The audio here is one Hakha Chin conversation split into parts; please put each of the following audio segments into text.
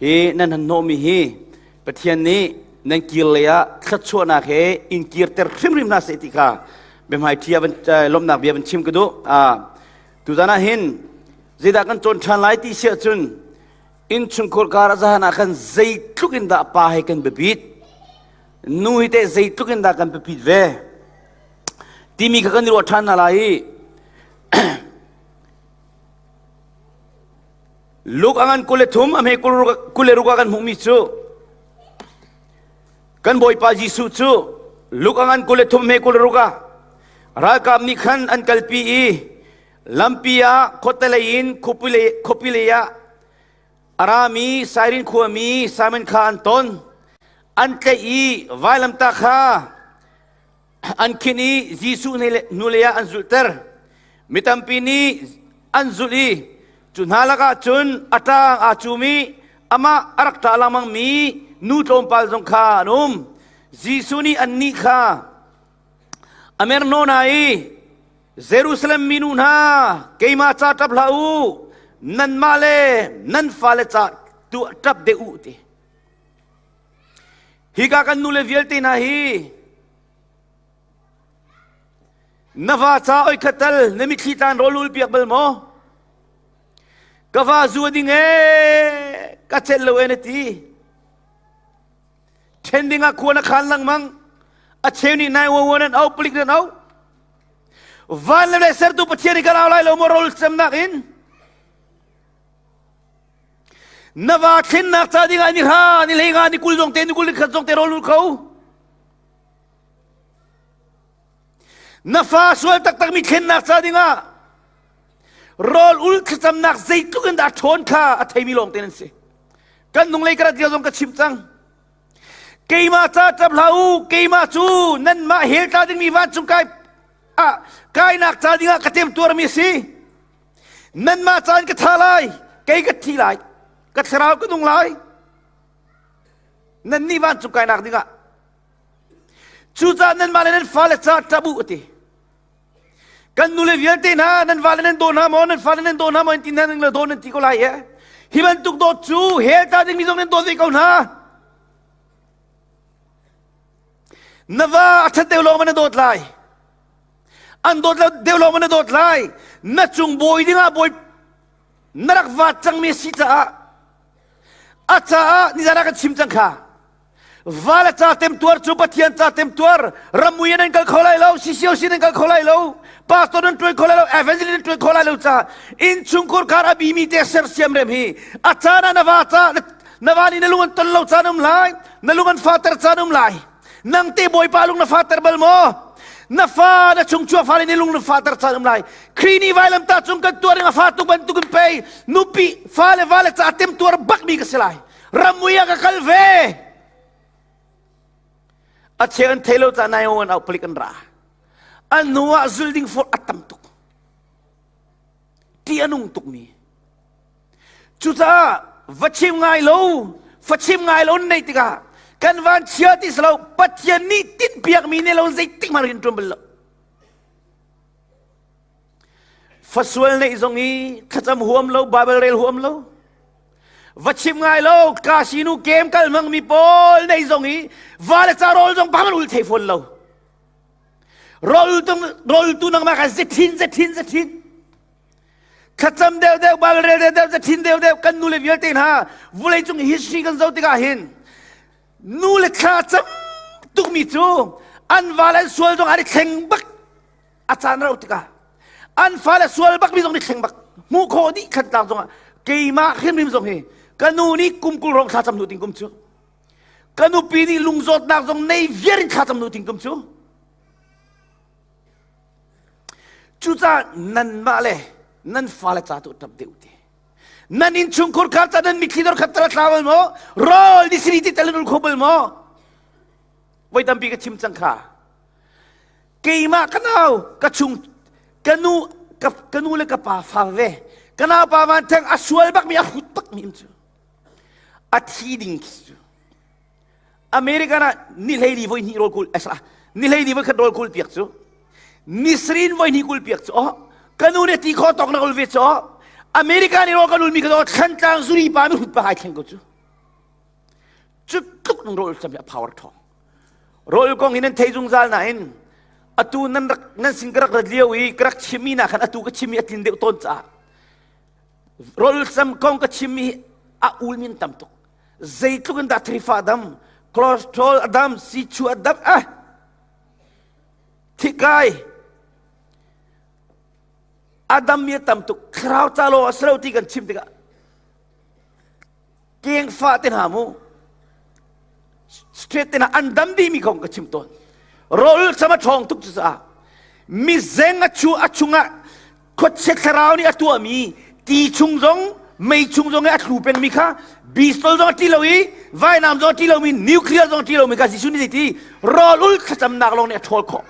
Hi nan han hnawhmi hi Pathian nih nan kir lei ah thluachuahnak he in kirter hrimhrim hna seh ti kha biahmaiṭhi ah van lawmhnak bia van chim ka duh. Tuzan ah hin zeidah kan cawn ṭhan lai ti si ahcun innchungkhur kar ah zahan ah khan zeitluk in dah pa he kan biapit nu hi teh zeitluk in dah kan biapit ve timi kha kan i ruah ṭhan hna lai i Luke a ngan 23 a hme 26 ah kan hmuhmi cu kan Bawipa Jesuh cu Luke a ngan 23 hme 26 ah ralkap nih khan an kalpi i lampi ah khuatelei in khuapi lei ah a rami Sairin khuami Simon kha an ton an tlaih i vailamtah kha an khin i Jesuh hnulei ah an zulhter. Mi tampi nih an zulh i cu hna lakah cun a ṭang aa cum i amah a rak ṭah lengmangmi nu tlawmpal zong kha an um. Jesuh nih annih kha a mernaw hna i Jerusalem minu hna, keimah ca ṭap hlah u, nanmah le nan fale ca tu ṭap deuh u ti. Hika kan nule vialte hna hi na va ca oi khat tal na mitthli tlan rawl ul piak bal maw? Ka va zu a ding ee ka celh lo ee na ti. Ṭhen ding ah khua na khan lengmang. A cheu nih nai wa nan au palik nan au. Van le sertu Pathian i kan au lai lo maw rawl cemnak in? Na va thlennak ca dingah ni hra ni hlei nga ni 20 zong te ni 21 zong te rawl ul kho. Na fa sual taktak mi thlennak ca dingah rawl ul thlacamnak zeitluk in dah ṭhawn kha a theimi lawng te nan si. Kan nung lei ka rat zong ka chim cang. Keimah ca ṭap hlah u, keimah cu nanmah hell tla dingmi vancung kai ah kainak ca dingah ka temtuarmi a si. Nanmah caan ka tha lai, kei ka thi lai, ka thlarau ka nung lai. Nannih vancung kainak dingah. Cucaah nanmah le nan fale ca ṭap u a ti. Kan nule vialte hna nan vale nan daw hna maw, nan fale nan daw hna maw, in ti hna ning le daw nan ti ko lai e. Hi bantuk dawt cu hell ta dingmi zong nan dawt ve ko hna. Na va a ṭhat deuh lawng ma na dawt lai. An dawt lo deuh lawng na dawt lai. Na cung bawi dingah bawi na rak vaat cangmi a si caah a caah nizan ah kan chim cang kha. Val a ca temtuar cu Pathian ca temtuar ramui nan kal kho lai lo CCOC nan kal kho lai lo pastor nan tuan kho lai lo evangelist nan tuan kho lai lo ca innchungkhur kar a bimi te sersiam rem hi a caan ah na va ca na va nih na lung an ton lo caan um lai na lung an fater caan um lai Nang te Bawipa lung na fater bal maw? Na fa na chungchuak fale nih lung na fater caan um lai. Khrih nih vailamtah cung kan tuar ing a fa tuk bantukin pei nupi fale vale ca tem tuar bakmi ka si lai. Ramui ah ka kal ve. A cheu an thei lo ca nai an au palik an ra. An hnu ah zul ding for a tam tuk. Ti a nung tukmi. Cucaah va chim ngai lo, fa chim ngai lo neih tikah kan van chia ti si lo Pathian nih tinhpiakmi nih lo zeitik hmanh rian ṭuan bal lo. Fasual neih zong i thlacam huam lo, Bible rel huam lo, va chim ngai lo, casino game kal hmangmi pawl nei zong i va le ca rawl zong bang ul thei fawn lo. Rawl tu rawl tu nangmah kha zethin zethin zethin Thlacam deuhdeuh, Bible rel deuhdeuh, cathin deuhdeuh kan nule vialte hna vulei cung history kan zoh tikah hin nu le thla cam tukmi cu an val an sual zong an i thleng bak a caan rau tikah an fale sual bakmi zong ni thleng bak hmuh khawh dih khan tlang zongah keimah hrimhrim zong hi ka nu nih kum 20 rong thla cam hnu ting kum cu ka nupi nih lungzawtnak zong nei viar in thla cam hnu ting kum cu Cucaah nanmah le nan fale ca tu ṭap deuh te. Nan innchungkhur kha ca nan mitthli dor khat tala thla bal maw? Rawl ni sini ti tel ul kho bal maw? Voi tampi ka chim cang kha. Keimah ka nau ka chung ka nu ka, ka nu le ka pa fa ve. Ka nau pa van theng a sual bak mi a hrut bak mi cu. A thi ding khi cu. American ah ni hleili voi hnih rawl kul esra ni hleili voi khat rawl kul piak cu ni srin voi hnih kul piak cu oh ka nu nih ti kho tawk na ul ve cu oh America nih rawl kan ulmi ka thlan tlang zuri pa mi hut pa hai thleng ko cu. tluk in rawl cam hi a power ṭhawng. Rawl kong hi nan thei zungzal nain atu nan rak nan sin ka rak rat lio i ka rak chimmi na khan atu ka chimmi a tlin deuh tawn caah rawl cam kong ka chimmi hi a ul min tam tuk. Zeitluk in dah thrifa a dam, cholesterol a dam, sichu a dam, ah thikai a dammi a tam tuk. Thlarau ca law a si lo ti kan chim tikah kengfah te hna mu straight te hna an dam dihmi kong ka chim tawn rawl sam a ṭhawng tuk cucaah mizeng a chu a chungah khuachia thlarau nih a tuahmi ti chung zong mei chung zong i a thlu pengmi kha bistol zong a ṭi lo i vainam zong a ṭi lomi nuclear zong a ṭi lomi kha Jesuh nih zeiti rawl ul thlacamnak lawng nih a ṭhawl khawh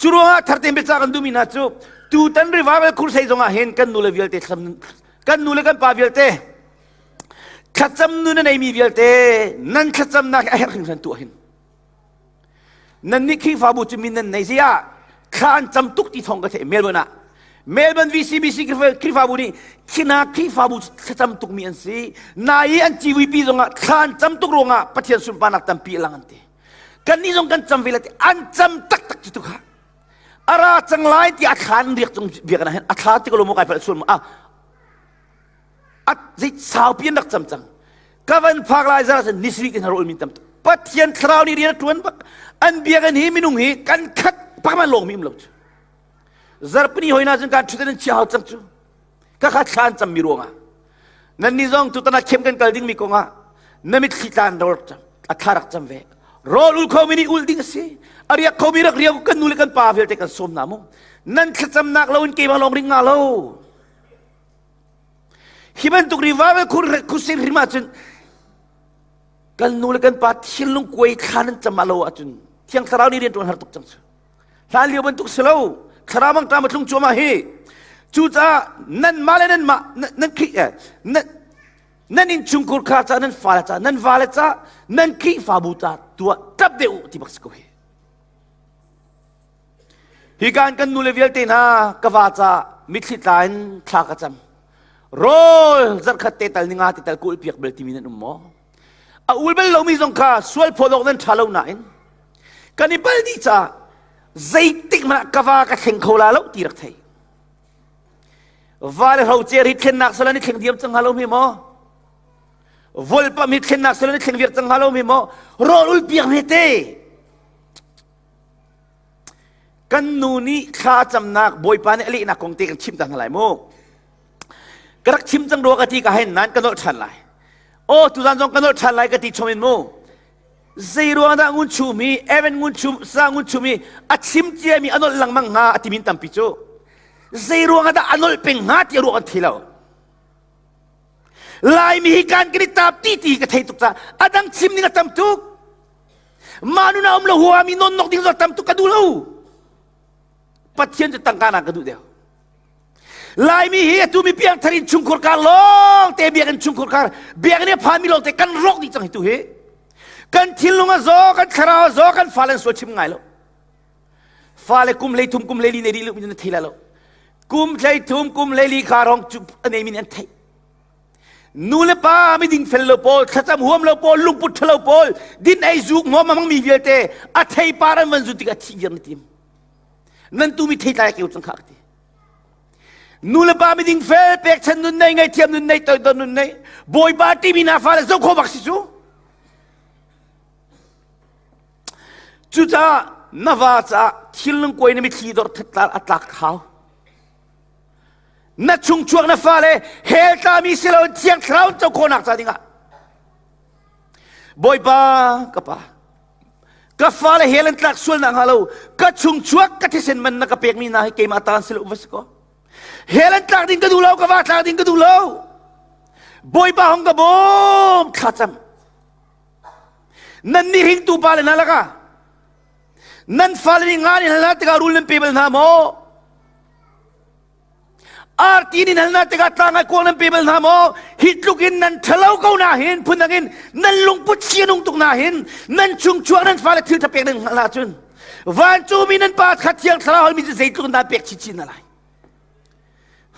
cu ruangah thartem biacah kan duhmi hna cu tutan revival crusade zongah hin kan nule vialte kan nu le kan pa vialte thlacam nu na neimi vialte nan thlacamnak hi a herh hringhran tuah hin nan nih Khrihfabu cu min nan nei ziah thla an cam tuk ti thawng ka theih Melbourne ah Melbourne VCBC Khrihfabu nih khina Khrihfabu cu thlacam tukmi an si nai an GVP zongah thla an cam tuk ruangah Pathian sunparnak tampi a lang an ti kan nih zong kan cam ve la ti an cam taktak cu tu kha a ra cang lai ti a thla an riak cung biakinn ah hin a thla ti ko lo maw kai phalh sual maw a a zei saupi an rak cam cang ka van phak lai zara cun nisri tin harul min tam pathian thlarau nih rian a tuan bak an biakinn hi minung hi kan khat pakman lawng mi um lo cu zarpini hoi na cun kan thut an chia hau cang cu ka kha thla an cam mi ruangah nan ni zong tutan ah khem kan kal ding mi kongah na mitthli tlan rawr cam a thla rak cam ve rawl ul khomi nih ul ding a si a riak khomi rak riak kan nu le kan pa vialte kan sawm na mu nan thlacamnak lo in keimah lawng ring nga lo hi bantuk riva khusin rim ahcun kan nu le kan pa thinlung kuai thla nan cam lo ahcun thiang thlarau nih rian ṭuan har tuk cang cu hlan lio bantuk si lo thlarau mang ṭam a tlung cuahmah hi cucaah nan mah le nan mah nan khrih eh nan nan innchungkhur kha ca nan fale ca nan vale ca nan khrihfabu ca tuah ṭap deuh u ti bak si ko hi Hi kan kan nule vialte hna ka va ca mitthli tla in thla ka cam. Rawl zarkhat te tal ninga te tal ka ul piak bal timi nan um maw? A ul bal lomi zong kha sual phawt awk nan ṭha lo nain kan i pal dih caah zeitik hmanh ah ka va ka thleng kho la lo ti rak thei. Va le hrocer hi thlennak sal an i thleng diam cang hnga lo hme maw? Volpam hi thlennak sal an i thleng viar cang hnga lo hme maw? Rawl ul piak hme te. Kan nu nih thla camnak Bawipa nih a lehnak kong te kan chim ta hna lai mu. Ka rak chim cang rua ka ti ka hen nain ka nolh ṭhan lai. Aw tuzan zong ka nolh ṭhan lai ka ti chom in mu. Zei ruang dah ngun chum hi Evan ngun chum sa ngun chum hi a chim ciami a nolh lengmang hnga a timin tampi cu. Zei ruang dah a nolh peng hnga ti ruah kan thei lo. Laimi hi kan kan i tap ti ti ka thei tuk ca a dang chim ning a tam tuk. Mah nun ah um lo huami nonnok ding zong tam tuk ka duh lo. Pathian cu tangka na ka duh deuh. Laimi hi atu mi piangthar in chungkhur kar lawng te biakinn chungkhur kar biakinn i phanmi lawng te kan rawk dih cang hi tu hi. Kan thinlung a zaw, kan thlarau a zaw, kan fale an sual chim ngai lo. Fale kum hlei thum kum hlei li nei dih lu na thei lai lo. Kum hlei thum kum hlei li kha rong cu a nei mi nih an theih. Nu le pa miding fel lo pawl, thlacam huam lo pawl, lungput ṭhalo pawl, din ei zuk ngom a hmangmi vialte a theipar an van zun tikah thih viar na tim. Nan tu mi theitlai a keu cang kha ka ti. Nu le pa miding fel, pekchan nun nei, ngaihthiam nun nei, toidor nun nei, Bawipa timi na fale zoh khawh bak si cu. Cucaah na va caah thil kuai na mitthli dor thatlar a tlak hau. Na chungchuak na fale hell tlami si lo thiang thlarau co khawhnak ca dingah Bawipa ka pa ka fale hell an tlak sual nak hnga lo ka chungchuak ka thisen man na ka pekmi hna hi keimah ta si lo va si ko hell an tlak ding ka duh lo ka va tlak ding ka duh lo Bawipa hong ka bawm thlacam nan nih hringtu pa le hna lakah nan fale nih nga nih hal hna tikah rul nan pe bal hna maw Arti nih hal hna tikah tlangai kuang nan pe bal hna maw? Hi tluk in nan ṭhalo ko na hin phundang in nan lungput si a nung tuk na hin nan chungchuak nan fale thil ṭha pek nan hngalh ahcun vancungmi nan pa kha thiang thlarau halmi cu zeitluk in dah pek chinchin hna lai?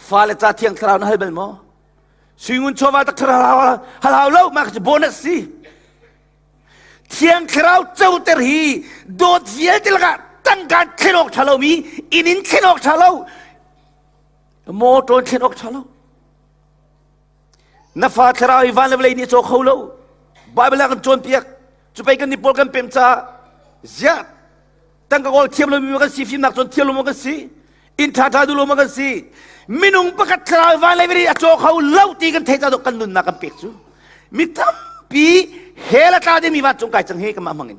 Fale ca thiang thlarau na hal bal maw? Suingun chawva tak hal hau lo mah cu bonus si. Thiang Thlarau coter hi dawt vialte lakah tangka thlen awk ṭha lomi inn in thlen awk ṭha lo motor in thlen awk ṭha lo na fa thlarau hi van le vawlei nih a caw kho lo Bible ah kan cawnpiak cu pei kan ni pawl kan pem caah ziah tangka kawl thiam lomi kan si fimnak cawn thiam lo kan si inn ṭha ṭha duh lo kan si minung pakhat thlarau van le vawlei a caw kho lo ti kan theih caah kan nunnak kan pek cu mi tampi hell a tla dingmi vancung kai cang hi kanmah hmang in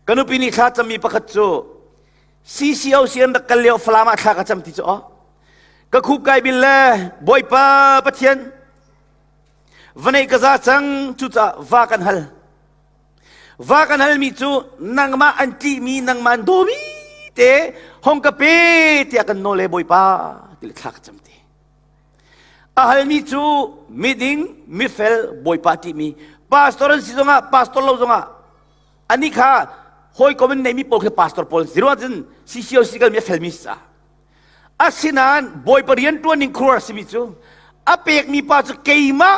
ka nupi nih thla cammi pakhat cu CCOC an rak kal lio Falam ah thla ka cam ti cu aw ka khup kai bil le Bawipa Pathian vanei ka za cang cucaah va kan hal Va kan halmi cu nangmah an ṭihmi nangmah an dawmi te hong ka pe tiah kan nawl le Bawipa ti le thla ka cam te. A halmi cu miding, mifel, Bawipa ṭihmi pastor an si zongah pastor lo zongah ani kha hawikom in neimi pawl khi pastor pawl si ruang cun CCOC kalmi a felmi si caah Asinain Bawipa rian ṭuan ning khuar a simi cu a pekmi pa cu keimah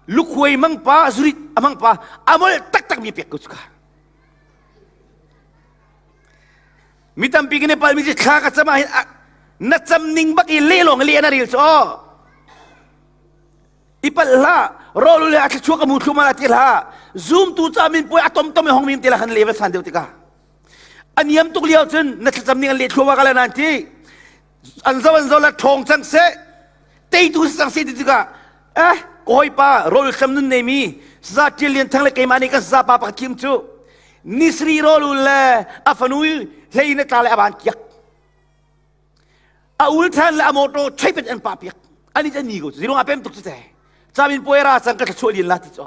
lukhuai mang pa zurit a hmang pa a molh taktakmi pek ko cu kha. Mi tampi kan i palmi cu thla ka cam ah hin na cam ning bak i leh lawng leh na rel cu aw. I palh hlah rawl le a thluachuak a mu thlu ma ti hlah zoom tu ca min puai a tom tom i hong mim te la khan level san deuh tikah A niam tuk lio cun na thlacam ning an leh thluahmah ka le nan ti. An zo an zo la ṭhawng cang seh. Teitu si cang seh ti tikah eh kawipa rawl hlam nun nei mi saza ṭial lian thang le keimah nih kan saza pa pakhat kim cu nisri rawl ul le a fanu hlei na tla le a ban kiak a ul than le a motor chepet an pa piak ani an ni ko zirong a pem tuk cu te camin puai ra cang ka thlachuah lin la ti cu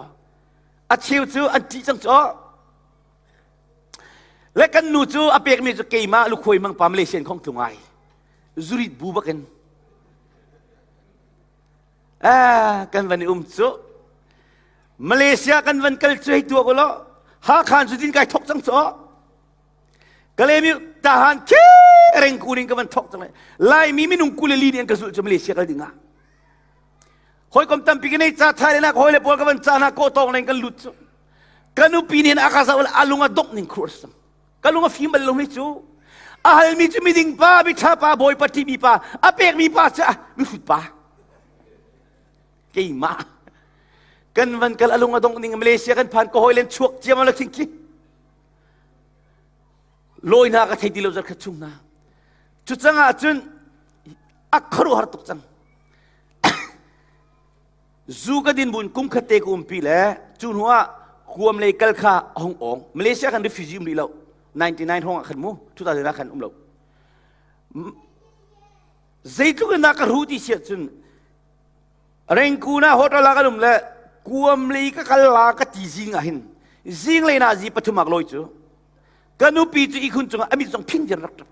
a cheu cu an ṭih cang cu Le kan nu cu a pekmi cu keimah lukhuai mang pa Malaysian khong tlung ai. Zurit bu bakin. Ah, kan van i um cu. Malaysia kan van kal cu hei tuak ulaw. Hakhan cu din kai thok cang cu. Kalemi tahan khi reng kuring ka van thok cang lai. Laimi minung kule li nih an ka zulh cu Malaysia kal ding ah. Hawikom tampi ka nei ca Thailand ah hawi le pawl ka van ca hna ko tawng leng kan lut cu. Ka nupi nih a ka zoh a lung a dongh ning khur a Ka lung a fim bal lo hi cu. A halmi cu miding pa, miṭha pa, bawipa ṭihmi pa, a pekmi pa cu mihrut pa. Keimah. Kan van kal a lung a dongh ning Malaysia kan phan ka hawi len chuak ciam la khing khi. Lawi hna ka thei ti lo zar khat chung hna. Cu cang ah cun a khuaruahhar tuk cang. Zu ka din bun kum khat te ka umpi le cu hnu ah kuam lei kal kha a hung ong. Malaysia kan refugee um rih lo. 99 hong ah khan mu 2000 ah khan um lo. Zeitluk in dah ka ru ti siah cun Rengkun ah hotel ah kan um le kuam lei ka kal la ka ti zing ah hin zing lei na zi pathum ak loi cu ka nupi cu ihkhun cungah a mit zong phing dir rak ṭap.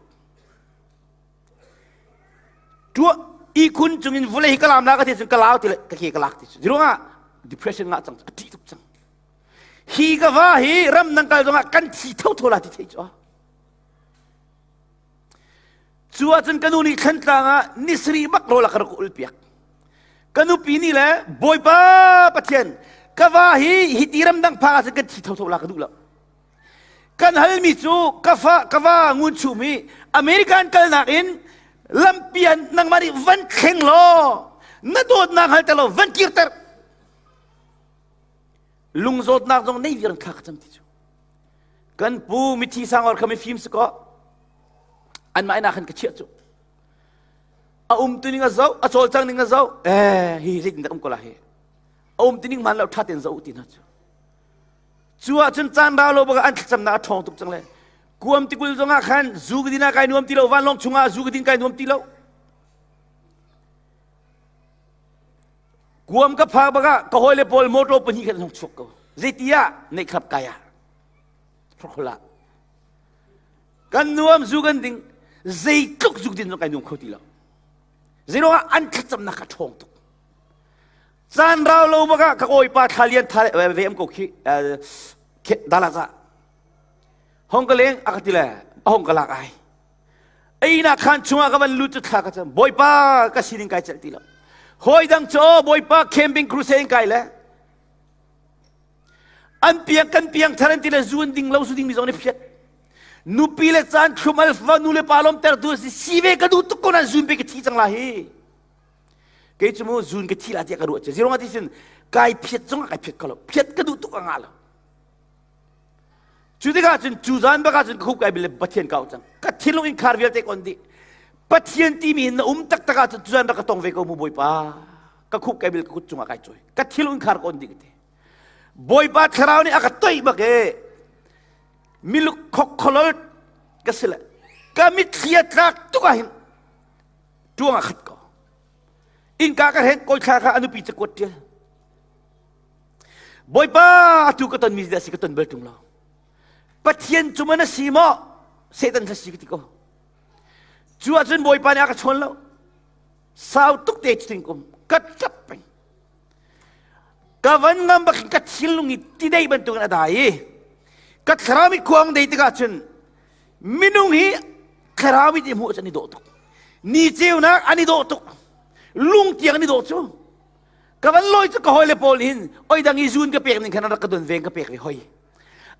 Tuah ihkhun cungin vulei hi ka lam la ka ti cun ka lau ti le ka ke ka lak ti cu ruangah depression ngah cang a ṭih tuk cang hi ka va hi ram nang kal zongah kan thi thotho la ti thei cu cu ahcun ka nu nih thlantlang ah nisri bak rawl a ka rak ul piak ka nupi nih le bawipa pathian ka va hi hi ti ram dang phak ahcun kan thi thotho la ka duh lo Kan halmi cu ka fa ka va ngun chum i American kalnak in lampi an nangmah nih van thleng law na dawtnak hal te law van kirter lungzawtnak zong nei viar thla ka cam ti cu kan pu mithi sangor kha mifim si ko anmah ina khan ka chiah cu a um tu ning a zoh a cawlcang ning a zoh eh hi zeitin dah um ko la hi a um ti ning man lo tha ten zoh ti hna cu Cu ahcun caan rau lo bak an thlacamnak a ṭhawng tuk cang le kuam tikul zongah khan zu ka din ah kai nuam ti lo vanlawng chungah zu ka din kai nuam ti lo kuam ka phak bak ah ka hawile pawl motor pahnih khan hong chuak ko zeiti ah neihkhlap kai ah hrokhol ah kan nuam zu kan ding zeitluk zu din zong kai nuam kho ti lo zeiruangah an thlacamnak a ṭhawng tuk Caan rau lo bak ah ka kawipa thla lian tha ve am ko khi dala za hong ka leng a ka ti le a hong ka lak ai einak khan chungah ka van lut cu thla ka cam bawipa ka sining kai celh ti lo hawi dang cu bawipa camping crusade in kai le. An piang kan piang thar an ti le zu an ding lo su ding mi zong nih phiat. Nupi le caan thlum alfa nu le pa lawmter tu si si ve ka duh tuk ko nan zun pe ka thi cang la hi. Kei cu mu zun ka thi la tiah ka ruah che. Zirong ati sin kai phiat zong kai phiat ko lo. Phiat ka duh tuk a nga lo. Cu tikah cun cu zan bak ah cun ka khup kai bil le Pathian ka auh cang. Ka thinlung innkhar vialte kon dih. Pathian timi hin na um taktak ahcun cu zan rak ka tong ve ko mu Bawipa. Ka khup kai bil ka kut cungah kai cawi. Ka thinlung innkhar ka on dih ka ti. Bawipa thlarau nih a ka toih bak e. Miluk khokholol ka si le ka mitthli a tlak tuk ah hin tuang a khat ko. Innka ka hren kawi thla kha a nupi cakuat ṭial. Bawipa atu ka tonmi dah si ka ton bal ṭung lo. Pathian cu man a si maw? Satan kha si ka ti ko. Cu ahcun Bawipa nih a ka chawn lo. Sau tuk te cutin kum ka ṭap peng. Ka van ngam bak in ka thinlung i tidei bantukin a dai i ka thlarau i khuang dei tikah cun minung hi thlarau i hmuh cu an i dawh tuk. Ni ceunak an i dawh tuk. Lung tiang an i dawh cu. Ka van lawi cu ka hawile pawl hin oi dang i zun ka pek ning khan an rak ka don veng ka pek ve hoi.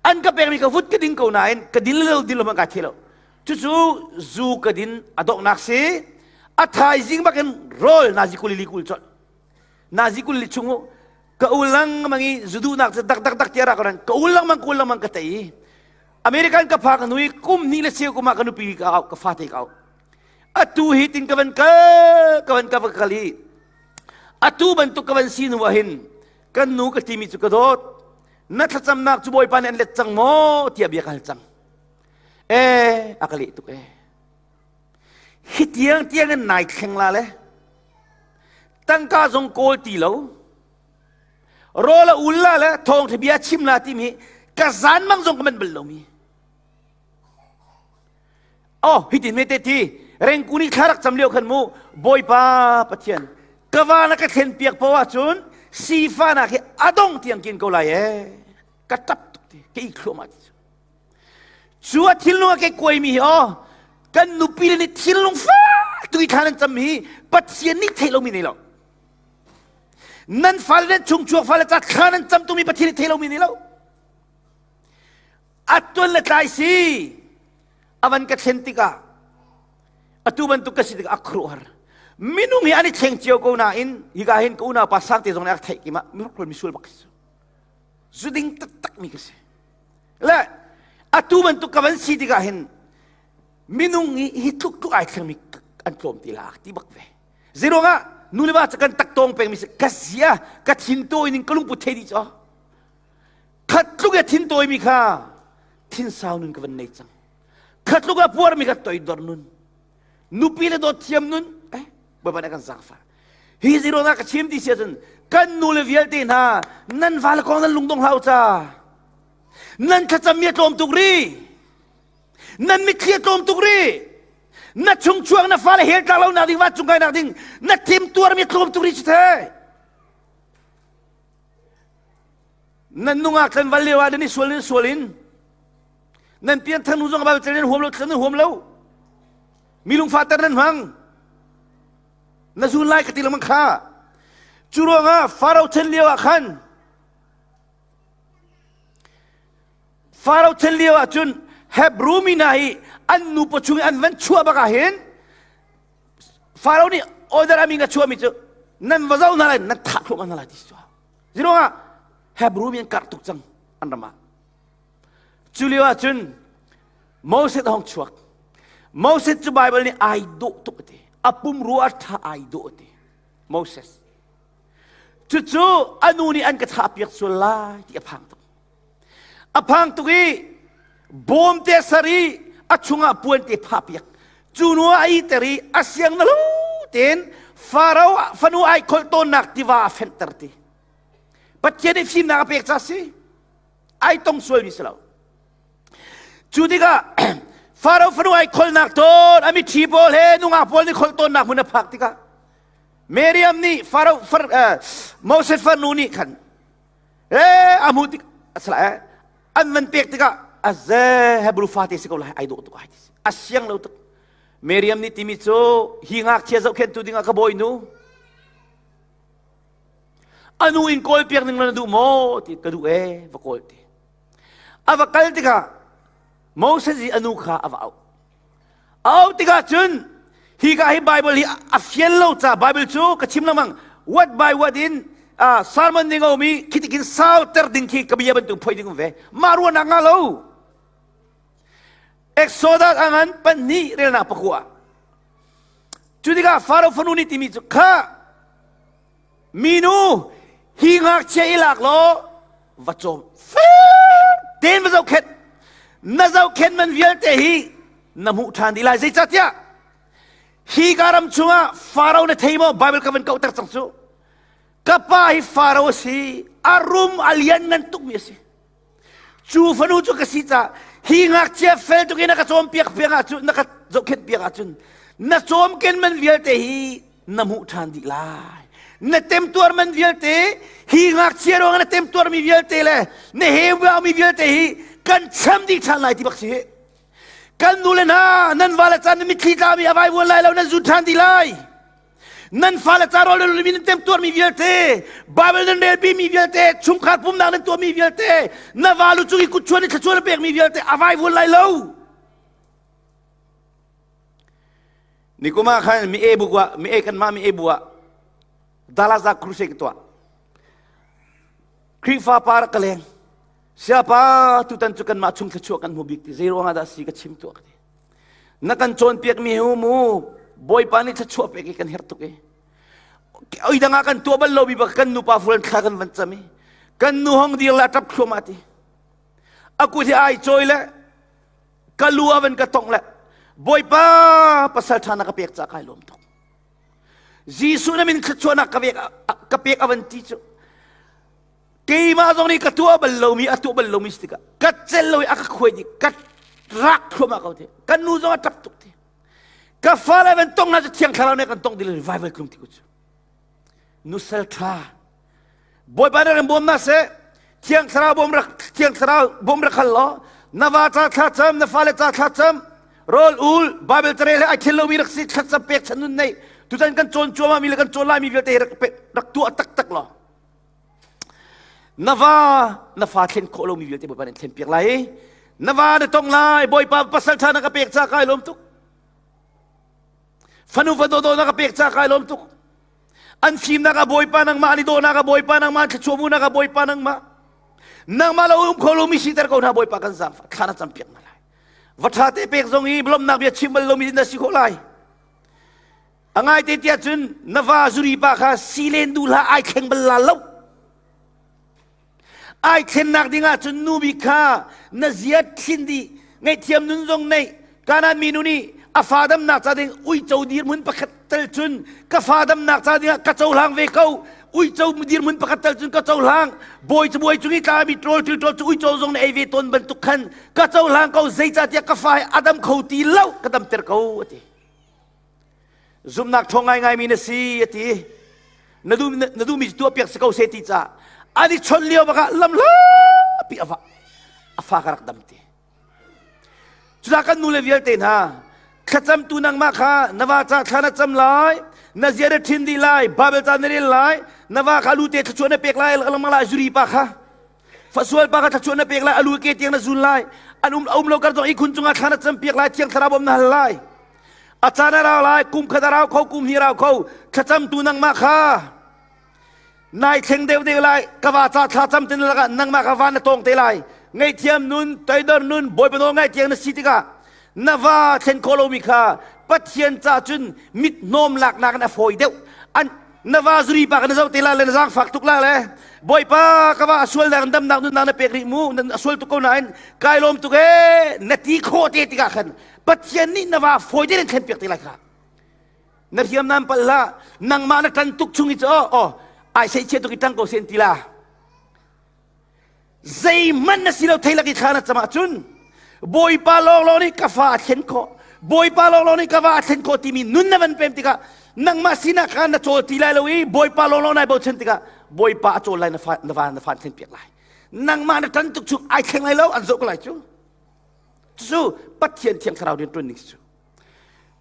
An ka pekmi ka vut ka ding ko nain ka din lo din lo hmanh kai thei lo. Cucu zu ka din a donghnak si. A thaizing bakin rawl nazi kulili kul colh. Nazi kulili chung ka ul lengmang i zu duhnak cu dak dak dak tiah rak ran ka ul lengmang ka ul lengmang ka tei i American ka phak hnu i kum hnih le cheu kum ah ka nupi ka au ka fate ka au. Atu hi tin ka van kal ka van ka van kal i Atu bantuk ka van si hnu ah hin kan nu ka timi cu ka dawt. Na thlacamnak cu Bawipa nih an let cang maw tiah bia ka hal cang. Eh, a ka leh tuk eh. Hi tiang tiang in nai thleng la le. Tangka zong kawl ti lo. Rawl a ul la le thawngtha bia chim la timi ka zan mang zong ka manh bal lomi. Oh, hitin me te ti rengku nih thla rak cam lio khan mu Bawipa Pathian ka va na ka thlen piak po ahcun sifanak hi adong tiang kin ko lai e ka tap tuk ti ka i thluahmah ti cu a thinlung a ke kuai mi hi oh kan nupi le nih thinlung fak tu i thla nan cam hi Pathian nih theih lomi nei lo nan fale nan chungchuak fale ca thla nan cam tumi Pathian nih theih lomi nei lo a tuan le tlai si a van ka thlen tikah atu bantuk ka si tikah a khuaruahhar minung hi an i thleng cio ko nain hika hin ka unau pa sangte zong nih a theih kima mihrokhrol misual bak si zuding taktak mi ka si le atu bantuk ka van si tikah hin minung hi hi tluk tluk ai thleng mi an tlawm ti la ti bak ve zeiruangah nu le va cu kan taktawng peng mi si ka zia ka thin tawi ning ka lungput thei dih cu Khat tluk i thin tawimi kha thinsau nun ka van nei cang. Khat tluk a puarmi kha toidor nun. Nupi le dawt thiam nun. Eh, Bawipa nih a kan zaangfah. Hi zeiruang ah ka chim ti si ahcun kan nu le vialte hna nan vale kong nan lungdong hlah u ca. Nan thlacammi a tlawm tuk rih. Nan mitthli a tlawm tuk rih. Na chungchuak na fale hel tlak lo nak ding vancung kai nak ding na thim tuarmi a tlawm tuk rih cu the. Nan nungak tlanval lio ah nan i sual in sual in nan pianthar nu zong Bible nan huam lo nan huam lo mi lungfahter nan hmang na zun lai ka ti lengmang kha cu ruangah Faro chan lio ah khan Faro chan lio ah cun Hebrew mi hna hi an nupa chung i an van chuah bak ah hin Faro nih order a min a chuahmi cu nan va zoh hna lai nan thah thluahmah hna lai ti si Ziruangah Hebrew mi an karh tuk cang an ram ah. Cu lio ah cun Moses a hong chuak. Moses cu Bible nih ai dawh tuk a ti. A pumrua a ṭha ai dawh a ti. Moses. Cucu a nu nih an ka thah piak sual lai ti a phang tuk. A phang tuk i bawm te ser i a chungah puan te phah piak. Cu nu ah a iter i a siang na lo tein Faro fanu ai kholh tawnnak tiva a fenhter ti. Pathian nih fimnak a pek ca si. Ai tong sualmi si lo. Cu tikah Faro fanu ai kholnak tawn a mithi pawl he nungak pawl nih kholh tawnnak hmun a phak tikah Miriam nih Faro far, uh, Moses farnu nih khan eh a hmuh tik asala eh an van pek tikah aze Hebrew fate si ko lai ai dawh tuk ai ti a siang lo tuk Miriam nih timi cu hi ngakchia zohkhentu dingah ka bawinu. Anu in kawl piak ning na duh maw ti ka duh e va kawl ti. A va kal tikah Moses i anu kha a va auh. Auh tikah cun hi ka hi Bible hi a fian lo ca Bible cu ka chim lengmang word by word in uh, sermon ding a um i khitikin sauter ding khi ka bia bantuk phoi ding um ve. Mah ruahnak nga lo. Exodus angan pahnih relnak pakua. Cu tikah Faro fanu nih timi cu kha minu hi ngakchia i lak law va cawm tein va zohkhenh na zohkhenh man vialte hi na hmuh ṭhan dih lai zeicahtiah hi ka ram chungah Faro na thei maw Bible ka van kauhter cang cu ka pa hi Faro a si a rum a lian ngan tukmi a si Cu fanu cu ka si caah hi ngakchia fel tuk in na ka cawmpiak piak ahcun na ka zohkhenh piak ahcun na cawmken man vialte hi na hmuh ṭhan dih lai. Na temtuar man vialte hi ngakchia ruangah na temtuarmi vialte le na heuami vialte hi kan cham dih ṭhan lai ti bak si hi. Kan nu le hna nan vale caan na mitthli tlami a vaivuan lai lo nan zun ṭhan dih lai. Nan fale ca rawl nan mi nan temtuarmi vialte, Bible nan relpi mi vialte, chungkhar pumnak nan tuahmi vialte, na valu cung i kutchuan i thluachuah na pekmi vialte a vaivuan lai lo. Nikum ah khan mi e bu ah mi e kan mah mi e bu ah Dalaza crusade ka tuah. Khrihfa pa rak ka leng. Siapa tutan cu kanmah chung thluachuah kan hmu bik ti zei ruangah dah si ka chim tuah ka ti. Na kan cawnpiakmi hi mu Bawipa nih thluachuah pek i kan herh tuk i oi dang ah kan tuah bal lomi bak kan nupa fulan thla kan van cam i kan nu hong dir le a ṭap thluahmah ti a kut hi ai cawi le ka lu a van ka tongh le Bawipa pasal ṭha na ka pek ca kai lawm tuk Jesuh na min thluachuahnak ka pek ka pek a van ti cu Keimah zong nih ka tuah bal lomi a tuah bal lomi si tikah ka cel lo i a ka khuai dih ka rak thluahmah ko ti kan nu zong a ṭap tuk ti ka fale van tong hna cu thiang thlarau nih kan tong dil revival tlung ti ku cu nusal ṭha bawipa nih ran bawm na seh thiang thlarau bawm rak thiang thlarau bawm rak hal law na va ca thla cam na fale ca thla cam rawl ul bible carel he ai thil lomi rak si thlacam pek chan nun nei tutan kan cawn cuahmah mi le kan cawn laimi vialte rak rak tuah taktak law Na va na fa thlen khawh lomi vialte Bawipa nih thlen piak lai. Na va na tong lai Bawipa pasal ṭha na ka pek ca kai lawm tuk. Fanu fa dawdawh na ka pek ca kai lawm tuk. An fimnak ah Bawipa nangmah an i dawhnak ah Bawipa nangmah an thluachuah nak ah Bawipa nangmah. Nangmah lo um kho lomi siter ko hna Bawipa kan zaangfah thla na cam piak hna lai. Va ṭha te pek zong i lawmhnak bia chim bal lomi na si khawh lai. A ngaite tiah cun na va zuri pa kha silen duh hlah ai thleng bal la lo. Ai thlennak ding ah cun nu bik kha na zia thlin dih ngaihthiam nun zong neih Kanaan minu nih a fa damnak ca ding uico dirhmun pakhat tel cun ka fa damnak ca dingah ka cohlang ve ko uico dirhmun pakhat tel cun ka cohlang bawi cabuai cung i tlami ṭawl ṭil ṭawl cu uico zong na ei ve tawn bantuk khan ka cohlang ko zeicahtiah ka fa hi a dam kho ti lo ka damter ko a ti Zumhnak ṭhawng ngaingaimi na si a ti. Na duh na duhmi cu tuahpiak si ko seh ti caah an i chawnh lio bakah lamhlapi a va a fa ka rak dam ti. Cudah kan nule vialte hna thlacamtu nangmah kha na va ca thla na cam lai na zia na ṭhin dih lai Bible ca na rel lai na va kha lu te thluachuah na pek lai lengmang lai zuri pa kha fasual pa kha thluachuah na pek lai alu ke tiang na zun lai an um um lo kar zong ihkhun cungah thla na cam piak lai thiang thlarau bawm na hal lai A caan a rau lai, kum khat a rau kho, kum hnih a rau kho. Thlacamtu nangmah kha nai thleng deuh deuh lai. Ka va ca thlacam tin lakah nangmah kha van na tawng te lai. Ngaihthiam nun, toidor nun, Bawipa nawl ngai tiang na si tikah na va thlen khawh lomi kha Pathian ca cun mit hnawm laknak in a fawi deuh. An na va zuri pa ka na zoh te la le na zaangfak tuk la le Bawipa ka va a sualnak damnak nunnak na pek rih mu na sual tuk ko nain kai lawm tuk ee na ti khawh te tikah khan Pathian nih na va fawi tein thlen piak te lai kha. Na hriamnam pal hlah, nangmah na ṭan tuk chung i cu oh ai sei chia tuk i ṭang ko sen ti la. Zeihmanh na si lo thei lak i thla na cam ahcun Bawipa lawnglawng nih ka fa a thlen khawh. Bawipa lawnglawng nih ka va a thlen khawh timi nun na van pem tikah nangmah sinak kha na cawl ti lai lo i Bawipa lawnglawng nai bochan tikah Bawipa a cawl lai na fa na va na fa thlen piak lai. Nangmah na ṭan tuk chung ai thleng lai lo an zoh ko lai cu. Cucu Pathian Thiang Thlarau rian ṭuan ning cu.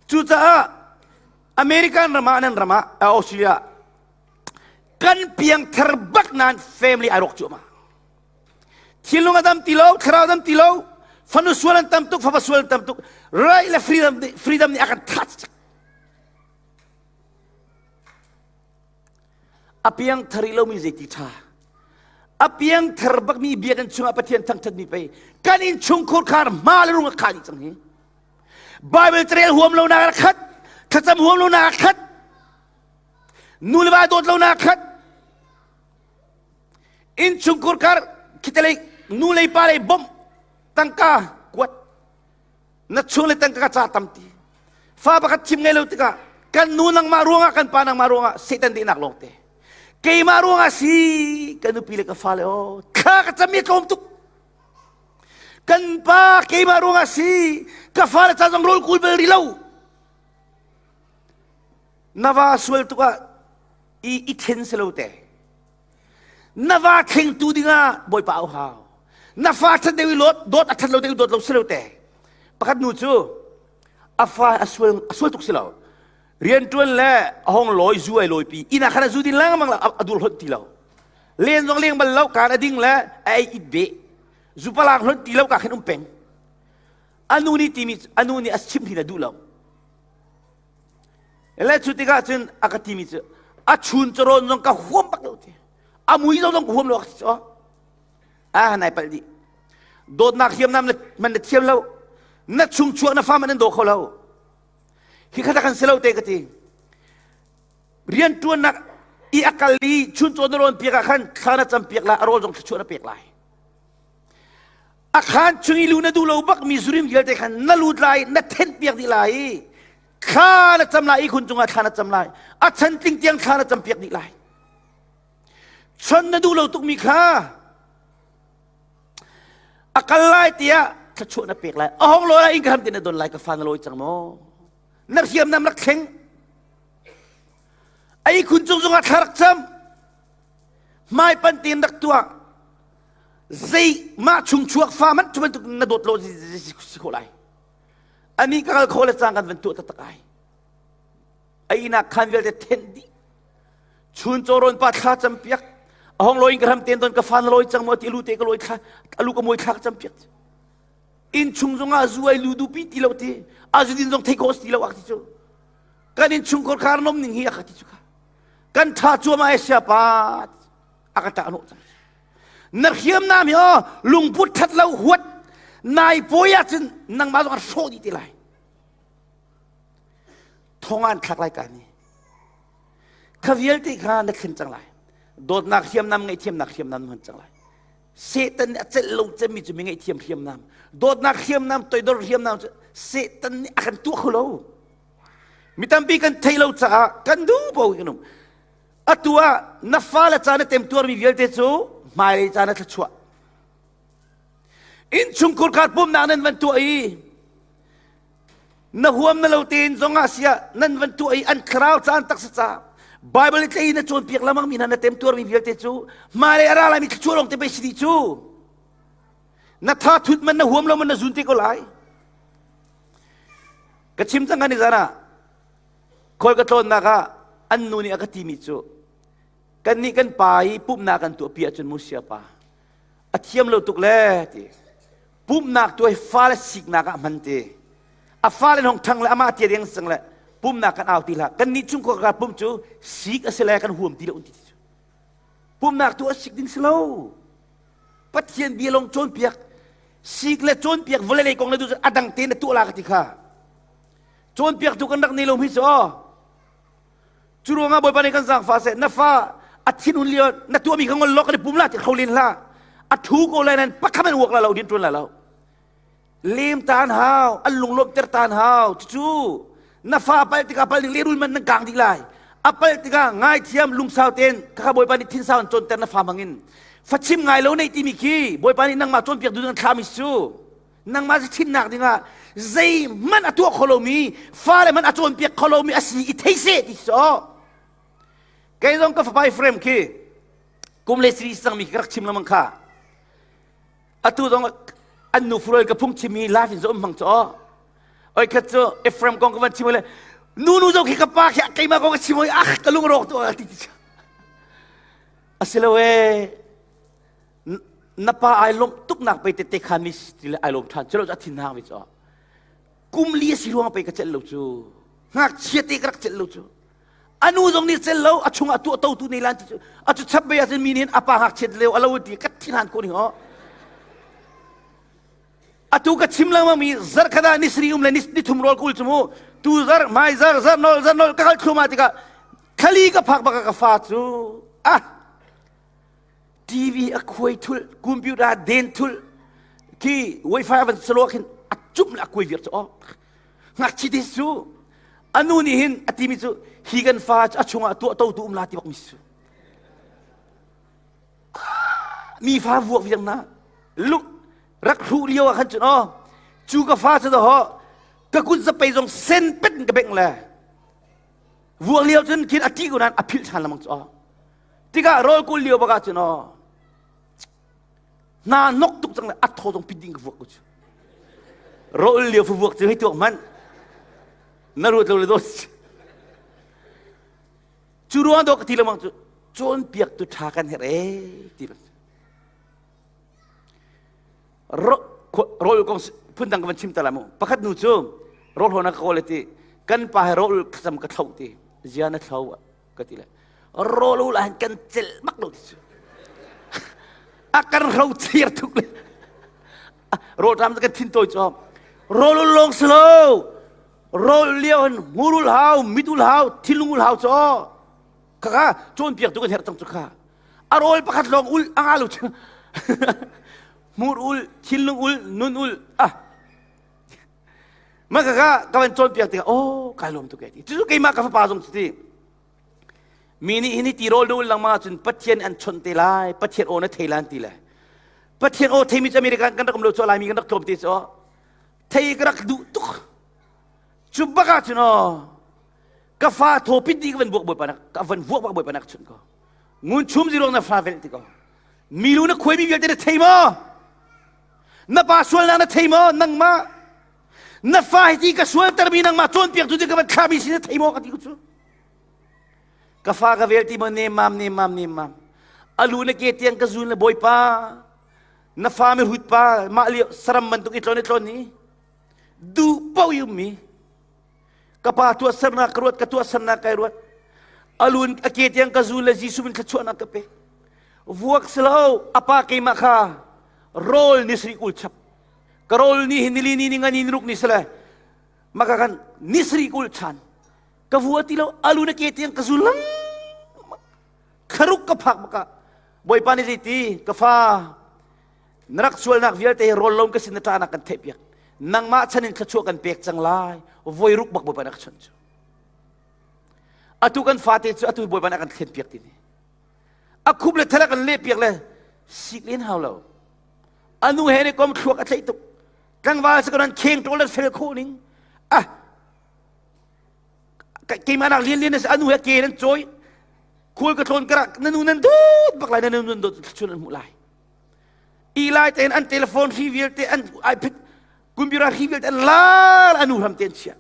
Cucaah American ram ah nan ram ah Australia. Kan piangthar bak nain family ai rawk cuahmah. Thinlung a dam ti lo, thlarau dam ti lo, fanu sual an tam tuk, fapa sual an tam tuk. Right le freedom, freedom nih a kan that cik. A piangthar i lomi zeiti ṭha. A piangthar bakmi biakinn chungah Pathian thangṭhatmi pei kan inn chungkhur khar hma le rung a khah dih cang hi. Bible carel huam lo nak a khat, thlacam huam lo nak a khat, nu le va dawt lo nak a khat. Inn chungkhur khar khitelei nu lei pa lei bawmh tangka kuat na chung le tangka ca tam ti fa pakhat thim ngei lo tikah kan nu nangmah ruangah kan pa nangmah ruangah Satan dehnak lawng te keimah ruangah si ka nupi le ka fale oh thla ka cam i tlawm tuk kan pa keimah ruangah si ka fale ca zong rawl kul bel ri lo na va sual tuk ah i i then si lo te Na va thlengtu dingah Bawipa au hau. Na fa ṭhat deuh i lot, dawt a ṭhat lo deuh dawt lo si lo te. Pakhat nu cu a fa a sual, a sual tuk si lo. Rianṭuan le a hong lawi zu ai lawipi. Inn ah khan a zu din lengmang la a dur hlonh ti lo. Len zong leng bal lo kaan a ding le a ei it beh. Zu palang hlonh ti lo ka khin um peng. A nu nih timi a nu nih a chimh hin a duh lo. Le cu tikah cun a ka timi cu a chun carawn zong ka huam bak lo ti. A mui zong ka huam lo ka ti Ah nai palh dih. Dawtnak hriamnam na man na thiam lo. Na chung chuak na fa man an daw kho lo. Hi kha kan si lo te ka ti. Rian ṭuannak i a kal i chun cawn na rawn piak ah khan thla na cam piak lai, a rawl zong thluachuah na pek lai. A khaan chung i lu na duh lo bakmi zurim vialte khan na lut lai, na thenh piak dih lai i thla na cam lai i khun cungah thla na cam lai. A chan tling tiang thla na cam piak dih lai. Chon na duh lo tukmi kha a kal lai tiah thluachuah na pek lai. A hong lo lai in ka ham ti na don lai ka fa na lawi cang maw? Na hriamnam rak thleng. Ai khun cung zongah thla rak cam. Hmai pan tein rak tuah. Zei mah chung chuak fa man cu bantuk na dawt lo si khawh lai. Ani ka kal kho le cang kan van tuah taktak ai. Ai nak khan vialte thenh dih. Chun cawrawn pa thla cam piak. A hong loin ka ram ten don ka fa na loi cang maw ti alu te ka loi thla alu ka moi thla ka cam piak. Inn chung zongah zu ai lu dupi ti lo ti. A zu din zong thei khawh ti lo ak ti cu. Kan inn chung khar nom ning hi a ti cu kha. Kan tha cuama Asia pa a ka ṭah hnawh cang. Na hriamnam hi aw lungput ṭhat lo huat nai pawi ahcun nangmah zong an hrawh dih te lai. Thong an thlak lai ka ni. Kha vialte kha na thlen cang lai. Dawtnak hriamnam ngaihthiamnak hriamnam na hman cang lai. Satan nih a celh lo cemmi cu mi ngaihthiam hriamnam. Dawtnak hriamnam toidor hriamnam cu Satan nih a kan tuah kho lo. Mi tampi kan theih lo caah kan duh paoh in kan um. Atu ah na fale ca na temtuarmi vialte cu hmailei ca na thluachuah. Innchungkhur khar pumnak nan van tuah i na huam na lo tein zongah siah nan van tuah i an thlarau ca an taksa ca Bible i tlei na cawnpiak lamang mi hna na temtuarmi vialte cu hmailei a ra laimi thluachuah lawng te pei si dih cu. Na tha thut man na huam lo man na zun te ko lai. Ka chim cang kan i zan ah Khual ka tlawnnak ah an nu nih a ka timi cu kannih kan pa i pumhnak kan tuahpi ahcun mu siapa a thiam lo tuk le ti pumhnak tuah hi fale siknak ah hman ti a fale hong ṭhang le amah tia deng sang le pumhnak kan au ti hlah kannih chung khua ka pumh cu sik a si le kan huam ti lo ti cu pumhnak tuah sik ding si lo Pathian bia lawng cawnpiak sik le cawnpiak vawlei lei kong le du a dang te na tuah la ka ti kha Cawnpiaktu kan rak nei lo mi cu aw. Cu ruangah Bawipa nih kan zaangfah seh na fa a thinhun lio na tuahmi kha ngol law kan i pum la ti kho len hlah. A thu ko lai nan pakhat an uak la lo din ṭuan la lo. Lem tan hau, an lunglawmhter tan hau. Cucu na fa pal tikah pal ding lehrul man nan kang dih lai. A pal tikah ngaithiam lungsau tein khakha Bawipa nih thinsau an cawnter na fa hmangin. Fachim ngai lo neih timi khi Bawipa nih nangmah cawnpiak duh ding an thlahmi cu. Nangmah si thinnak dingah zeihmanh a tuah kho lomi fale hmanh a cawnpiak kho lomi a si i thei seh ti si aw kei zong ka fapa Ephraim khi kum le siri cangmi khi ka rak chim lengmang kha atu zong an nu furoi ka phung chim i live in zo um hmang cu aw oi khat cu Ephraim kong ka van chim le nu nu zo khi ka pa khi keimah kong ka chim oi ah ka lung rawk tu ti ti. Asilo e na pa ai lawmh tuknak pei tette khan mi ti le ai lawm ṭhan cu lo cu a thin hang ve cu. Kum li a si ruang pei ka celh lo cu. Ngakchia te ka rak celh lo cu. Anu zong nih cel lo a chungah tuah totu nei lan ti cu a cu chap bei ahcun mi nih a pa ngakchiat leo a lo ti ka thin han ko ning ho. Atu ka chim lengmang mi zarh khat ah nisri um le ni thum rawl kul cu mu tu zar mai zar zar nol zar nol ka kal thluma tikah thlali ka phak bak ka fa cu ah TV a khuai thul computer den thul khi wifi van salo khin a cum le a kuai vir cu oh ngakchi te cu anu nih hin a timi cu hi kan fa a chungah tuah to tu um la ti bak mi su mi fa vuak viang na luk rak hruh lio ah khan cun aw cu ka fa cu ho ka kut zapei zong sen pet in ka bengh le vuak lio cun khin a ṭih ko nain a philh ṭhan lamang cu aw tikah rawl kul lio bak ah cun aw hna nok tuk cang le a thaw zong pit ding ka vuak ko cu rawl lio fu vuak cu hei tuak hmanh na ruat lo le dawt cu ruang dawh ka ti lengmang cu cawnpiaktu ṭha kan herh ee ti Rawl kong phundang ka van chim ta lai mu. Pakhat nu cu rawl hawn ka kawl ti kan pa he rawl thlacam ka thlo ti zia na thlo ka ti le rawl ul ah kan celh bak lo ti cu a kan ro chir tuk le rawl ṭam kan thin tawi cu rawl ul lawng si lo rawl lio hin hmur ul hau mit ul hau thinlung ul hau cu Khakha cawnpiaktu kan herh cang cu kha. A rawl pakhat lawng ul a ngah lo cu. Hmur ul, thinlung ul, nun ul. Ah. Mah khakha ka van cawnpiak tikah oh kai lawm tuk e ti. Cucu keimah ka fapa zong cu ti. Mi nih hin ti rawl na ul lengmang ahcun Pathian an chawnh te lai, Pathian aw na thei lan ti le. Pathian aw theimi cu American kan rak um lo cu Laimi kan rak tlawm te cu. Thei ka rak duh tuk. Cu bak ahcun aw ka fa thawpit dih ka van vuak bawipa nak ka van vuak bak bawipa nak chun ko ngun chum zirong na fa vel ti ko milu na khuai mi vialte na thei maw na pa sualnak na thei maw nangmah na fa hi ti ka sualter mi nangmah cawnpiak tu ka van thla mi si na thei maw ka ti ko cu ka fa ka vel ti maw nem mam nem mam nem mam alu na ke tiang ka zun le bawipa na fa mi hut pa mah lio saram bantuk i tlon i tlon ni duh pau yum mi Ka pa tuahsernak ka ruat, ka tuahsernak kai ruat. Alun a ke tiang ka zul le Jesuh min thluachuahnak ka pek. Vuak si lo, a pa keimah kha rawl ni sri kul chap. Ka rawl ni hi nili ni ni nga ni ruk ni sile. Maka kan ni sri kul chan. Ka vua ti lo, alun a ke tiang ka zul lang. Kharuk ka phak maka. Bawipa nih zeiti ka fa Na rak sualnak vialte hi rawl lom ka sin na ṭahnak kan theihpiak. Nangmah chan in thluachuah kan pek cang lai. Voi ruk bak Bawipa nih a ka chawnh cu. Atu kan fate cu atu Bawipa nih a kan thlenpiak ti ni. A khup le thal a kan lehpiak le sik len hau lo. Anu he ne kom thluak a tlaih tuk. Tlangval si ko nan kheng ṭawl an fel khawh ning. Ah, keimah nak lian lian anu he ke nan cawi. Khual ka tlawn karak na nu nan dawt bak lai na nu nan dawt chun an hmuh lai. Eli tein an telephone hri vialte an iPad computer hri vialte an lar anu hram te an chiah.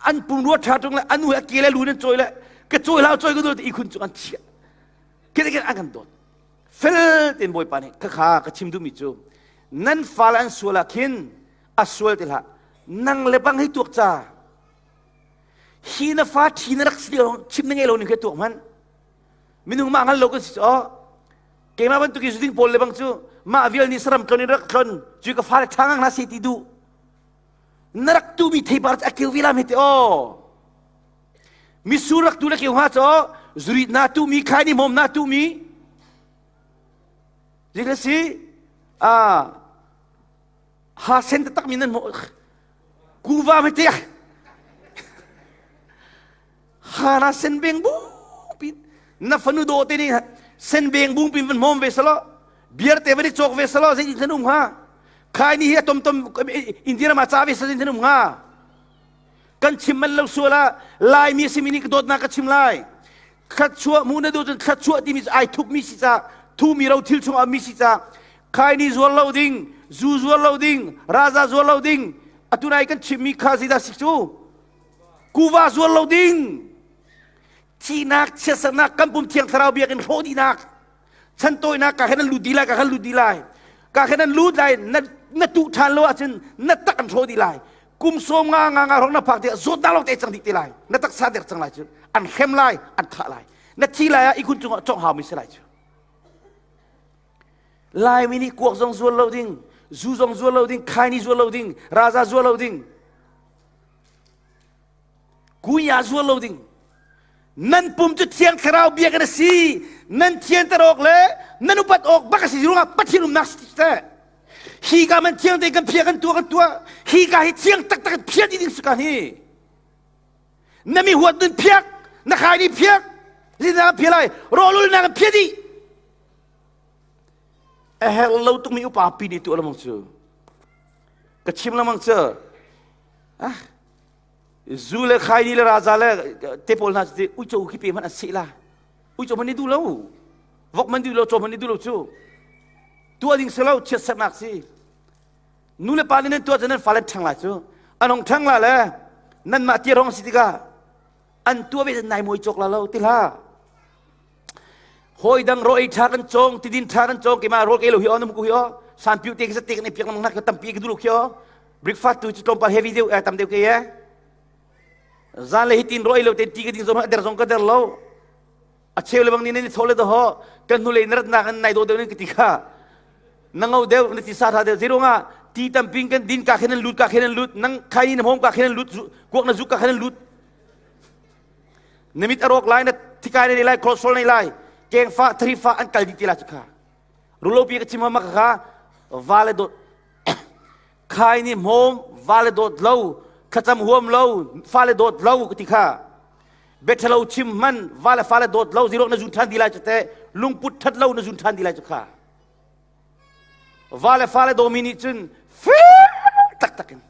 An pumrua ṭha ṭung le anu he a ke le lu nan cawi le ka cawi hlah cawi ka dawt i khun cu an chiah. Kete kete an kan dawt. Fel tein Bawipa nih khakha ka chim duhmi cu nan fale an sual ah khin a sual ti hlah nang le bang hi tuak ca hi na fa ṭhi na rak si chim na ngei lo ning khi tuak hmanh Minung mah hngal lo kan si cu keimah bantuk i zuding pawl le bang cu mah vial nih saram tlon in rak tlon cu ka fale ṭha ngang hna se ti duh na rak tuhmi theipar cu a keu vilam he te aw misur rak tu le keu hnga cu zurit na tuhmi khaini hmawm na tuhmi zeitin si a ha sen taktak mi nan hmuh kuva me te Hana senbeng bung pin na fanu dawh te nih senbeng bung pin van hmawm ve selaw biar te van i cawk ve selaw zeitin than um hnga khai ni hi a tom tom India ram ah ca ve selaw zeitin than um hnga kan chim man lo sual ah Laimi simi nih ka dawtnak ka chim lai thluachuah mu na duh cun thluachuah timi cu ai thukmi si ca thumi ro thil chungah mi si ca khai ni zuar lo ding zu zuar lo ding raza zuar lo ding atu nai kan chimmi kha zeidah si cu Kuva zuar lo ding. Thihnak, chiatsernak, kan pum thiang thlarau biakinn hrawh dihnak, chantawinak ka khan an lut dih lai, ka khan lut dih lai. Ka khan an lut lai, na, na tuh ṭhan lo ahcun na tak an hrawh dih lai. Kum sawm nga nga nga rong na phak tikah zawtnak lawng te cang dih te lai. Na taksa der cang lai cu. An hrem lai, an thah lai. Na thi lai ah ihkhun cungah cawng haumi si lai cu. Laimi nih kuak zong zual lo ding, zu zong zual lo ding, khaini zual lo ding, raza zual lo ding, kunya zual lo ding. Nan pum cu Thiang Thlarau biakinn a si. Nan thianter awk le nan upat awk bak a si ruangah Pathian umnak si teh. Hi ka man thiang te kan phia kan tuah kan tuah. Hi ka hi thiang taktak in phia ding si ka hi. Na mi huat nun phiak, na khaini phiak, lina phia lai, rawlul na kan phia dih. A herh lo tukmi upa pi nih tuah lamang cu. Ka chim lamang cu. Ah, zu le khaini le raza le te pawl hna cu uico khi pe hmanh an seh la. Uico hmanh ni duh lo. Vok man duh lo, caw hmanh ni duh lo cu. Tuah ding si lo, chiatsernak si. Nu le pa nih nan tuah cu nan fale ṭhang lai cu. An hong ṭhang la le nanmah ti rong si tikah an tuah ve nai muai cawk la lo ti hlah. Hawi dang ro ei ṭha kan cawng, tidin ṭha kan cawng, keimah rawl ke lo hi aw, na ku hi aw, san piu te ki te kan ei piak lamang nak tampi ka duh lo khi aw. Breakfast tu cu tlawmpal heavy deuh eh tam deuh ke ye. Zan le hitin ro ei lo te ti ka ding zong der zong ka der lo. A cheu le bang ni nan i tho le daho kan hnulei na ratnak an nai do deuh nan ka ti kha. Na ngo deuh na ti sa tha deuh zirunga ti tamping kan din ka khen an lut ka khen an lut nang khai na hom ka khen an lut kuak na zuk ka khen an lut Na mit a rawk lai, na thikai na nei lai, cholesterol nei lai, kengfa, tharifa an kal dih ti lai cu kha. Rulopi ka chim ma kha va le dawt khai ni hmawm va le dawt lo thlacam huam lo fa le dawt lo ka ti kha bethalo chim man va le fa le dawt lo zirok na zun than di lai cu te lungput that lo na zun than di lai cu kha va le fa le dawmi nih cun fir taktak in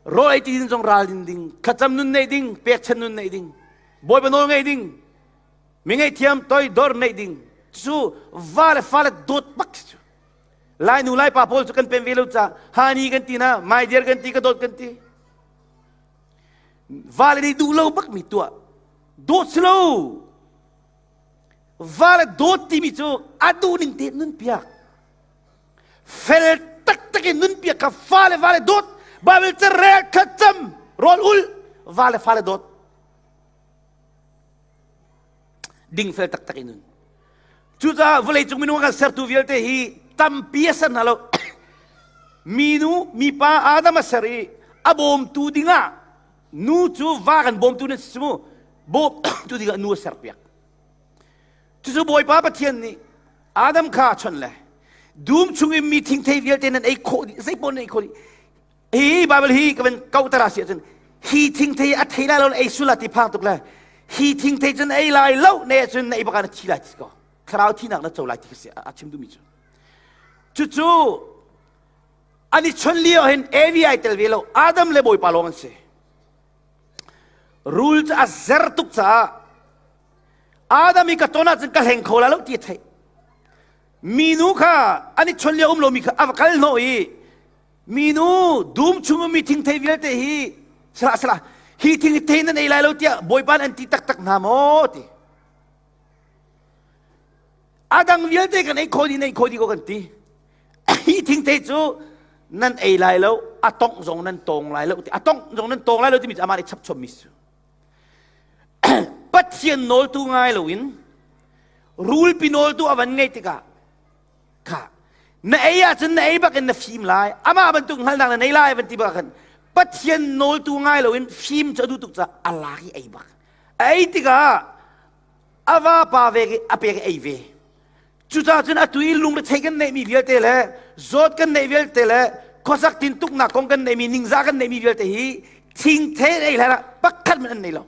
rawl ei ti din zong ral din ding thlacam nun neih ding pekchan nun neih ding bawipa nawl ngeih ding mi ngaihthiam toi dor neih ding cu va le fa le dawt bak cu lai nu lai pa pawl cu kan pem ve lo ca hani kan ti na my dear kan ti ka dawt kan ti va le nih duh lo bak mi tuah dawt si lo Va le dawt timi cu a duhning te nun piak. Fel taktak in nun piak kha fa le va le dawt. Bible ca rel thlacam rawl ul va le fa le dawt. Ding fel taktak in nun. Cucaah vawleicung minung a kan sertu vialte hi tampi a ser hna lo. Minu, mipa Adam a ser i a bawmtu dingah nu cu va kan bawmtu nan si mu bawmtu dingah nu a serpiak cucu bawipa pathian nih Adam kha a chawnh le dum chung in mi thingthei vialte nan ei khawh dih zei pawl nan ei khawh dih hi Bible hi ka van kauh si ahcun hi thingthei a thei lai lo ei sula ti phang tuk le hi thingthei cun ei lai lo ne cun na ei baka na thi lai ti ko thlarau thinak na co lai ti si a chim duhmi cu cucu An i chawnh lio hin Evi ai tel ve lo. Adam le Bawipa lawng an si. Rul cu a zer tuk caah Adam i ka ton ahcun ka hleng kho la lo ti a theih. Minu kha an i chawnh lio um lomi kha a va kal hnawh i minu dum chung ummi thingthei vialte hi salah salah hi thingthei nan ei lai lo tiah Bawipa an ti taktak hna maw ti. A dang vialte kan ei kho dih, nan ei kho dih ko kan ti. Hi thingthei cu nan ei lai lo, a tongh zong nan tawng lai lo ti. A tongh zong nan tawng lai lo timi cu amah nih chapchommi si. Pathian nawltu ngai loin rulpi nawltu a van ngeih tikah kha na ei ahcun na ei bak in na fim lai amah bantuk hngalhnak na nei lai van ti bak khan Pathian nawltu ngai loin fim cu a duh tuk caah a lak i ei bak a ei tikah a vapa ve a pek i ei ve cucaah cun atu i lungrethei kan neihmi vialte le zawt kan neih vialte le khuasak tintuknak kong kan neihmi ningzah kan neihmi vialte hi thingthei ei hlan ah pakhat man an nei lo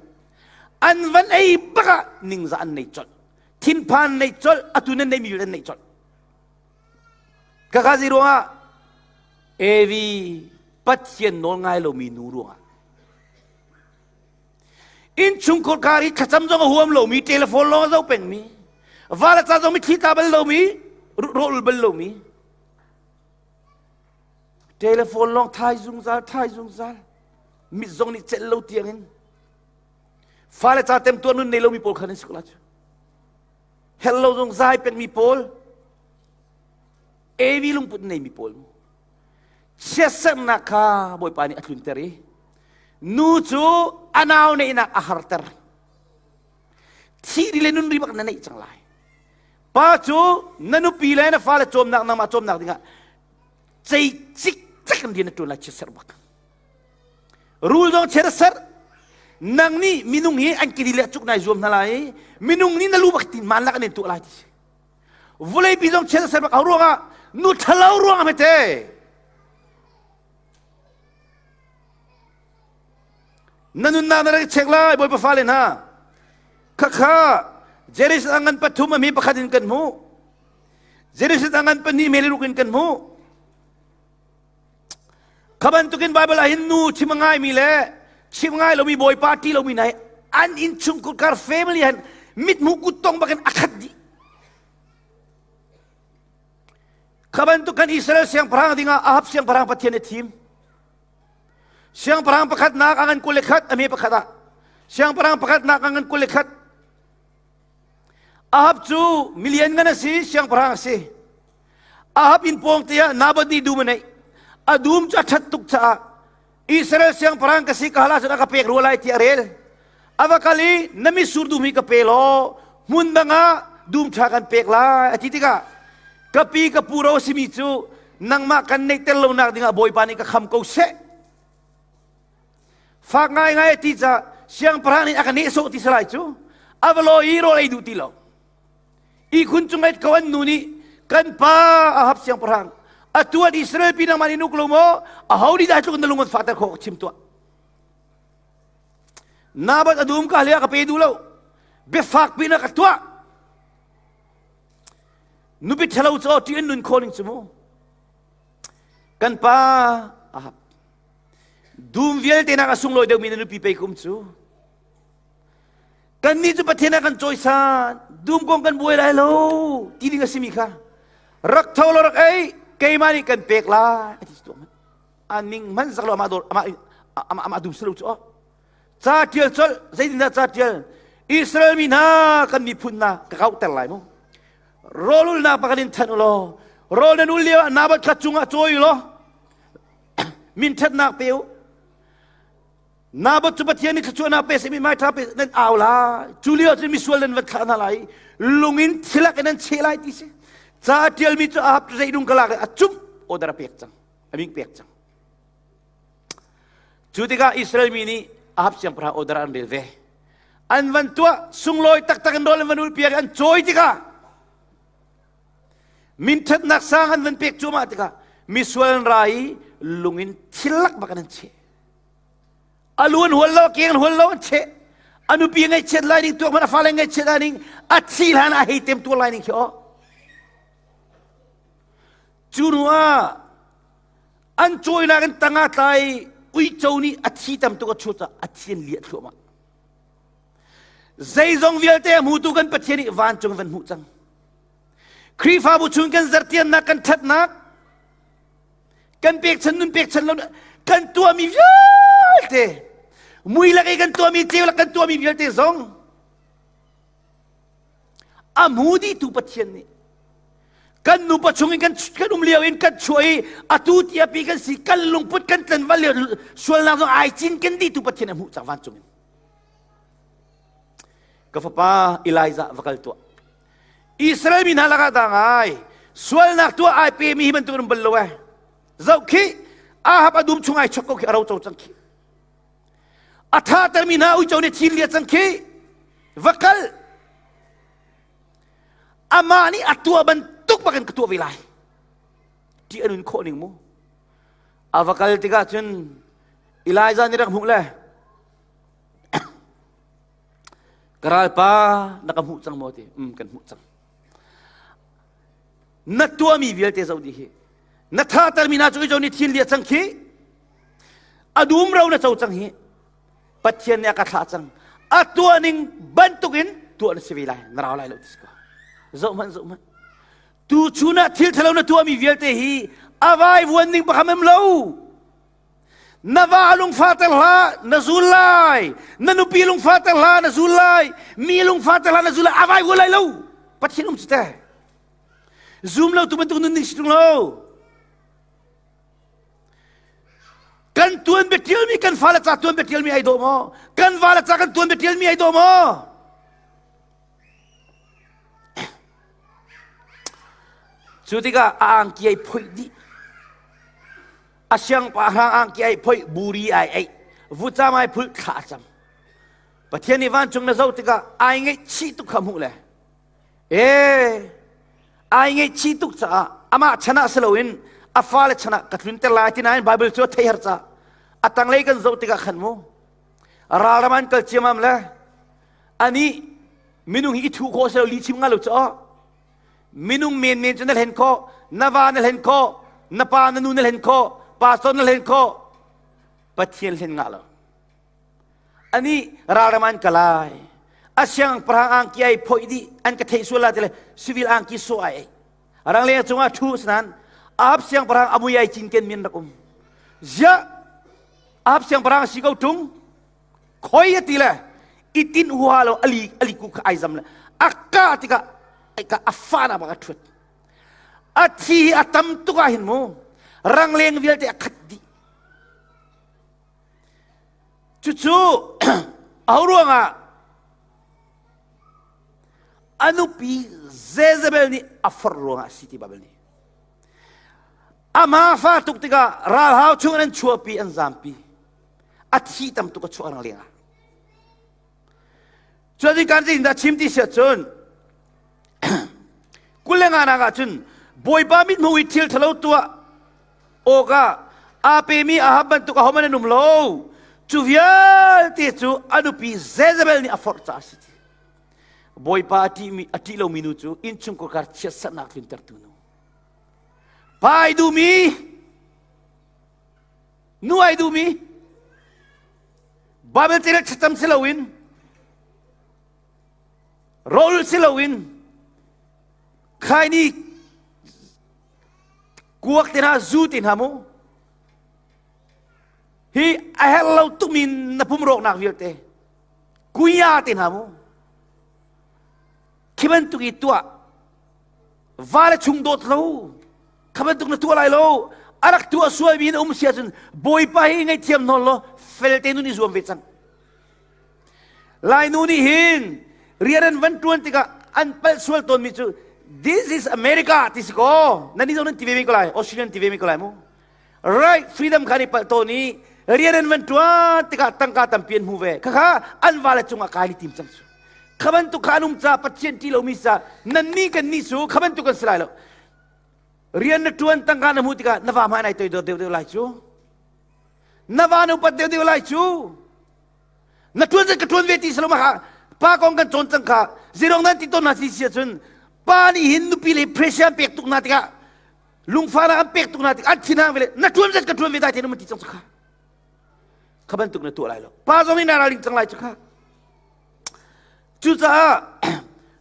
an van ei bak ah ningzah an nei colh thinphan nei colh atu nan neihmi vialte an nei colh kaka zi ruangah Evi Pathian nawl ngai lomi nu ruangah Innchungkhar kar i thlacam zong a huam lomi, telephone lawng a zoh pengmi, va le ca zong mitthli tla bal lomi, rawlul bal lomi, telephone lawng thai zungzal, thai zungzal, mit zong nih celh lo tiangin. Fale ca temtuar nun nei lomi pawl khan an si ko la cu. Hell lo zong zai pengmi pawl, AV lungput neimi pawl mu. Chiatserhnak kha Bawipa nih a tlunter i nu cu a nau neihnak a harter. Thih ri le nun ri bak na neih cang lai. Pa cu na nupi le na fale cawmnak nangmah cawmnak dingah cei cikcek in rian na ṭuan lai chiatserh bak. Rul zong chiat a serh. Nang nih minung hi an kiri le cuk nai zuam hna lai. Minung nih na lu bak tin man lak an in tuah lai ti si. Vawleipi zong chiat a serh bak ruangah nu ṭhalo ruangah hmete. Na nunnak na rak check lai Bawipa fale hna. Khakha Jerusalem ngan pathum a mi pakhat in kan hmuh. Jerusalem ngan pahnih meli ruk in kan hmuh. Kha bantukin Baibal ah hin nu chim a ngaimi le chim ngai lomi bawipa ṭih lomi hna hi an innchungkhar family han mithmuh kuttong bakin a khat dih. Kha bantuk kan Israel siangpahrang dingah Ahab siangpahrang Pathian a thim. Siangpahrang pakhatnak a ngan 21 a me pakhat ah. Siangpahrang pakhatnak a ngan 21. Ahab cu milian ngan a si, siangpahrang a si. Ahab inn pawng te ah Naboth nih dum a neih. A dum cu a ṭhat tuk caah Israel siangpahrang ka si ka hal ahcun a ka pek rua lai tiah a rel. A va kal i na mitsur dum hi ka pe law hmun dang ah dum ṭha kan pek lai a ti tikah ka pi ka pu ro a simi cu nangmah kan neihter lonak dingah Bawipa nih ka kham ko seh. Fak ngaingai a ti caah siangpahrang nih a ka nehsawh ti salai cu a va lawi i rawl ei duh ti lo. Ihkhun cung ait ko an nu nih kan pa Ahab siangpahrang atu an Israel pi nangmah nih nuk lo maw aho nih dah tluk na lung an fahter khawh chim tuah Nabat a dum ka hle ka pe duh lo biafak pi na ka tuah nupi ṭhalo cu ṭih an nun khawh ning cu mu kan pa Ahab dum vialte nak a sunglawi deuhmi na nupi pei kum cu Kannih cu Pathian ah kan cawisan, dum kong kan buai lai lo ti ding a simi kha rak tho law rak ei, keimah nih kan pek lai a ti tuah hmanh. A ning hmanh zak lo amah dawr amah amah amah dum si lo cu aw. Ca tial colh zeitindah ca tial Israel mi hna kan miphun hna ka kauhter lai mu. Rawlulnak pakhat in thanh u law rawl nan ul lio ah Naboth kha cungah cawi u law min ṭhatnak pe u. Naboth cu Pathian nih thluachuahnak pe seh mithmai ṭha pe nan au lai. Cu lio cun misual nan van thlah hna lai. Lung in thilak in nan cheh lai ti si. Ca a ṭialmi cu Ahab cu zeidung ka lak i a cumh order a pek cang. A ming pek cang. Cu tikah Israel mi nih Ahab siangpahrang order an rel ve. An van tuah sunglawi taktak in rawl an van ulpiak i an cawi tikah minṭhatnak sang an van pek cuahmah tikah misual an ra i lung in thilak bak in an cheh. A lu an hual lo, a keng an hual lo, an cheh. A nupi ngaihchiat lai ning tuak hmanh a fale ngaihchiat lai ning a thi hlan a hei tem tuar lai ning khi aw. Cu hnu ah an cawinak in tangah tlai uico nih a thi tam tuk a chut ah a thi an liah thluahmah. Zeizong vialte a hmutu kan Pathian nih vancung van hmuh cang. Khrihfabu chung kan zartiannak kan ṭhatnak kan pekchan nun pekchan lo kan tuahmi vialte mui lak i kan tuahmi ceu lak kan tuahmi vialte zong a hmu dihtu Pathian nih kan nupa chung in kan kan um lio in kan chuah i atu tia pi kan si kan lungput kan tlanval lio sualnak zong ai cin kan dihtu Pathian a hmuh cang vancung in ka fapa Elijah va kal tuah Israel mi hna lakah dah ngai sualnak tuah ai pemi hi bantuk in bal lo eh zoh khi Ahab a dum chung ai chok ko khi a ro co cang khi a tha termi hna uico nih thin lia cang khi va kal amah nih a tuah bantuk bakin ka tuah ve lai ti a nun khawh ning mu a va kal tikah cun Elijah nih rak hmuh le Ka ralpa na ka hmuh cang maw ti? Um kan hmuh cang. Na tuahmi vialte zoh dih hi. Na thahtermi hna cu izo nih thil lia cang khi. A dum ro na co cang hi. Pathian nih a ka thlah cang. A tuah ning bantukin tuah na si ve lai. Na rau lai lo ti si ko. Zoh hmanh zoh hmanh. Tu chun ah thil thalo na tuahmi vialte hi a vai vuan ning pakam em lo. Na va lungfahter hlah, na zul lai. Na nupi lungfahter hlah, na zul lai. Mi lungfahter hlah, na zul lai. A vai hual lai lo. Pathian um cu te. Zum lo tu bantuk nun ning si tung lo. Kan tuan bia tialmi kan fale ca tuan bia tialmi ai dawh maw? Kan vale ca kan tuan bia tialmi ai dawh maw? Cu tikah a angki ai phoih dih. A siangpahrang angki ai phoih, buri ai eih. Vucam ai phulh, thla a cam. Pathian nih vancung na zoh tikah ai ngaihchih tuk kha hmuh le ee ai ngaihchih tuk caah amah chan ah si loin a fale chan ah ka tlunter lai ti nain Bible cu a theih har caah a tanglei kan zoh tikah khan mu ralram an kal ciamam le anih minung hi i thu khawh si lo li chim nga lo cu minung menmen cu na hlen khawh na va na hlen khawh na pa na nu na hlen khawh pastor na hlen khawh pathian hlen ngah lo ani ralram an kalai a siangpahrang angki ai phoih dih an ka theih sual la tile civil angki so ai ei rangleng cungah thu sanan Ahab siangpahrang amui ai cinken min rak um ziah Ahab siangpahrang si ko tung khoi a ti le itin hua lo ali ali ku kha ai zam le a ka tikah ai ka a fa na bak a thut a thi hi a tam tuk ah hin mu rangleng vialte a khat dih cucu a ruangah a nupi Jezebel nih a forh ruangah a si ti Bible nih ama fa tuk tikah ralhau chung an chuahpi an zampi a thi tam tuk a chuah rang leng ah cuan kan tin dah chim ti sia cun kulenga nak ah cun bawipa mit hmu i thil thalo tuah awkah aa pemi Ahab bantuk ahohmanh an um lo cu vialte cu a nupi Jezebel nih a forh caah a si ti bawipa a ṭihmi a ṭih lomi nu cu innchungkhar chiatserhnak tluntertu nu pa ai duhmi Nu ai duhmi Bible carel thlacam si loin rawl si loin khaini kuak te hna zu te hna mu hi a herh lo tukmi na pum rawknak vialte kuya te hna mu khi bantuk i tuah va le chung dawt lo kha bantuk na tuah lai lo a rak tuah sualmi na um si ahcun bawipa hi ngaihthiam nawl law felte nun i zuam ve cang lainu nih hin rian an van tuan tikah an palh sual tawnmi cu this is America ti si ko nan ni zong nan ti ve mi ko lai Australian ti ve mi ko lai mu right freedom kha ni palh tawn i rian an van tuan tikah tangka tampi an hmu ve khakha an vale cungah kai ni tim cang cu kha bantuk kha an um ca pathian ti lomi ca nan ni kan ni cu kha bantuk kan si lai lo rian na ṭuan tangka na hmuh tikah na va hmai nai toidor deuh deuh lai cu na va na upat deuh deuh lai cu na ṭuan zat ka ṭuan ve ti salo ma kha pa kong kan cawn cang kha zirong nan ti ton hna si si ahcun pa nih hin nupi le pressure an pek tuk hna tikah lungfahnak an pek tuk hna tikah an thinhang ve le na ṭuan zat ka ṭuan ve dai te na ti cang cu kha kha bantuk na tuah lai lo pa zong nih na ralring cang lai cu kha Cucaah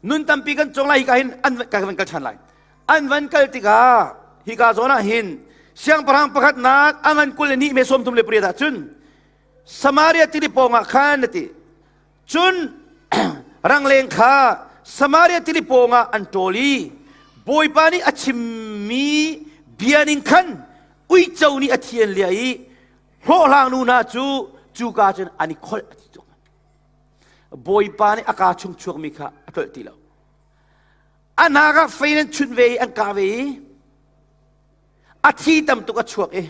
nun tampi kan cawng lai hika hin an ka van kal ṭhan lai. An van kal tikah hika zawn ah hin siangpahrang pakhatnak a ngan 22 me 38 ah cun Samaria tili pawng ah khan a ti. Cun rangleng kha Samaria tili pawng ah an ṭawl i Bawipa nih a chimmi bia ning khan uico nih a thi an liah i hlawhhlang nu hna cu cuka cun an i kholh a ti tuk. Bawipa nih a kaa chung chuakmi kha a tlolh ti lo. A hnak ah fei an chunh ve i an kah ve i a thi tam tuk a chuak i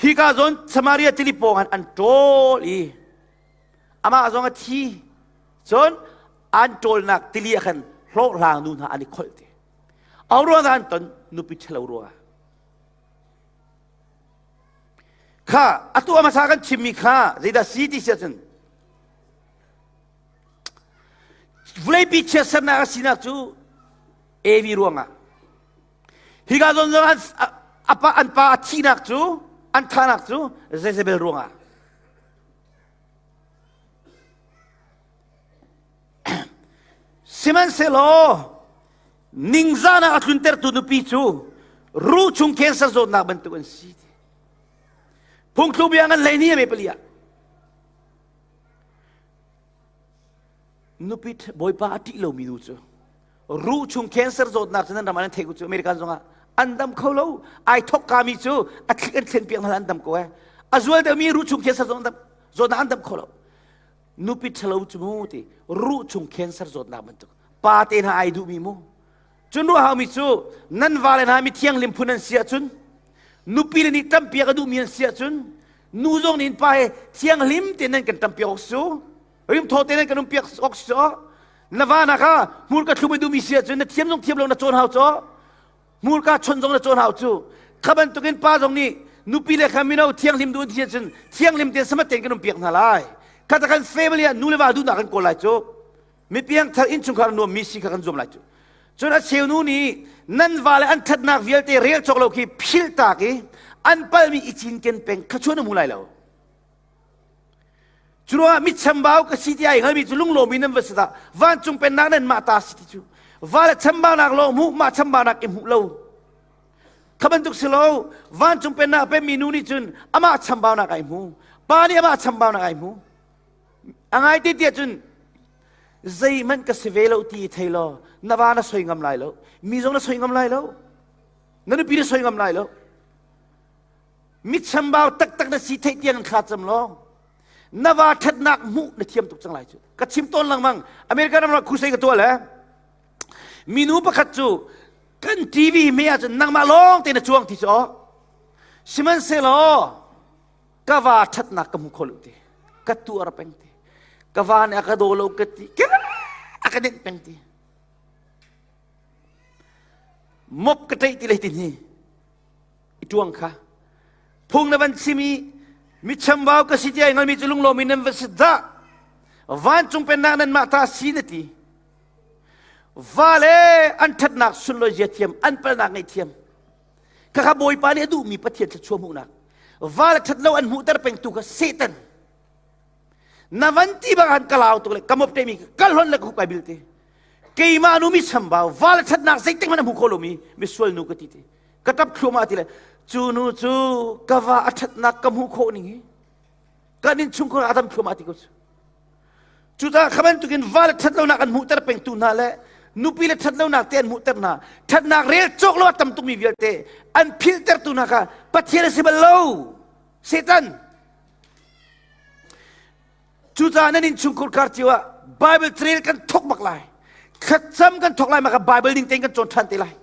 hika zawn Samaria tili pawng an an ṭawl i amah zong a thi cun an ṭawlnak tili ah khan hlawhhlang nu hna an i kholh ti. Au ruangah an ton nupi ṭhalo ruangah. Kha atu a hmasa kan chimmi kha zeidah si ti si ahcun vawleipi chiatsernak a sinak cu Evi ruangah hika zawn zong an, a pa, an pa a thihnak cu an thahnak cu Jezebel ruangah sihmanhsehlaw ningzahnak a tluntertu nupi cu ruh chung cancer zawtnak bantuk an si. Phungthluk bia ngan hlei ni a me pali ah. Nupi bawipa a ṭih lomi nu cu ruh chung cancer zawtnak cu nan ram ah nan theih ko cu American zongah an dam kho lo ai thok kami cu a thlik an thlen piak hna an dam ko eh a zual deuhmi ruh chung cancer zawtnak an dam kho lo nupi ṭhalo cu mu ti ruh chung cancer zawtnak bantuk pa te hna ai duhmi mu cun ruah haumi cu nan vale hna mi thianghlim phun an si ahcun nupi le nih ṭampiak a duhmi an si ahcun nu zong nih pa he thianghlim tein nan kan ṭampiak awk su rimthaw tein nan kan umpiak awk su na va na kha hmurka thlum a duhmi si ahcun na thiam zong thiam lo na cawn hau caw hmurka chon zong na cawn hau cu kha bantukin pa zong nih nupi le kha mino thianghlim duh ti ahcun thianghlim tein samat tein kan umpiak hna lai kha ta kan family ah nu le va duhnak kan kawl lai cu mi piangthar innchungkhar nuammi si kha kan zuam lai cu cun a cheu nu nih nan vale an ṭhatnak vialte rel cawk lo khi philh tak i an palmi i cinken peng kha chuan a hmu lai lo cu ruangah mi chambau ka si ti ai hngalmi cu lunglawmi nan va si dah vancung pennak nan mah ta si ti cu vale chambaunak lawng hmuh mah chambaunak i hmuh lo kha bantuk si lo vancung pennak pemmi nu nih cun amah chambaunak ai hmu pa nih amah chambaunak ai hmu A ngai te tiah cun zeihmanh ka si ve lo ti i thei law na va na soi ngam lai lo mi zong na soi ngam lai lo na nupi na soi ngam lai lo mi chambau taktak na si theih tiang thla cam law na va ṭhatnak hmuh na thiam tuk cang lai cu ka chim tawn lengmang America ram crusade ka tuah le minu pakhat cu kan TV me ahcun nangmah lawng te na cuang ti cu sihmanhsehlaw ka va ṭhatnak ka hmu kho lo ti ka tuar peng ti ka va nih a ka daw lo ka ti a ka dinh peng ti mop ka ṭeih ti le tin hi i ṭuang kha phung na van chim i mi chambau ka si ti ai ngalmi cu lunglawm in nan va si dah vancung pennak nan mah ta si na ti va le an ṭhatnak sunlawi zia thiam an palnak ngaih thiam Khakha Bawipa nih a duhmi Pathian thluachuah hmuhnak va le ṭhat lo an hmuhter pengtu kha Satan na van ti bang han ka lau tuk le ka mop temi kal hon le ka huk ai bil te keimah nu mi chambau va le ṭhatnak zeitik hmanh a hmu kho lomi misual nu ka ti te ka ṭap thluahmah ti le cu nu cu ka va a ṭhatnak ka hmuh khawh ning hi kan innchungkhar a dam thluahmah ti ko cu Cucaah kha bantukin va le ṭhatlonak an hmuhter pengtu hna le nupi le ṭhatlonak te an hmuhter hna ṭhatnak rel cawk lo a tam tukmi vialte an philhtertu hna kha Pathian a si bal lo Satan cucaah nan innchungkhur kar cio ah Bible trail kan thok bak lai thlacam kan thok lai mah kha Bible ning tein kan cawn ṭhan te lai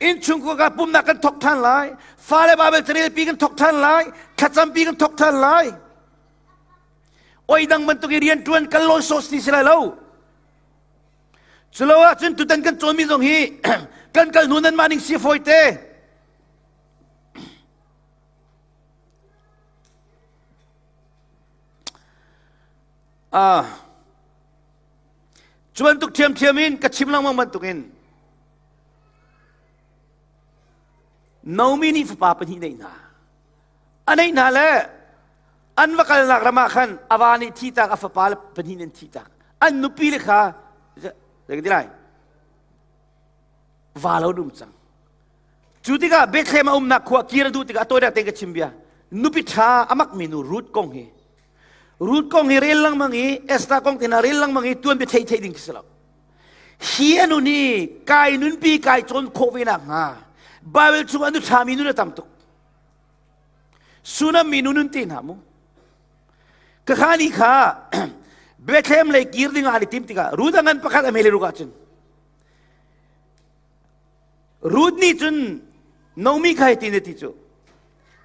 innchungkhur ka pumnak kan thok ṭhan lai fale Bible carel pi kan thok ṭhan lai thlacam pi kan thok ṭhan lai Oi dang bantuk i rian ṭuan kan lawi sawh si lai lo. Culo ahcun tutan kan cawnmi zong hi kan kal hnu nan mah ning si fawi te. Ah, cu bantuk ṭhiamṭhiam in ka chim lengmang bantukin Naomi nih fapa pahnih neih hna. A neih hna le an va kalnak ram ah khan a va nih thihtak a fapa le pahnih nih an thihtak an nupi le kha zei ti lai va lo dum cang cu tikah Bethlehem a umnak khua kir a duh tikah a tawinak tein ka chim bia nupi ṭha a makmi nu Ruth kong hi Ruth kong hi rel lengmang i Esther kong te hna rel lengmang i tuan bia thei thei ding khi si lo hi anu nih kai nunpi kai cawn khawh ve nak hnga Bible chung anu ṭhami nun a tam tuk Sunam mi nu nun te hna mu. Ka kha ni kha Bethlehem lei kir ding ah an i tim tikah Ruth a ngan pakhat a mele ruk ahcun Ruth nih cun Naomi kha hi ti na ti cu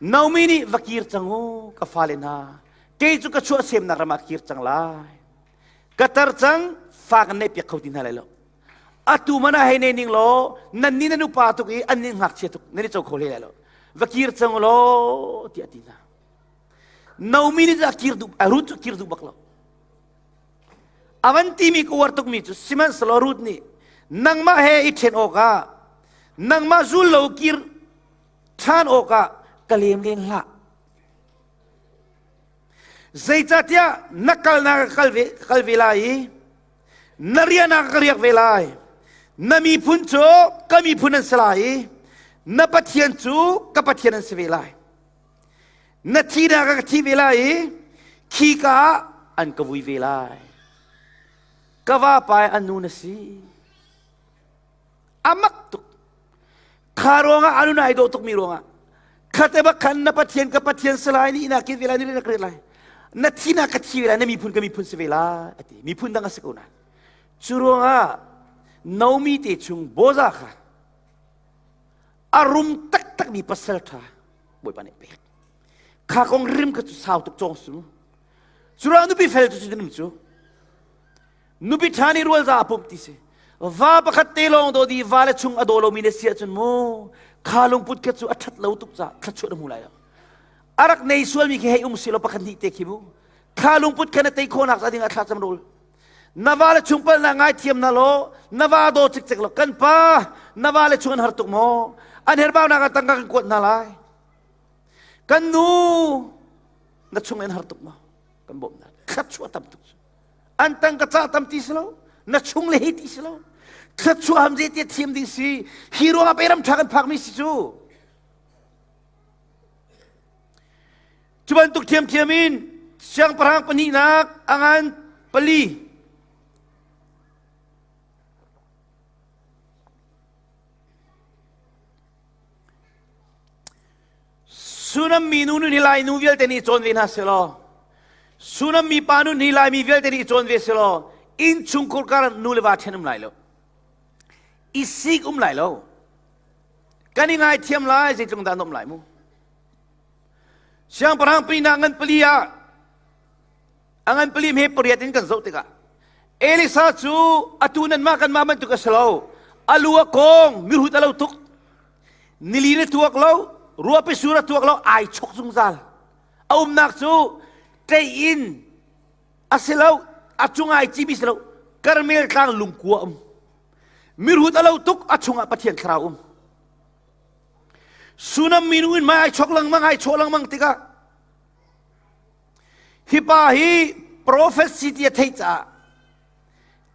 Naomi nih va kir cang u ka fale hna kei cu ka chuah semnak ram ah kir cang lai ka tar cang fa kan neih piak kho ti hna lai lo atu mana hei nei ning law nan ni nan upa tuk i an ni ngakchia tuk nan i co kho hlei lai lo va kir cang law tiah ti hna Naomi nih a kir duh Ruth cu kir duh bak lo avan timi ka uar tukmi cu sihmanhsehlaw Ruth nih nangmah he i ṭhen awkah nangmah zul lo kir ṭhan awkah ka lem len hlah zeicahtiah na kalnak ka kal ve kal ve lai i na rian ah ka riak ve lai na miphun cu ka miphun an si lai i na pathian cu ka pathian an si ve lai. Na thihnak ah ka thi ve lai i khika ah an ka vui ve lai. Ka vapa i a nu na si. A mak tuk. Kha ruangah a nun ai dawh tukmi ruangah khate bak khan na Pathian ka Pathian si lai ni ina kin ve lai ni na ka lai na thihnak ka thi ve lai na miphun ka miphun si ve lai a ti miphun dang a si ko nain cu ruangah Naomi te chung Boza kha a rum taktakmi pasal ṭha Bawipa nih pek. Kha kong rim kha cu sau tuk cawng su. Cu ruang nupi fel cu cu cu. Nupi ṭha nih rual za a pumh ti si. Va pakhat te lawng daw di va le chung a daw lomi na si ahcun mu kha lungput kha cu a ṭhat lo tuk ca thluachuah na hmu lai lo. A rak nei sualmi khi hei um si lo pakhat hnih te khi mu. Kha lungput kha na tei khawhnak ca ding ah thlacam rawl. Na va le chung palnak ngaithiam na law na va daw cikcek law kan pa na va le chung an har tuk maw an herbaunak ah tangka kan kuat hna lai kan nu na chung an har tuk maw kan bawmh hna thluachuah tam tuk an tangka cah tam ti si lo na chung le hi ti si lo thluachuah ham zei ti thiam ding si hi ruangah pe ram tha kan phak mi si cu Cu bantuk ṭhiamṭhiam in siangpahrang pahnihnak a ngan pali Sunam mi nu nih Lai nu vialte nih cawn ve hna selaw Sunam mi pa nu nih Laimi vialte nih cawn ve selaw innchungkhur kar nu le va ṭhen um lai lo i sik um lai lo kan i ngaithiam lai zeitlung dah an um lai mu Siangpahrang pinah ngan pali ah a ngan pali he pariat in kan zoh tikah Elisa cu atu nanmah kanmah bantuk a si lo. A lu a kawng, mirhut a lo tuk. Nili na tuak lo, ruahpi sur a tuak lo, ai chok zungzal. A umnak cu tlei in a si lo, a cung ai cimi si lo, Karmel tlang lungkua um. Mirhut a lo tuk, a chungah Pathian thlarau um. Sunam minu in mai ai chok lengmang ai chawh lengmang tikah hi pa hi prophet si ti a theih caah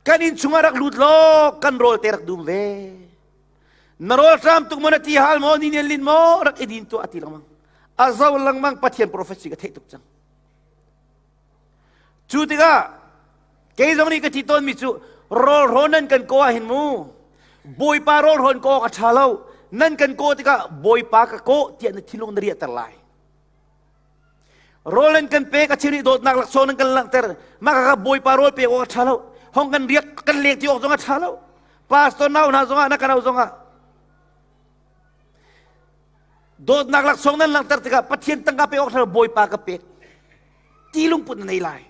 kan inn chungah rak lut law kan rawl te rak dum ve na rawl tram tuk maw na ti hal maw ni nian lin maw rak i din tuah a ti lengmang a zo lengmang Pathian prophet si ka theih tuk cang Cu tikah kei zong nih ka ti tawnmi cu rawlhrawn nan kan kaw ahhin mu Bawipa rawlhrawn kaw awk a ṭha lo nan kan kaw tikah Bawipa ka kaw tiah na thinlung na riahter lai. Rawl nan kan pek a cheu nih dawtnak laksawng nan kan langhter mah kha Bawipa rawl pek awk a ṭha lo hong kan riak kan lek ti awk zong a ṭha lo pastor nau hna zongah na ka nau zongah Dawtnak laksawng nan langhter tikah Pathian tangka pek awk ṭha Bawipa ka pek ti lungput na nei lai.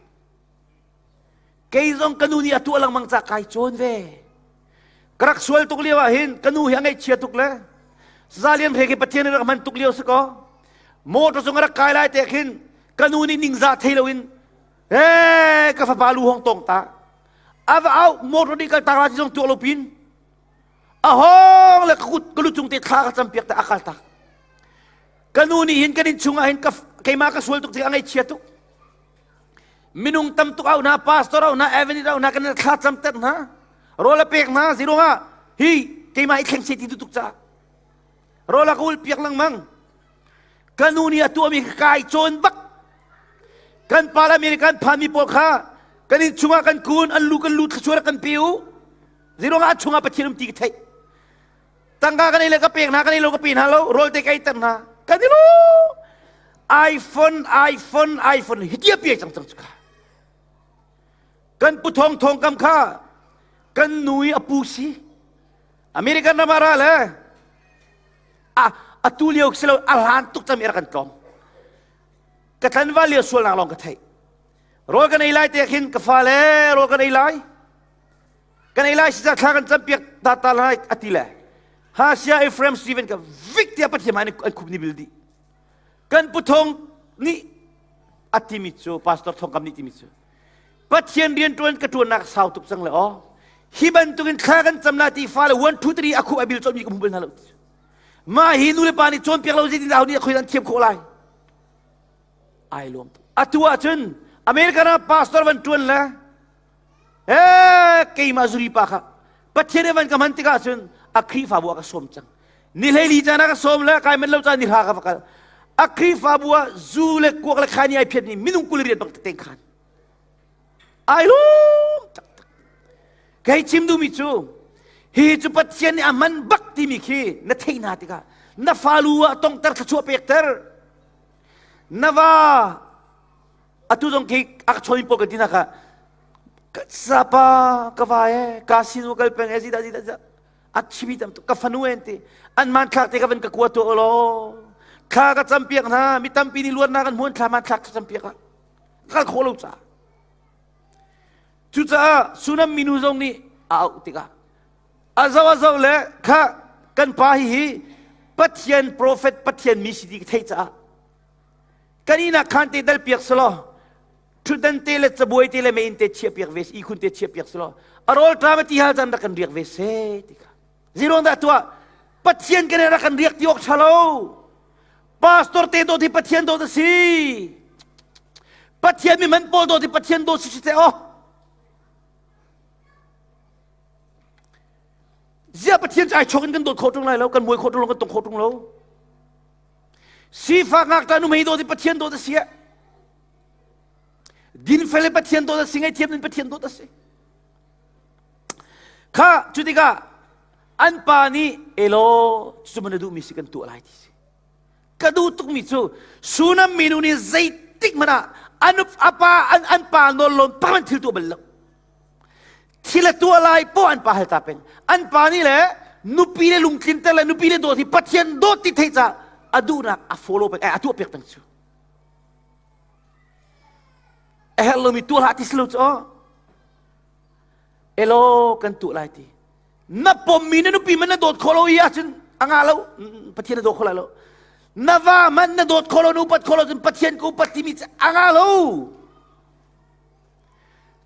Kei zong ka nu nih a tuah lengmang ca kai cawn ve. Ka rak sual tuk lio ah hin ka nu hi a ngaihchia tuk le Zalian hre khi Pathian nih rak hman tuk lio si kaw motor cung a rak kai lai te khin ka nu nih ningzah thei loin ee ka fapa lu hong tong ta a va au motor nih kal tak la ti zong tuah lo pin a hawng le ka kut ka lu cung te thla ka cam piak te a kal tak ka nu nih hin kan in chungah hin ka keimah ka sual tuk tik a ngaihchia tuk minung tam tuk au hna pastor au hna avenue au hna kan thla cam ter hna rawl a pek hna zirungah hi keimah i thleng se ti tu tuk ca rawl a ka ul piak lengmang ka nu nih a tuahmi kai cawn bak kan pa le American phanmi pawl kha kan in chungah kan kun an lu kan lu thluachuah kan pe u Zeiruangah a chungah Pathian um ti ka theih. Tangka kan ei le ka pek hna, kan ei lo ka pe hna lo, rawl te ka ei ter hna. Kan i lo. iPhone, iPhone, iPhone hi tia pi cang cang cu kha. Kan pu thong thong kam kha kan nu i a pu si. American ram ah ra le a atu lio si lo a hlan tuk cam i rak kan tlawm. Ka tlanval lio sualnak lawng ka theih. Rawl kan ei lai te khin ka fale rawl kan ei lai. Kan ei lai si thla kan campiak ta ta lai a ti le Hasia Ephraim Stephen ka vik tiah Pathian hmai an khup ni bil dih. Kan pu thong nih a timi cu pastor thong kam nih timi cu Pathian rian tuan ka tuannak sau tuk cang le aw hi bantukin thla kan cam la ti fa le 1 2 3 a khup a bil colmi ka hmu bal hna lo mah hi nu le pa nih cawnpiak lo zeitin dah nih a khoi an thiam khawh lai ai lawm tuk atu ahcun American ah pastor van tuan le Ee, keimah zuri pa kha Pathian nih van ka hman tikah cun a Khrihfabu a ka sawm cang. Ni hleili caan a ka sawm le kai manh lo caan ni hra ka va kal. A Khrihfabu ah zu le kuak le khaini ai phiatmi minung 28 bak teng khan. Ai lum taktak. Kei chim duhmi cu hi cu Pathian nih a hman bak timi khi na theih hna tikah na falu ah tongter thluachuah pekter. Na va atu zong khi a ka chawn pawl kan ti nak ah sapa ka va e ka sinu kal peng e zida zida a chimi tam ka fanu en ti an man thlak te ka van ka kua tu lo thla ka cam piak hna mi tampi nih luatnak an hmuan thla man thlak ka cam piak ah kal khawh lo ca cucaah Sunam minu zong nih a auh tikah a zo a zo le kha kan pa hi hi Pathian profet Pathian mi si ti ka theih caah kan inn ah khan te dal piak selaw ṭhutdan te le cabuai te le meiinn te chiah piak ve ihkhun te chiah piak selaw a rawl ṭam a ti hal caan rak kan riak ve se ti kha zeiruang dah tuah Pathian kan rak kan riak ti awk ṭha lo pastor te dawt hi Pathian dawt a si Pathian mi man pawl dawt hi Pathian dawt si si te oh Zia Pathian cu ai chok in kan dawt kho ṭung lai lo kan muai kho ṭung lo kan tong kho ṭung lo Sifak ngakṭah nu mei dawt i Pathian dawt a si eh. Dinfel i Pathian dawt a si, ngaihthiam in Pathian dawt a si. Kha cu tikah an pa nih elaw cu man na duhmi si kan tuah lai ti si. Ka duh tukmi cu Sunam minu nih zeitik hmanh ah an apa an, an pa nawl lawn pa thil tuah bal lo. Thil a tuah lai poh an pa hal ta peng. An pa nih le nupi le lungtlinter le nupi le dawt hi Pathian dawt ti theih ca a duhnak a follow peng, a tuah piak peng cu. A herh lomi tuah hlah ti si lo cu. Elo kan tuah lai ti. Na pommi na nupi man na dawt khawh lo i ahcun a ngah lo. Pathian na dawt khawh lai lo. Na va man na dawt khawh lo, na upat khawh lo cun Pathian ka upat timi cu a ngah lo.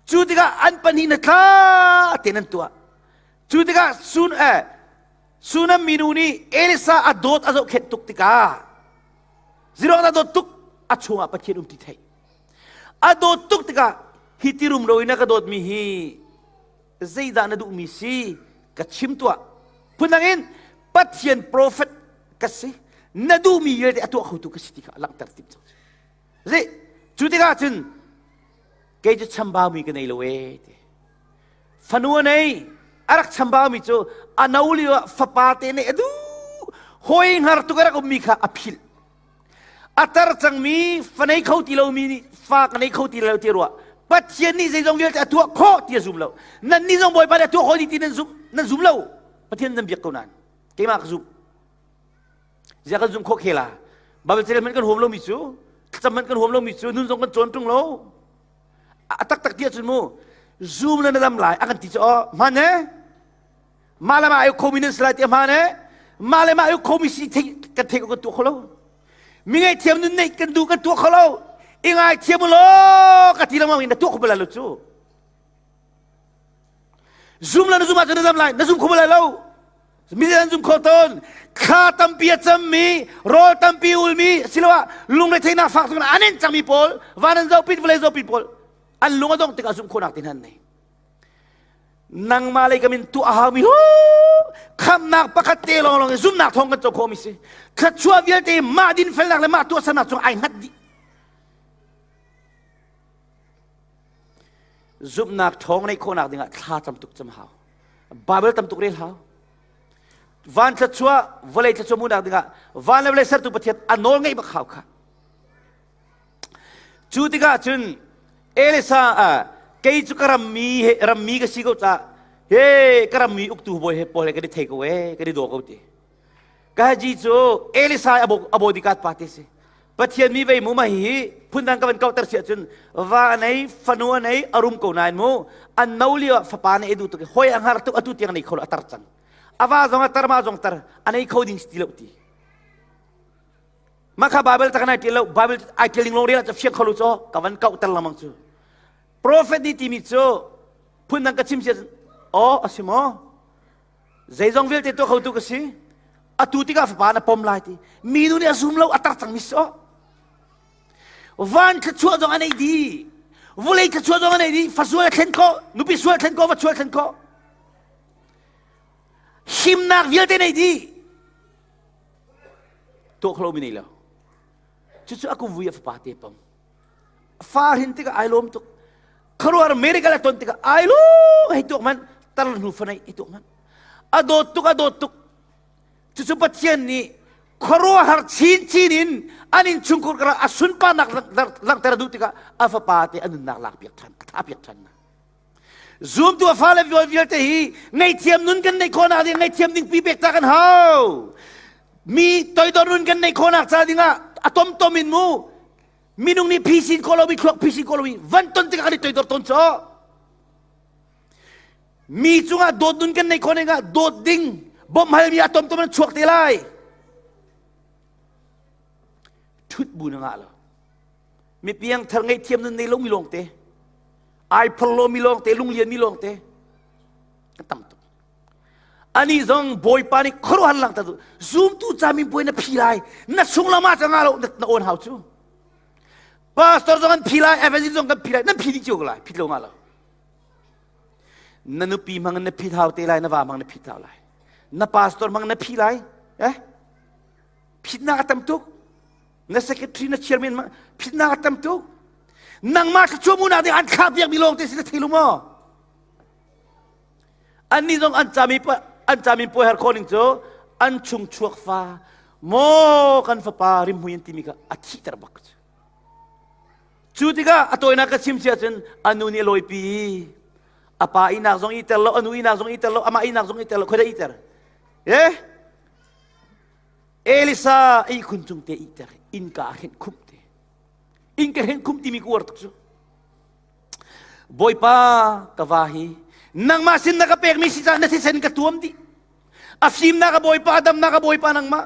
Cu tikah an pahnih na thla tein an tuah. Cu tikah sun eh Sunam minu nih Elisa a dawt a zohkhenh tuk tikah zirong a dawt tuk a chungah Pathian um ti theih. A dawt tuk tikah hi ti rumro in a ka dawtmi hi zeidah na duhmi si ka chim tuah. Phundang in Pathian prophet ka si na duhmi vialte a tuah khotu ka si ti kha a langhter tim cang. Zei cu tikah cun kei cu chambaumi ka nei lo ee ti. Fanu a nei a rak chambaumi cu a no lio ah fapa te nih a duh hawi hngar tuk a rak ummi kha a philh. A tar cangmi fa nei kho ti lomi nih fa ka nei kho ti lo ti ruah. Pathian nih zeizong vialte a tuah khawh ti a zum lo. Nan nih zong Bawipa nih a tuah khawh ti nan zum nan zum lo. Pathian nan biak ko nain keimah ka zum. Ziah kan zum khawh khela. Bible carel hmanh kan huam lomi cu, thlacam hmanh kan huam lomi cu, nun zong kan cawn ṭung lo. A taktak ti ahcun mu, zum le na dam lai a kan ti cu aw, hman e? Mah le mah ai khomi nan si lai ti a hmaan e? Mah le mah ai khomi si thei kan thei kan tuah kho lo. Mi ngaihthiam nun neih kan duh kan tuah kho lo. I ngaithiam u law ka ti lengmang in na tuah kho bal lo cu. Zum le na zum ahcun na dam lai, na zum kho bal lai lo. Mi an zum kho tawn. Thla tampi a cammi, rawl tampi ulmi, siloah lungretheihnak fak tuk in an in cangmi pawl, van an zohpit, vawlei zohpit pawl, an lung a dongh tikah zumh khawhnak te hna an nei. Nangmah lei kam in tuah a haumi hu khamnak pakhat te lawnglawng in zumhnak thawng kan co khawhmi si. Thluachuah vialte mah dinfelnak le mah tuahsernak cung ai hngat dih. Zumhnak ṭhawng neih khawhnak dingah thla cam tuk cam hau. Bible tam tuk rel hau. Van thluachuah, vawlei thluachuah hmuhnak dingah van le vawlei sertu Pathian a nawl ngeih bak hau kha. Cu tikah cun Elisa ah kei cu ka rammi he rammi ka si ko ca he ka rammi uktu bawi he pawl he kan i thei ko ee kan i daw ko ti. Kahaji cu Elisa a bodyguard pa te si. Pathian mi vei mu ma hi phundang ka van kauter si ahcun va nei fanu nei a rum ko nain mu an no lio ah fapa nei du tuk hoi a ngar tuk atu tiang nei kho lo a tar cang ava zong a tar ma zong tar a nei kho ding si ti lo ti mah kha Bible ta kan ai ṭial lo Bible ai ṭial ning lawng rel ah fiang kho lo cu ka van kauter lengmang cu prophet nih timi cu phundang ka chim si ahcun aw a si maw Zeizong vialte tuah khotu ka si. Atu tikah fapa na pom lai ti. Minu nih a zum lo, a tar cangmi si aw. Van thluachuah zong a nei dih. Vulei thluachuah zong a nei dih. Fasual a thlen khawh, nupi sual thlen khawh, va sual thlen khawh. Himnak vialte nei dih. Tuah kho lomi nei lo. Cucu a kum vui a fapa te pom. Fa hin tikah ai lawm tuk. Khuaruahhar miracle a ton tikah ai lawm hei tuak man tar hnu fanai i tuak man. A dawt tuk a dawt tuk. Cucu Pathian nih khuaruahhar chinchin in an innchungkhur karah a sunparnak langhter a duh tikah a fapa te a nunnak lakpiak ṭhan, a thahpiak ṭhan. Zumtu a fale vialte hi ngaihthiam nun kan neih khawhnak ding ngaihthiam ding pi pek ta kan hau. Mi toidor nun kan neih khawhnak ca dingah a tomtom in mu minung nih phisin khawh lomi thluak phisin khawh lomi van ton tikah kan i toidor tawn caw. Mi cungah dawt nun kan neih khawh dingah dawt ding bawmh halmi a tomtom in chuak te lai. Thut bu na ngah lo. Mi piang thar ngaihthiam nun nei lomi lawngte. Ai phorlo mi lawngte, lunglian mi lawngte. Ka tam tuk. Ani zong Bawipa nih khuaruahhar langhter tu zumtu ca min puai na phi lai na sung lama ca nga lo na on hau cu pastor zong an phi lai evangelist zong kan phi lai nan phi dih cio ko lai phit lo nga lo na nupi hmang na phit hau te lai na va hmang na phit hau lai na pastor hmang na phi lai eh phitnak a tam tuk na secretary na chairman phitnak a tam tuk nangmah thluachuah munak ding an thlah piak mi lawng te si na thei lu maw annih zong an cami an cami puai har khawh ning cu an chung chuak fa maw kan fapa rimhmui an timi kha a thihter bak cu cu tikah a tawinak ka chim sia cun a nu nih a lawipi a pa inak zong i ter lo a nu inak zong i ter lo amah inak zong i ter lo khoi dah i ter eh Elisa ihkhun cung te iter innka a hrenh khumh te. Innka hrenh khumh timi ka uar tuk cu. Bawipa ka va hi nangmah sin na ka pekmi si caah na thisen ka tuam dih. A fimnak a Bawipa, a damnak a Bawipa nangmah.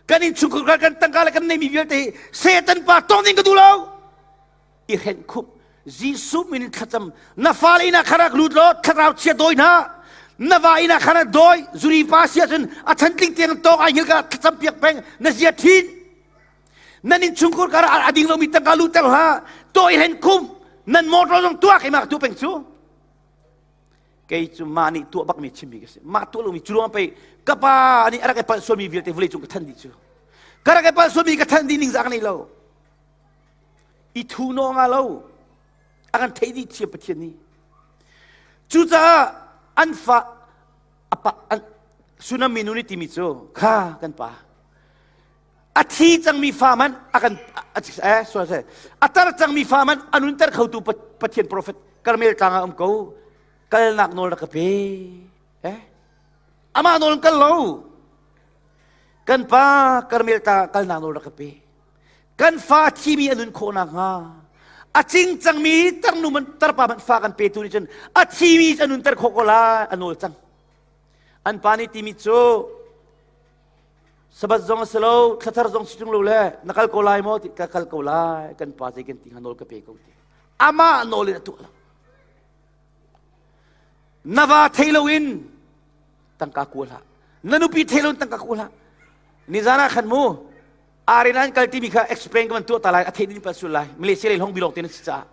Kan innchungkhar kan tangka le kan neimi vialte hi Satan pa tong ding ka duh lo. I hrenh khumh Jesuh min in thlacam na fale inn ah khan rak lut law thlarau chia dawi hna na va inn ah khan rak dawi zuri pa si ahcun a chantling tiang tawk ai hngil ka thlacam piak peng na zia thin nan in chungkhur kar a ding lomi tangka luter hlah tawi hen khum nan motor zong tuah keimah tu peng cu kei cu mah nih tuah bakmi chimmi ka si mah tuah lomi cu ruang pei ka pa nih a rak i palh sualmi vialte vawlei cung ka than dih cu ka rak i palh sualmi ka than dih ning zak nei lo I thu naw nga lo. A kan theih dih thiam Pathian nih. Cucaah an fa apa an tsunami nu nih timi cu kha kan pa a thi cangmi fa man a kan eh sorry sorry a tar cangmi fa man a nunter khotu Pathian prophet Karmel tlang ah um ko kalnak nawl rak ka pe eh amah nawl kal lo kan pa Karmel tlang ah kalnak nawl rak ka pe Kan fa thimi a nun khawh nakhnga a cing cangmi tarnu man tarpa man fa kan petu nih cun a thimi a nunter khawh ko lai a nawl cang. An pa nih timi cu sabat zong a si lo thlathar zong si tung lo le na kal ko lai maw ti ka kal ko lai kan pa zei kan ti hnga nawl ka pe ko ti amah nawl in a tuah lo na va thei loin tangka kua hlah na nupi thei loin tangka kua hlah nizan ah khan mu Arin an kal timi kha explain ka van tuah ta lai a theih ding pa sul lai Malaysia lei hlong bilok te na si caah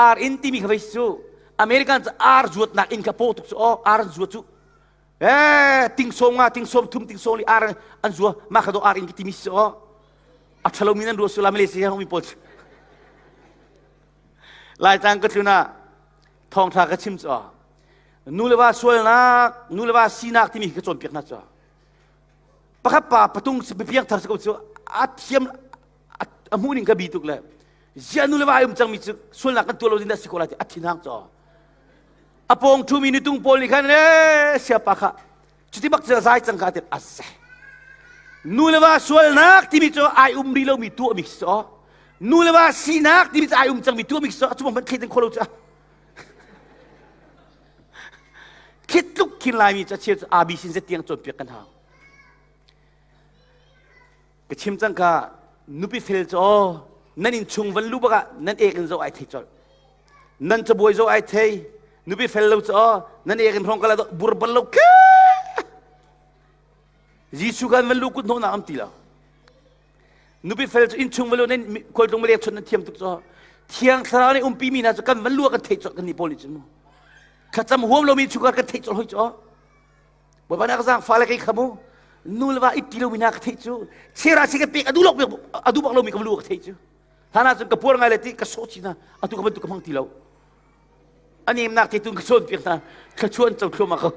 ar in timi kha vei cu American cu ar zuatnak in kha paw tuk cu aw ar an zuat cu eh ting som nga ting som thum ting som li ar an zua mah kha do ar in ki timi si aw a thalo mi nan ruah sula Malaysia hong mi pawl cu lai tlang ka tlun ah thawngtha ka chim cu nu le va sualnak nu le va sinak timi ka cawnpiak hna cu pakhat pa patung piang thar ko cu a thiam a hmuh ning ka bi tuk le zia nu le va um cangmi cu sualnak kan tuah lo ding dah si ko lai ti a thin hang caw a pawng ṭhumi nutung pawl nih khan e siapa kha cuti bak cu zai cang ka ti a zai nu le va sualnak timi cu ai um rih lomi tuahmi si aw nu le va sinak timi cu ai um cangmi tuahmi si aw cu hmanh thei kho lo cu Khi tluk khin Laimi cu a cheu cu ABC in zetiang cawnpiak kan hau. Ka chim cang ka nupi fel cu aw nan inn chung van lu bak ah nan ek in zo ai thei colh. Nan cabuai zo ai thei. Nupi fel lo cu aw nan ek in hrawng kala bur bal lo ke. Jesuh kan van lu kut hnawhnak am ti lo. Nupi fel cu innchung va nan khualtlung maleng chawnh nan thiam tuk cu. Thiang thlarau nih umpi mi hna cu kan van lua kan theih colh kan nih pawl nih cun mu. Thlacam huam lomi chungkhar kan theih colh hoi cu. Bawipa nih a ka zaangfah le kei kha mu. Nu le va it ti lomi hna ka theih cu chera si ka pek a duh lok a duh bak lomi ka lu ka theih cu. Hlan ahcun ka puar ngai le ti ka sawh chin hna atu ka bantuk ka hmang ti lo. A nemnak te tun ka chawn piak hna thluachuah an co thluahmah ko.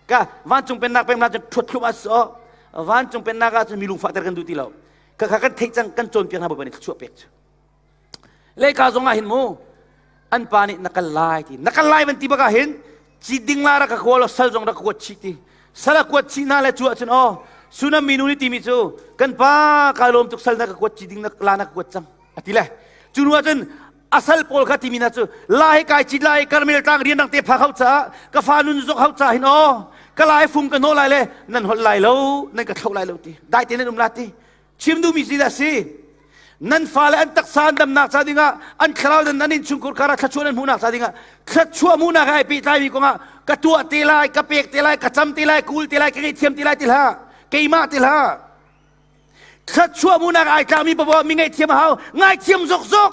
Ka vancung pennak peng hna cun ṭhuat thluahmah so vancung pennak ah cun mi lungfahter kan duh ti lo. Ka kha kan theih cang kan cawnpiak hna Bawipa nih thluachuah pek cu. Leika zong ah hin mu an pa nih na kal lai ti na kal lai van ti bak ah hin ci ding la rak ka kawl sal zong rak ka kuat chih ti sal a kuat chih hna le cu ahcun aw sunam minu nih timi cu kan pa kai lawm tuk sal na ka kuat ci ding na la na ka kuat cang a ti le cu hnu ahcun a sal pawl kha timi hna cu la he kai cit lai karmel tlang rian dang te phak hau caah ka fa nun zok hau ca hin aw ka lai fung ka nawh lai le nan holh lai lo nan ka thloh lai lo ti dai te nan um la ti Chim duhmi si dah si? Nan fale an taksa an damnak ca dingah an thlarau dan nan innchungkhar karah thluachuah nan hmuhnak ca dingah thluachuah hmuhnak he ai pehtlaimi kongah ka tuah te lai, ka pek te lai, ka cam te lai, ka ul te lai, ka ngaihthiam te lai ti hlah. Keimah ti hlah. Thluachuah hmuhnak ai tlakmi paoh mi ngaihthiam a hau. Ngaithiam zokzok.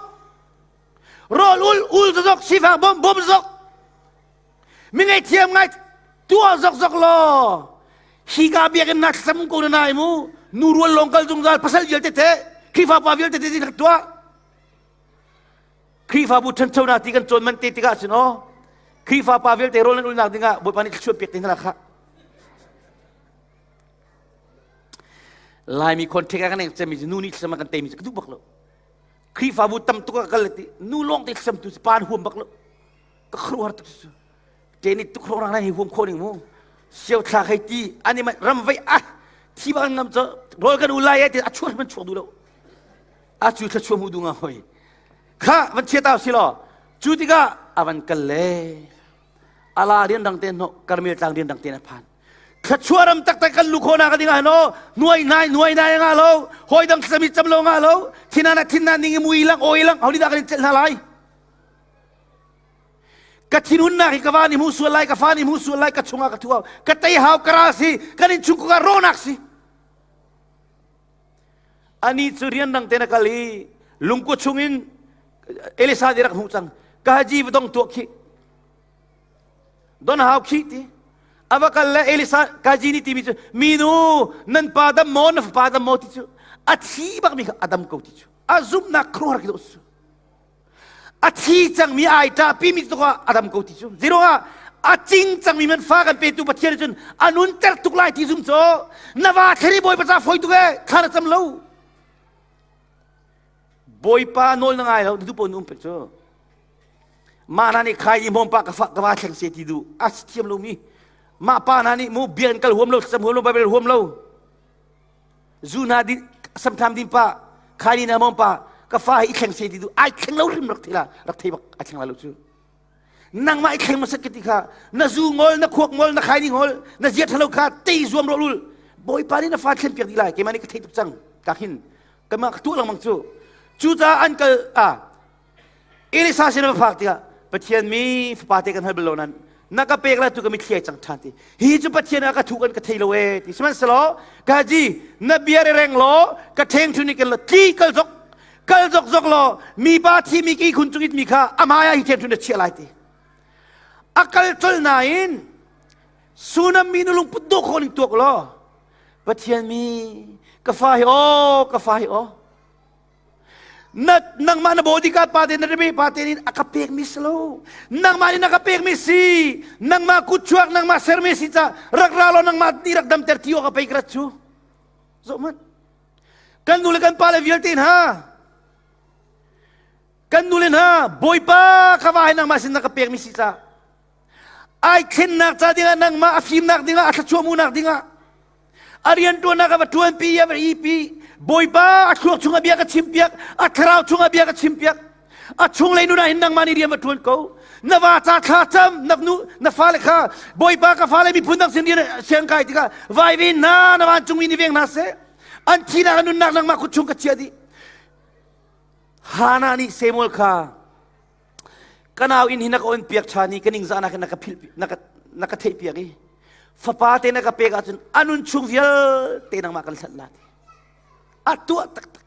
Rawl ul ul zokzok, sifak bawm bawm zok. Mi ngaihthiam ngai tuah zokzok law hika biakinn na thlacam ko na nai mu nu rual lawng kal zungzal pasal vialte te Khrihfa pa vialte te rak tuah Khrihfabu ṭhanchonak ti kan cawn man te tikah cun aw Khrihfa pa vialte rawl nan ulnak dingah Bawipa nih thluachuah pek te hna kha Laimi contact ah kan eng cemmi cu nu nih thlacam kan teimi cu ka duh bak lo Khrihfabu tam tuk ah kal ti nu lawng te thlacam tu pa an huam bak lo ka khuaruahhar tuk cu te nih tuk hrong rang hi huam khawh ning mu siau thla hei ti ani ma ram vei ah thi bang ngam cho rawl kan u lai ai ti a chuak man chuak du lo a cu thla chuah mu du nga hoi kha van chia tau si lo cu tikah avan kal le ala rian dang te no karmel tlang rian dang te na phan thluachuah ram taktak kan lu khawh nak ding ah no nuai nai nuai nai nga lo hoi dang sami cham lo nga lo thinana thinna ning mui lang oi lang holi da kan cel hna lai Ka thinhunnak hi ka va nih hmu sual lai, ka fa nih hmu sual lai, ka chungah ka thu ka tei hau ka ral si, kan innchung ka rawnak si. Ani cu rian dang te na kal i lungkua chungin Elisa nih rak hmuh cang. Ka haji va dong tuah khi. Don hau khi ti. Ava kal le Elisa kaji nih timi cu minu nan pa dam maw na fapa dam maw ti cu a thi bak mi kha a dam ko ti cu a zumhnak khuaruahhar khi dawh su A thi cangmi ai ṭahpimi tuk ah a dam ko ti cu. Zeiruangah a cing cangmi man fa kan petu Pathian cun a nunter tuk lai ti zum cu na va thlari Bawipa ca fawi tuk e thla na cam lo. Bawipa nawl na ngai lo na duh paoh na um pek cu. Mah hna nih khai i hmawm pa ka fa ka va thleng se ti duh a si thiam lomi. Mah pa hna nih mu biakinn kal huam lo thlacam huam lo Bible huam lo. Zu hna din samthlam din pa khai na mom pa ka fa hi i thleng se ti du ai thleng lo hrim rak thei la rak thei bak ai thleng la lo cu nangmah i thleng masat ka ti kha na zu ngol na khuak ngol na khai ni ngol na zia thalo kha tei zuam ro lul bawipa nih na fa thlen piak dih lai keimah nih ka thei tuk cang ka hin keimah ka tuah lengmang cu cu caah an kal a Elisa sin a va phak tikah Pathian mi fapa te kan hal bal lo nan na ka pek la tu ka mitthli ai cang ṭhan ti hi cu Pathian a ka thu kan ka thei lo e ti sihmanhsehlaw ka ji na bia re reng law ka ṭheng ṭhu ni kan lo tli kal zok kal zok zok law mi pa thi mi ki khun cung it mi kha amaya hi ṭheng ṭhu na chiah lai ti a kal col nain Sunam mi nu lungput dawh khawh ning tuak law Pathian mi ka fa hi aw ka fa hi aw Na nangmah na bodyguard pa te na rebe pa te nih a ka pekmi si lo. Nangmah nih na ka pekmi si. Nangmah kutchuak nangmah sermi si ca rak ra law nangmah nih rak damter ti awk a pei ka rat cu. Zoh hmanh. Kan nu le kan pa le vialte hna. Kan nu le hna Bawipa ka va hi nangmah sin na ka pekmi si ca. Ai thlennak ca dingah nangmah a fimnak dingah a thluachuah munak dingah a rianṭuannak a va ṭuanpi a va ipi bawipa a thluak chungah bia ka chimpiak a thlarau chungah bia ka chimpiak a chunglei nun ah hin nangmah nih rian va ṭuan ko na va ca thla cam na nu na fale kha bawipa ka fale miphun dang sin rian siang kai tikah vai ve hna na vancungmi nih veng hna seh an thihnak an nunnak nangmah kut chung ka chiah dih Hana nih Samuel kha ka nau inn hi na ka on piak ṭhan i ka ningzahnak hi na ka philh na ka na ka theih piak i fapa te na ka pek ahcun a nun chung vialte nangmah kan hlanh la ti a tuah taktak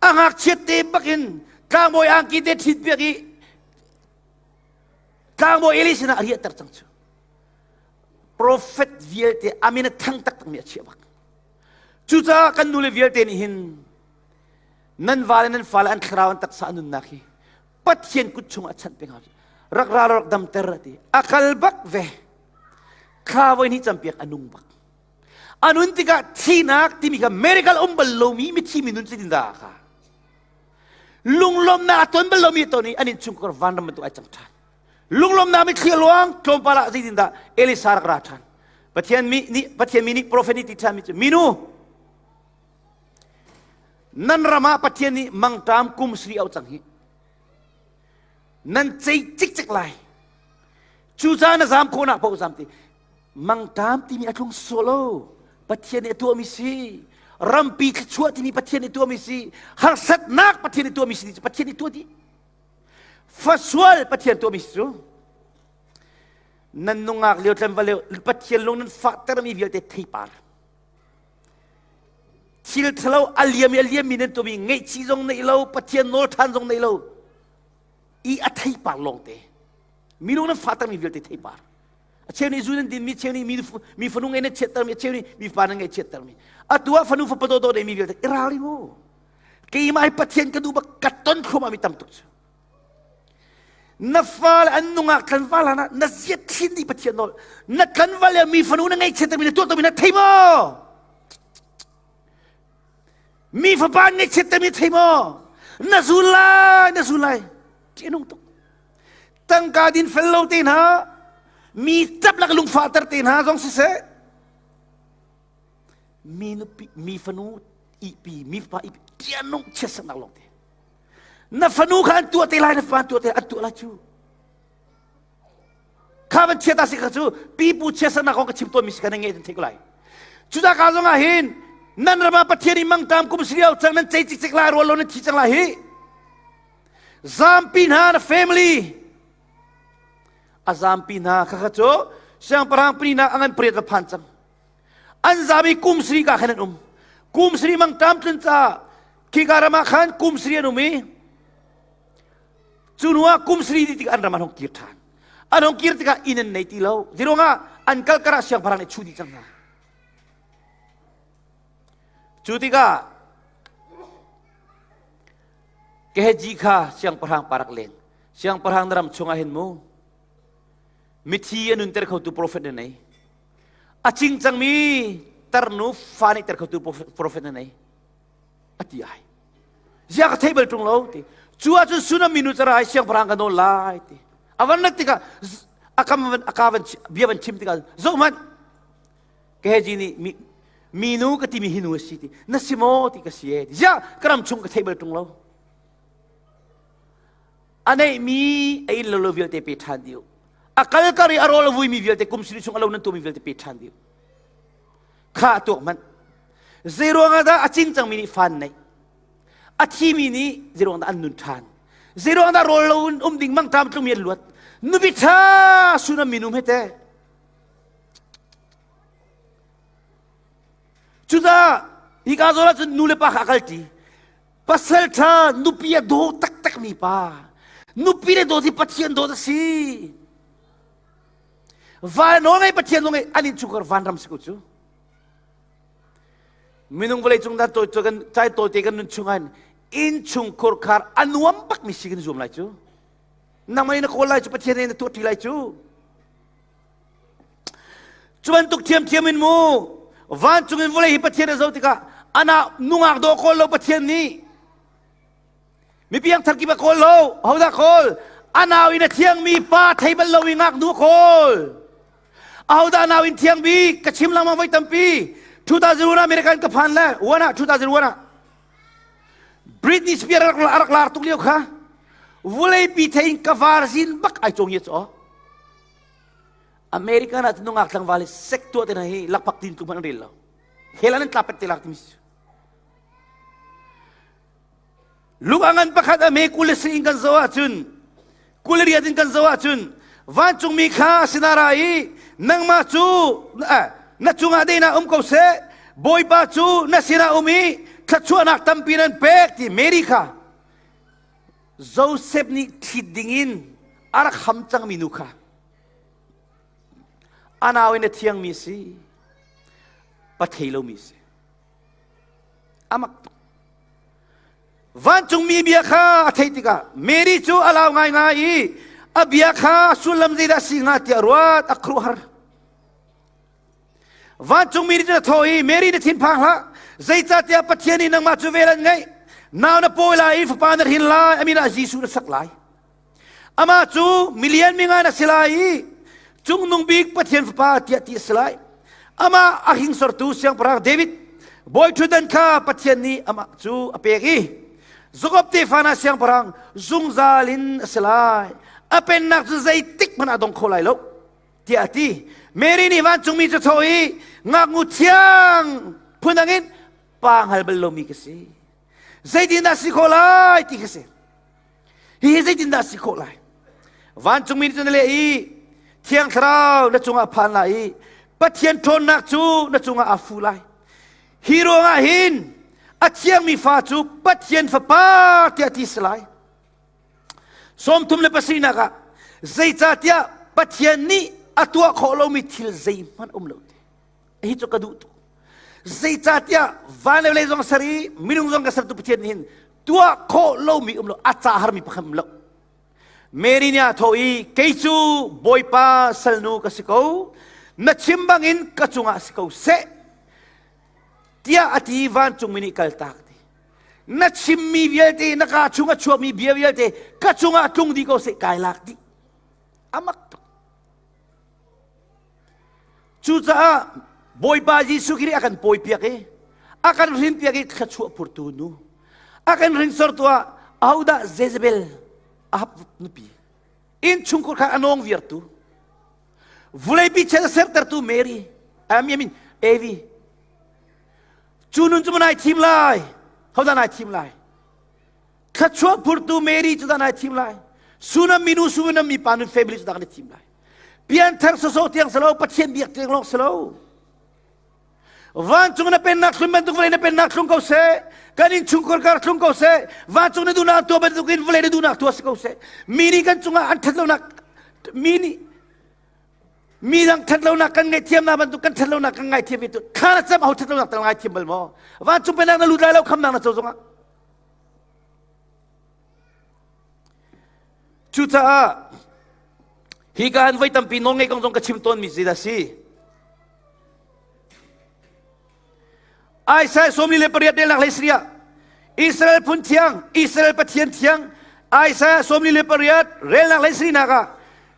a ngakchiat te bakin tlangbawi angki te ṭhit piak i tlangbawi Eli sinah a riahter cang cu profet vialte amin a thang taktak mi a chiah bak. Cucaah kan nule vialte nih hin nan vale nan fale an thlarau an taksa an nunnak hi Pathian kut chungah chanh peng hau. Rak ra rak damter a ti. A kal bak ve. Thla voi hnih campiak a nung bak. A nun tikah thihnak timi kha miracle um bal lomi mithi mi nun cutin dah kha. Lunglawmnak a ton bal lomi ton i an innchungkhar vanram bantuk ai cang ṭhan. Lunglawmnak mitthli a luang tlawmpal ah zeitindah Elisa rak ra ṭhan. Pathian mi nih Pathian mi nih profet nih ti ṭhanmi cu minu nan ram ah Pathian nih mangṭam kum sri au cang hi nan cei cikcek lai cucaah na zam khawhnak paoh zam ti mangṭam timi a tlung solo Pathian nih a tuahmi si rampi thluachuah timi Pathian nih tuahmi si harsatnak Pathian nih tuahmi si Pathian nih tuah dih Fasual Pathian tuahmi si cu nan nungak lio tlanval lio Pathian lung nan fahtermi vialte theipar thil thalo a liam i a liammi nan tuahmi ngaihchih zong neih lo Pathian nawl ṭhan zong neih lo i a theipar lawngte minung nan fahtermi vialte theipar a cheu nih zu nan dinmi cheu nih mi fanu ngei nan chiattermi a cheu nih mi fapa nan ngei chiattermi atu ah fanu fapa dawdawh neimi vialte i ralring u keimah hi Pathian ka duh bak ka ton thluahmah mi tam tuk cu na fale an nungak tlanval hlan ah na ziat thin dih Pathian nawl na tlanval le mi fanu na ngaihchiat mi na tuah mi na thei maw mi fapa ngaihchiat mi thei maw na zul lai na zul lai ṭih nung tuk tangka din fel lo te hna mi ṭap lak lungfahter te hna zong siseh mi nupi mi fanu ihpi mi fapa ihpi tianung chiatsernak lawng te na fanu kha an tuah te lai na fapa an tuah te an tuah lai cu kha van chiat si kha cu pipu chiatsernak kong ka chim tawn mi si kha na nge nan theih ko lai cuta ka zong ah hin nan ram ah Pathian i mangtam kum siliao cang nan cei cikcek lai rual lo nan thi cang lai hi zampi hna na family a zampi hna kha kha cu siangpahrang paninak a ngan pariat va phan cang An zam i kum sri ka khan an um. Kum sri mangṭam tlun ca khika ram ah khan kum sri an um i cu hnu ah kum sri dih tikah an ram an hung kir ṭhan. An hung kir tikah inn an nei ti lo. Zeiruangah an kal karah siangpahrang nih chuh dih cang hna. Cu tikah Gehazi kha siangpahrang pa rak leng. Siangpahrang na ram chungah hin mu mithi a nunter khotu profet na nei. A cing cangmi tarnu fa nih ter khotu profet na nei a ti ai. Zia ka thei bal ṭung lo ti. Cu ahcun sunam minu cara ai siangpahrang ka nawl lai ti. A van rat tikah a kam van a ka van bia van chim tikah zoh hmanh Gehazi nih mi minu ka timi hi nu a si ti. Na si maw ti ka si e. Zia ka ram chung ka thei bal ṭung lo. A neihmi a inn lo lo vialte pe ṭhan dih u. A kal kar i a rawl a vuimi vialte kum sili chung a lo nan tuahmi vialte pe ṭhan dih u. Kha tuak hmanh. Zeiruang ah dah a cing cangmi nih fan neih? A thimi nih zeiruang dah an nun ṭhan? Zeiruang dah rawl lo in um ding mangṭam tlungmi an luat? Nupi ṭha sunam minum he te. Cucaah hika zawn ahcun nu le pa kha a kalṭi. Pasal ṭha nupi a daw taktakmi pa. Nupi le dawt hi Pathian dawt a si. Van nawl ngei Pathian nawl ngei an innchungkhar vanram si ko cu. Minung vawlei cung dan tawi kan cai tawite kan nun chung ah innchungkhur khar a nuam bakmi si kan zuam lai cu. Nangmah in na kawl lai cu Pathian in na tuah ṭi lai cu. Cu bantuk ṭhiamṭhiam in mu vancung in vawlei hi Pathian a zoh tikah ana nungak dawh kawl lo Pathian nih mi piangthar kip a kawl lo hodah kawl a nau in a thiangmi pa thei bal lo i ngaknu a kawl ahodah nau in thiang bik ka chim lengmang voi tampi 2001 American ka phan le one ah 2001 ah Britney Spears a rak lar tuk lio kha vawleipi thei in ka varzin bak ai cawng ye chaw American ah nungak tlangval hi sek tuah te hna hi lakphak tin tluk hmanh an rel lo. Hell an tla pet te lak timi Lung a ngan pakhat a me kul le in kan zoh ahcun kul le riat in kan zoh ahcun vancungmi kha sinara i nangmah cu na cungah deinak um ko seh Bawipa cu na sinah um i thluachuahnak tampi nan pek ti Mary kha Joseph nih ṭhit dingin a rak ham cangmi nu kha a nau in a thiangmi si, pa thei lomi si. Amak tuk. Vancungmi bia kha a theih tikah Mary cu a lau ngaingai i a bia kha sullam zeidah a si hnga tiah ruat a khuaruahhar. Vancungmi nih cun a thawh i Mary na thinphang hlah, zeicahtiah Pathian nih nangmah cu vel an ngeih. Nau na pawi lai i fapa na hrin lai, a min ah Jesuh na sak lai. Amah cu milian mingan a si lai i cungnung bik Pathian fapa tiah ti a si lai. Amah a hringsortu siangpahrang David bawi ṭhutdan kha Pathian nih amah cu a pek i Jakob tefa hna siangpahrang zungzal in a si lai. A pennak cu zeitik hmanh ah dong kho lai lo tiah a ti. Mary nih vancungmi cu tho i ngaknu thiang phundang in pa hngal bal lomi ka si. Zeitindah si khawh lai ti ka si. Hihi zeitindah a si khawh lai? Vancungmi nih cun a leh i Thiang Thlarau na cungah a phan lai i Pathian ṭhawnnak cu na cungah aa fu lai. Hi ruangah hin a thiangmi fa cu Pathian Fapa tiah ti si lai. 37 ah zeicahtiah Pathian nih a tuah khawh lomi thil zeihmanh um lo ti. Hi cu ka duh tuk. Zeicahtiah van le vawlei zong ser i minung zong ka sertu Pathian nih hin tuah khawh lomi um lo a ca harmi pakhat um lo. Mary nih a thawh i kei cu Bawipa salnu ka si ko na chim bangin ka cungah si ko seh tiah a ti vancungmi nih kaltak ti na chimmi vialte na kaa chung a chuakmi bia vialte ka cungah tlung dih ko seh kai lak dih amak tuk Cucaah Bawipa Jesuh Khrih a kan pawipiak i a kan hrinpiak i thluachuah phurtu nu a kan hringsortu ah ahodah Jezebel Ahab nupi innchungkhur kha a nawng viartu vuleipi chiat a sertertu Mary I mean Evi cu nun cu nai thim lai hodah nai thim lai thluachuah phurtu Mary cu dah nai thim lai Sunam minu Sunam mipa nun family cu dah kan i thim lai Pianthar sawsawh tiang si lo, Pathian biak tiang lawng si lo. Vancung na pennak thlun bantuk vawlei na pennak thlung ko seh. Kan innchungkhar kar thlung ko seh. Vancung na duhnak tuah bantuk in vawlei na duhnak tuah si ko seh. Mi nih kan cungah an ṭhat mi nih mi dang ṭhat lonak kan ngaihthiamnak bantuk kan ṭhat lonak kan ngaithiam ve tu kha na cam ho ṭhat lonak tal ngaithiam bal maw vancung pennak na lut lai lo khamnak na co zongah Cucaah hika han voi tampi nawlngeih kong zong ka chim tawnmi zeidah si? Isaiah 48 relnak hlei sarih ah Israel phun thiang, Israel Pathian thiang, Isaiah 48 relnak hlei sarihnak ah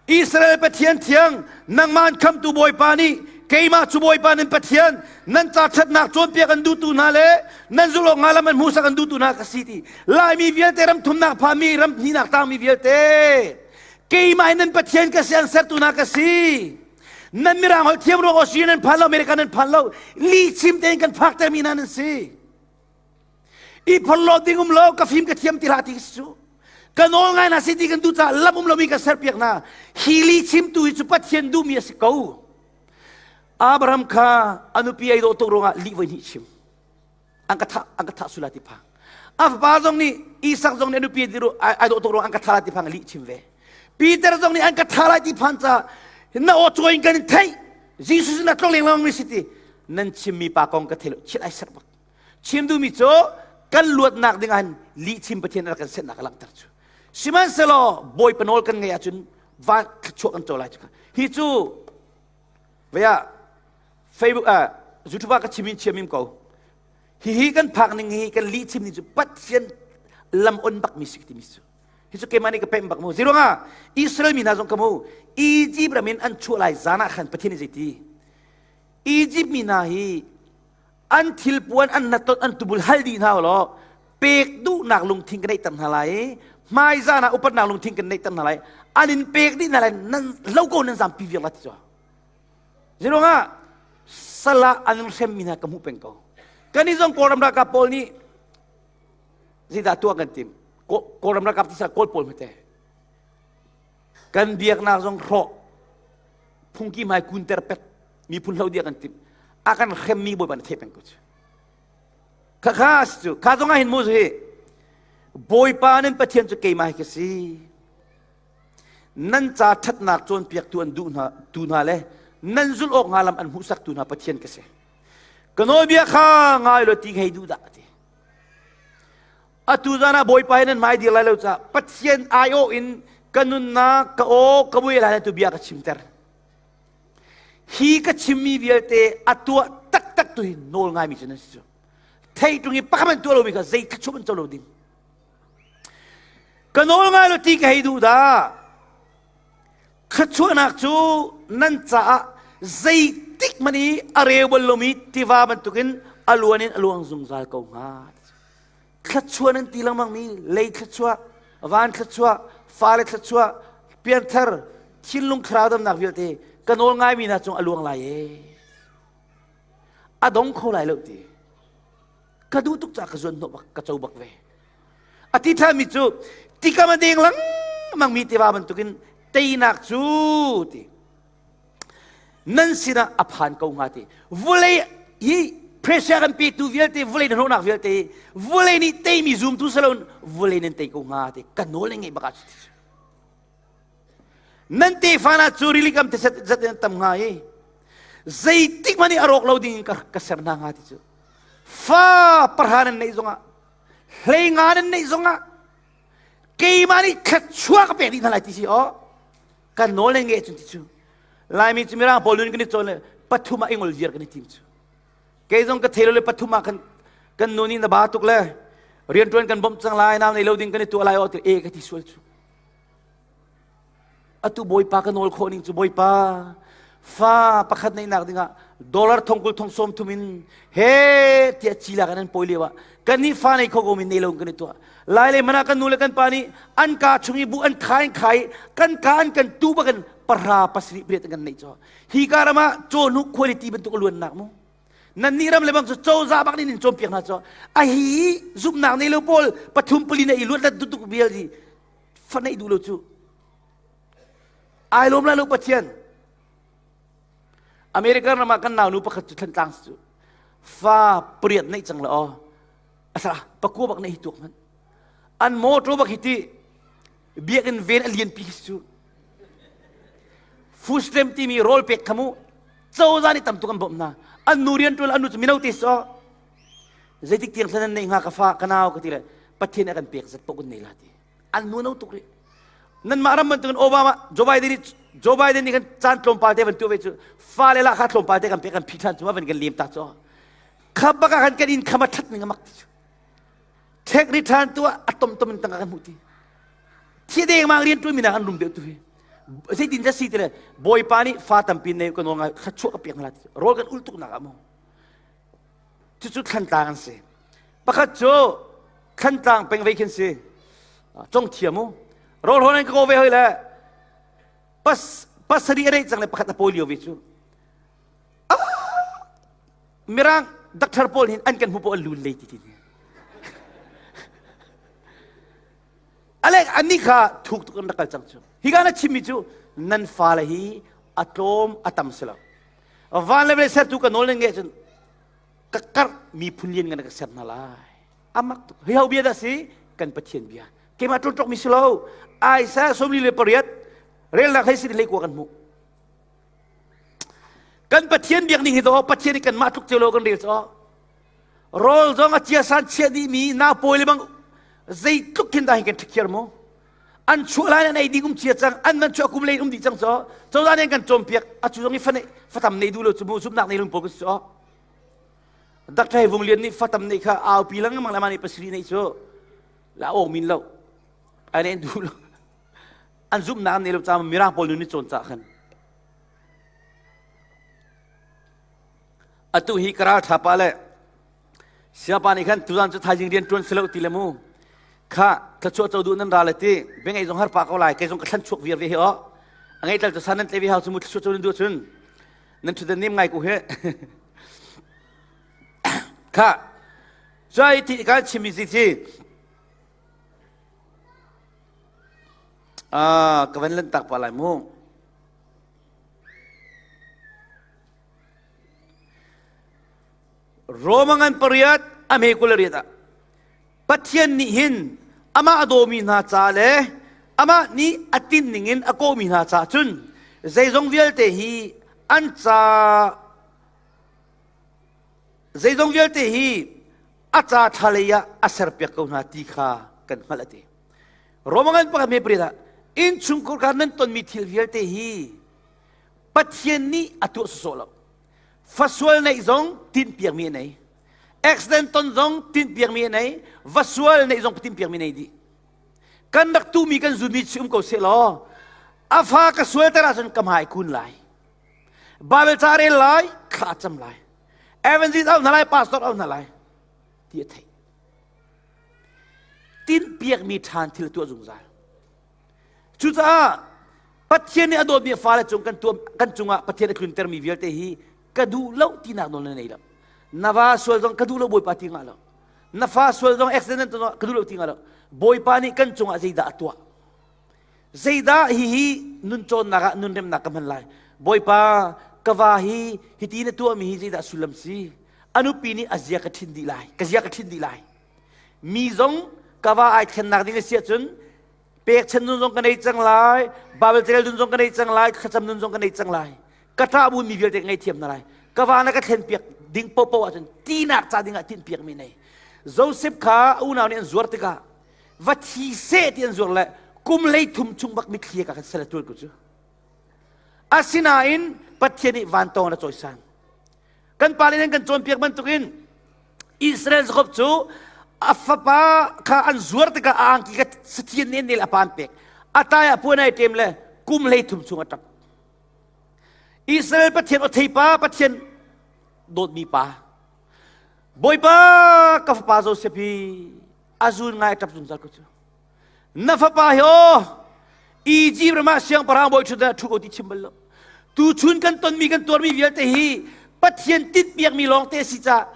Israel Pathian thiang, nangmah an khamtu Bawipa nih keimah cu Bawipa nan Pathian, nan ca ṭhatnak cawnpiak an duhtu hna le nan zulh awk hnga lam an hmuhsak an duhtu hna ka si ti. Laimi vialte ram thumnak phami ram hnihnak tangmi vialte keimah in nan Pathian ka si an sertu hna ka si. Nan mirang holh thiam ruang Australia nan phan lo America nan phan lo lihchim tein kan phaktermi hna nan si. I phorhlawt ding um lo ka fim ka thiam ti hlah ti cu ka nawl ngai na si ti kan duh caah lam um lomi ka serpiak hna hi li chimtu hi cu Pathian duhmi a si ko Abraham kha a nupi ai dawh tuk ruangah lih voi hnih chim an ka thah an ka thah sula ti phang a fapa zong nih Isak zong nih a nupi ai dawh tuk ruangah an ka thah lai ti phang lih chim ve Peter zong nih an ka thah lai ti phan ca na aw cawi in kan in theih Jesus na tlong lengmang mi si ti nan chimmi pa kong ka thei lo chil ai ser bak Chim duhmi cu kan luatnak ding ah lihchim Pathian a rak kan sennak a langhter cu. Sihmanhsehlaw Bawipa nawl kan ngeih ahcun van thluachuah kan co lai cu. Hi cu vaya Facebook ah YouTube ah ka chim in chiam im ko. Hihi kan phak ning hi kan lihchim ning cu Pathian lam on bak mi si timi cu. Hi cu keimah nih ka pemh bak mu. Zeiruangah Israel mi hna zong ka mu Egypt ram in an chuah lai zan ah khan Pathian nih zeiti Egypt mi hna hi an thilpuan an hnatot an tubul hal dih hna law pek duhnak lungthin ka neihter hna lai i hmaizan ah upatnak lungthin kan neihter hna lai an in pek dih hna lai nan lo ko nan zampi viar la ti cu zeiruangah salah an in hremmi hna ka hmuh peng ko kan i zong kawlram ralkap pawl nih zeidah tuah kan tim kawlram ralkap ti sa kawl pawl hmete kan biaknak zong hrawh phungki hmai kunter pek miphun hlo dia kan timh a kan hremmi bawipa na theih peng ko cu kha kha cu kha zong ah hin mu hi bawipa nan pathian cu keimah hi ka si nan ca ṭhatnak cawnpiaktu an duh hna tu hna le nan zulh awk hnga lam an hmuhsaktu hna pathian ka si ka nawlbia kha ngai lo ti hei duh dah ti. Atu zan ah Bawipa he nan hmai dir lai lo caah Pathian aiawh in ka nunnak ka aw ka mui lai tu bia ka chimter. Hi ka chimmi vialte a tuah taktak tu hi nawl ngaimi cu nan si cu. Thei tung i pakhat an tuah lomi kha zei thluachuah an co lo ding. Ka nawl ngai lo ti ka hei duh dah. Thluachuahnak cu nan caah zeitik hmanh i a reu bal lomi tiva bantukin a luan in a luang zungzal ko hnga. Thluachuah nan ti lengmangmi lei thluachuah, van thluachuah, fale thluachuah, pianthar, thinlung thlarau damnak vialte ka nawl ngaimi hna cung a luang lai ee. A dong kho lai lo ti. Ka duh tuk caah ka zuan hnawh bak, ka co bak ve. A ti ṭhanmi cu tikam a deng lengmangmi tiva bantukin teinak cu ti nan sinah a phan ko hnga ti. Vulei hi pressure kan petu vialte vulei na hnawhnak vialte hi vulei nih teimi zumtu si loin vulei nan tei ko hnga ti ka nawl in ngeih bak ah nan tefa na cu rili kam te zat in tam hnga i zeitik hmanh i a rawk lo ding in ka ser hna hnga ti cu fa pahra nan neih zongah hlei nga nan neih zongah keimah nih thluachuah ka pek dih hna lai ti si aw kan nawl nan ngeih cun ti cu Laimi cu mirang pawl nun kan i cawn le pathum ah ingol ziar kan i tim cu kei zong ka thei lo le pathum ah kan kan nu nih na ba tuk le rianṭuan kan bawmh cang lai nau nei lo ding kan i tuah lai aw ti e ka ti sual cu Atu Bawipa ka nawl khawh ning cu Bawipa fa pakhat neihnak dingah dollar thongkul thong sawm thum in he tiah cila kan an pawi lio ah kan nih fa nei kho ko mi nei lo kan i tuah lai le mana kan nu le kan pa nih an ka chung i bu an khai an khai kan ka an kan tu bakin pahra pasarih pariat an kan neih cho hi ka ram ah cawhnuk quality bantuk a luannak mu nan nih ram le bang cu cozah bak nih in cawnpiak hna cho a hi zumhnak nei lo pawl pathum pali na i luat let tuk vial hi fa neih duh lo cu ai lawm lai lo Pathian American ram ah kan naunu pakhat cu Thantlang cu fa pariat neih cang la aw asara pakua bak neih hi tuak hmanh an motor bak hi ti biakinn ven a lian pi cu food stamp timi rawl pek kha mu cozah nih tam tuk an bawmh hna an nu rian ṭuan an nu cu mino te so zeitik tiang thlan an neih hnga ka fa ka nau ka ti le Pathian a kan pek zat paoh kan nei la ti an nu no tuk rih nanmah ram bantukin Obama Joe Biden nih Joe Biden nih kan caan tlawmpal te van tuah ve cu fale lah kha tlawmpal te kan pek kan phi ṭhan cu van kan lem ta cu kha bak ah khan kan inn kham a ṭhat ning a mak ti cu tax return tuah a tom tom in tangka kan hmuh ti thi deng mang rian ṭuan mi nak an rum deuh tu hi zeitin dah si ti le bawipa nih fa tampi nei kan ngai kha chuah ka pek hna la rawl kan ul tuk nak ah mu cucu thlantlang an si pakhat cu thlantlang peng ve khin si cong thiam u rawl hawn an ka ko ve hoi le pas pasari a cang le pakhat a pawi lio ve cu mirang doctor pawl hin an kan hmu pawl an lun lei ti ti alek ani kha thuk tuk an rak kal cang cu hi ka na chimmi cu nan fale hi a tlawm a tam si lo van le vawlei sertu ka nawl nan ngeih cun ka karh miphun lian ngan ka ser hna lai amak tuk hi ho bia dah si kan pathian bia keimah ṭawlṭok mi si lo Isaiah 48 relnak hlei sin hlei kua kan hmuh kan pathian biak ning hi to pathian nih kanmah tluk cio lo kan rel cho rawl zong a chiasan chia dih mi na pawi le bang zeitluk khin dah hi kan ṭhikhiar mu an chuah lai an ei ding um chia cang an van chuah kum lei um dih cang cho cozah nih kan cawnpiak a cu zong i fatam nei duh lo cu mu zumnak nei lung pawl kan si cho Dr. Hei Vung Lian nih fatam nei kha aupi lengmang le mah nih pasiri nei cu la awng min lo ai ne duh lo an zumhnak an nei lo caah mirang pawl nun nih cawn cah khan atu hi ka ral tha pa le Siapa nih khan tuzan cu thaizing rian ṭuan si lo ti le mu kha thluachuah co duh nan ra le ti bengei zong har pa ko lai kei zong ka thlan chuak viar ve hi o a ngei tlal cu san nan tle ve hau cu mu thluachuah co nan duh cun nan ṭhudan nem ngai ko he kha cuai ti kan chimmi si ci ah ka van lan tak pa lai mu Roma ngan pariat a hme 28 ah Pathian nih hin amah a dawmi hna ca le amah nih a tin ningin a kawhmi hna caah cun zeizong vialte hi an ca zeizong vialte hi. A ca ṭha lei ah a serpiak ko hna ti kha kan hngalh a ti. Roma ngan pakhat me pariat ah innchungkhar kha nan tonmi thil vialte hi Pathian nih a tuah sawsawh lo. Fasual neih zong tinhpiakmi a nei. Accident ton zong tinhpiakmi a nei. Va sual neih zong tinhpiakmi a nei dih. Kan rak tumi kan zunmi chi um ko seh law a fa ka sualter ahcun ka hmai kun lai. Bible ca rel lai, thla cam lai. Evangelist au hna lai, pastor au hna lai ti a theih. Tinhpiakmi ṭhan thil tuah zungzal. Cucaah Pathian nih a dawtmi a fale cung kan tuam kan cungah Pathian a tluntermi vialte hi ka duh lo tinak nawl na nei lo. Na va sual zong ka duh lo Bawipa ti ngah lo. Na fa sual zong accident zong ka duh lo ti ngah lo. Bawipa nih kan cungah zeidah a tuah? Zeidah hihi nun cawnnak ah nun remnak ka hman lai? Bawipa ka va hi hiti na tuahmi hi zeidah sullam si? A nupi nih a zia ka ṭhin dih lai. Ka zia ka ṭhin dih lai. Mi zong ka va ai thlennak ding a si ahcun pekchan nun zong ka nei cang lai Bible carel nun zong ka nei cang lai thlacam nun zong ka nei cang lai ka ṭah bu mi vialte ka ngei thiam hna lai ka va na ka thlen piak ding popo ahcun tinak ca ding ah tinh piak mi nei Joseph kha a unau nih an zuar tikah va thi seh ti an zuar le kum hlei thum chung bak mitthli ka kan sal tul ku cu asinain Pathian nih vantawng na cawisan kan pa le kan cawnpiak bantukin Israel Jacob cu a fapa kha an zuar tikah a angki kha sathian nih nel a pan pek a tai ah puan ai ṭem le kum hlei thum chung a ṭap Israel Pathian o theipa Pathian dawtmi pa Bawipa ka fapa Joseph hi a zun ngai a ṭap zungzal ko cu Na fapa hi aw Egypt ram ah siangpahrang bawi ṭhut ah ṭhu ko ti chim bal lo. Tuchun kan tonmi kan tuarmi vialte hi Pathian tinhpiakmi lawngte a si caah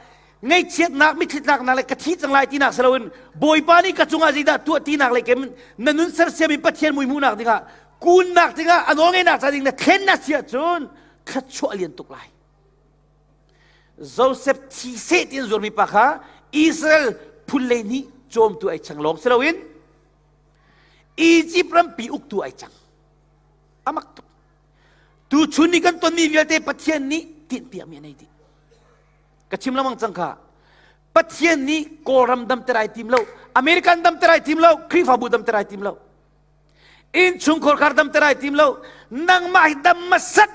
ngaihchiatnak mitthlitlaknak le ka thi cang lai tinak si loin Bawipa nih ka cungah zeidah tuah tinak le kem na nun sersiam in Pathian mui hmuhnak dingah kunnak dingah a nawlngeihnak ca ding na thlen na si ahcun thluachuah lian tuk lai. Joseph thi seh ti an zuarmi pa kha Israel phun lei nih cawmtu ai chang lawng si loin Egypt rampi uktu ai cang. Amak tuk. Tu chun ni kan tonmi vialte Pathian nih tinhpiakmi a nei dih. Ka chim lamang cang kha. Pathian nih Kawlram damter ai tim lo, American damter ai tim lo, Khrihfabu damter ai tim lo. Innchungkhar khar damter ai tim lo. Nangmah hi dam masat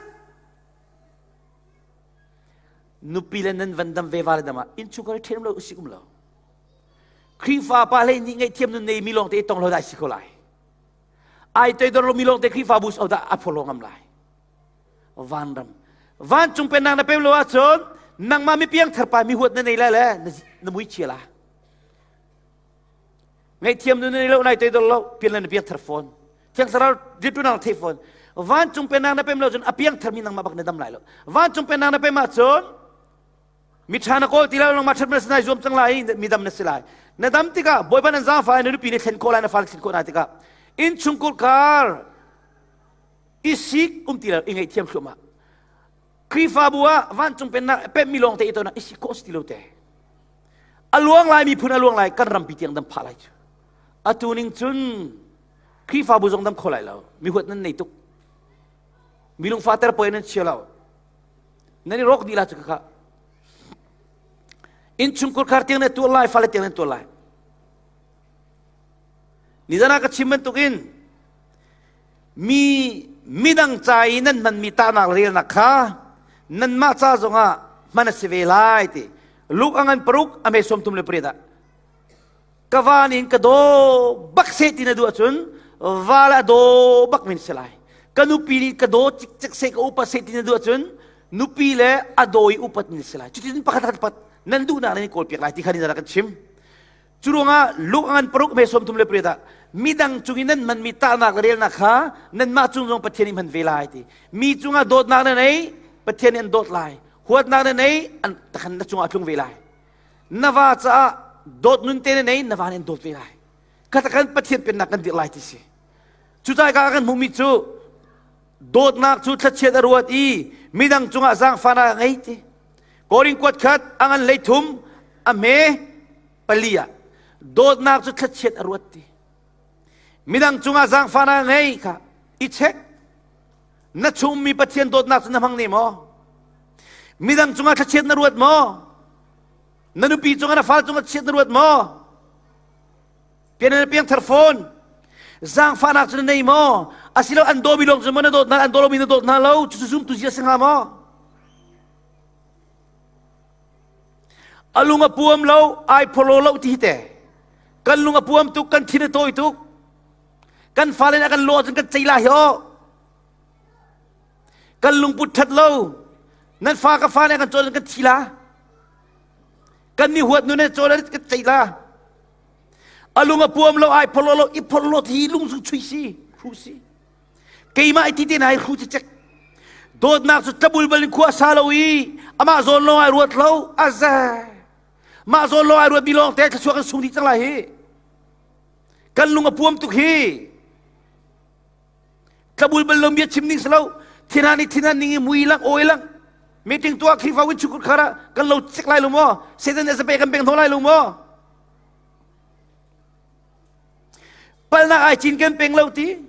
Nupi le nan van dam ve va le dam ah innchungkhar i ṭhen lo usik um lo. Khrihfa pa hlei nih ngaihthiam nun nei mi lawng te tong lo dai si ko lai. Ai toidor lo mi lawng te Khrihfabu so dah a pholo ngam lai. Vanram. Vancung pennak na pem lo ahcun nangmah mi piang thar pa mi huat na nei lai le na mui chia la. Ngaihthiam nun na nei lo nai toidor lo pian le na piang thar fawn. Thiang Thlarau rianṭuannak na theih fawn. Vancung pennak na pem lo cun a piang tharmi nangmah bak na dam lai lo. Vancung pennak na pem ahcun miṭha na kawl ti lo nangmah ṭhat na si nai zuam cang lai i midam na si lai. Na dam tikah Bawipa nan zaangfah i na nupi nih thlen khawh lai na fale thlen khawh hna tikah innchungkhar kar i sik um ti lo i ngaihthiam thluahmah. Khrihfabu ah vancung pennak pemmi lawng te i ton ah i sik khawh si ti lo te. A luang lai miphun a luang lai kan rampi tiang dam phah lai cu. Atu ning cun Khrihfabu zong dam kho lai lo. Mi huat nan nei tuk. Mi lungfahter poi nan chia lo. Nan i rawk dih la cu kha. Innchungkhar khar tiang na tuah lai, fale tiang nan tuah lai. Nizan ah ka chim bantukin mi midang ca i nan hmanmi tahnak relnak kha nanmah ca zongah hman a si ve lai ti. Luke a ngan paruk a me sawm thum le pariat ah ka van in ka daw bak seh ti na duh ahcun va le a daw bak men si lai ka nupi nih ka daw cikcek seh ka upat seh ti na duh ahcun nupi le a daw i upat min si lai cutin pakhat khat pat nan duhnak nan i kawlpiak lai ti kha ni kan chim cu ruangah luk ngan paruk me 38 ah midang cung i nan hmanmi tahnak le relnak kha nanmah cung zong Pathian nih hman ve lai ti mi cungah dawtnak na nei Pathian nih an dawt lai huatnak na nei an takhan na cungah a tlung ve lai na va caah dawt nun te na nei na va nih an dawt ve lai kha kan Pathian pennak kan dirh lai ti si cucaah ka kan hmuhmi cu dawtnak cu thlachiat a ruat i midang cungah zaangfahnak a ngei ti Korin kuat khat a ngan hlei thum a hme pali ah dawtnak cu thlachiat a ruat ti midang cungah zaangfahnak a ngei kha i check na chungmi Pathian dawtnak cu na hmang ne maw midang cungah thlachiat na ruat maw? Na nupi cungah na fal cungah chiat na ruat maw? Pian na piang thar fawn. Zaangfahnak cu na nei maw? Asilo an dawmi lawng cu maw na dawt hna, an daw lomi na dawt hna lo? Cucu zumtu zia si hnga maw? A lung a puam lo, ai pholo lo ti hi te. Kan lung a puam tuk, kan thin a tawi tuk. Kan fale nih a kan lawh ahcun kan cei lai hi aw. Kan lungput ṭhat lo. Nan fa ka fa nih a kan cawn kan thi la. Kan ni huat nu ne cawn kan cei la. A lung a puam lo, ai pholo lo, i pholo hi lung cu chui si, hru si. Keimah i ti te na hi hru cicek. Dawtnak cu tlabul bal in khua sa lo i amah zawn lawng ai ruat lo, a za. Mah zawn lawng ai ruat mi lawng te thluachuah kan sung dih cang lai hi. Kan lung a puam tuk hi. Tlabul bal lo bia chim ning si lo. Thinhan i thinhan ning i mui lang awi lang. Meeting tuah Khrihfa win chukur khara kan lo cik lai lo maw? Satan nih zape kan beng hno lai lo maw? Palnak ai cinken peng lo ti.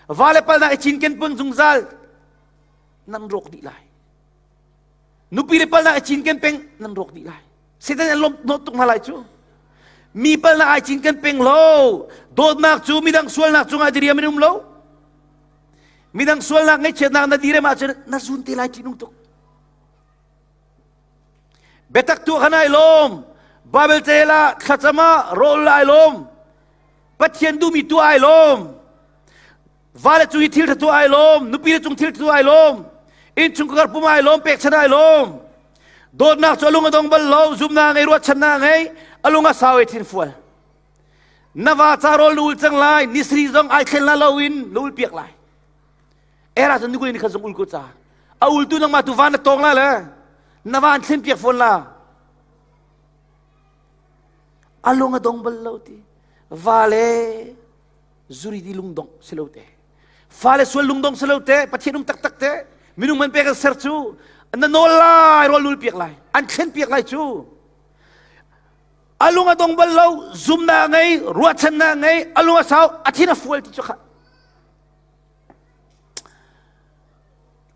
Va le palnak ai cinken peng zungzal. Nan rawk dih lai. Nupi le palnak ai cinken peng nan rawk dih lai. Satan an lawm hnawt tuk hna lai cu. Mi palnak ai cinken peng lo. Dawtnak cu midang sualnak cungah diriam in um lo. Midang sualnak ngaihchiatnak na direm ahcun na zun te lai ṭihnung tuk. Biatak tu khan ai lawm. Bible tel ah thlacam ah rawl ai lawm. Pathian duhmi tu ai lawm. Vale cung i thil ṭha tu ai lawm. Nupi le cung thil ṭha tu ai lawm. Innchungkhar pum ai lawm, pekchan ai lawm. Dawtnak cu a lung a dong bal lo, zumnak ngei, ruahchannak ngei, a lung a sau i thin fual. Na va ca rawl na ul cang lai, nisri zong ai thlen la lo in na ul piak lai. Era cun nukul ni khat zong ul ko ca. A ultu nangmah tu van na tawng la le na van thlen piak fawn la. A lung a dong bal lo ti. Va le zuri di lungdong si lo te. Fale sual lungdong si lo te, Pathian um taktak te, minung man pek an ser cu, na nawl lai, rawl nul piak lai, an thlen piak lai cu. A lung a dong bal lo, zumnak ngei, ruahchannak ngei, a lung a sau, a thin a fual ti cu kha.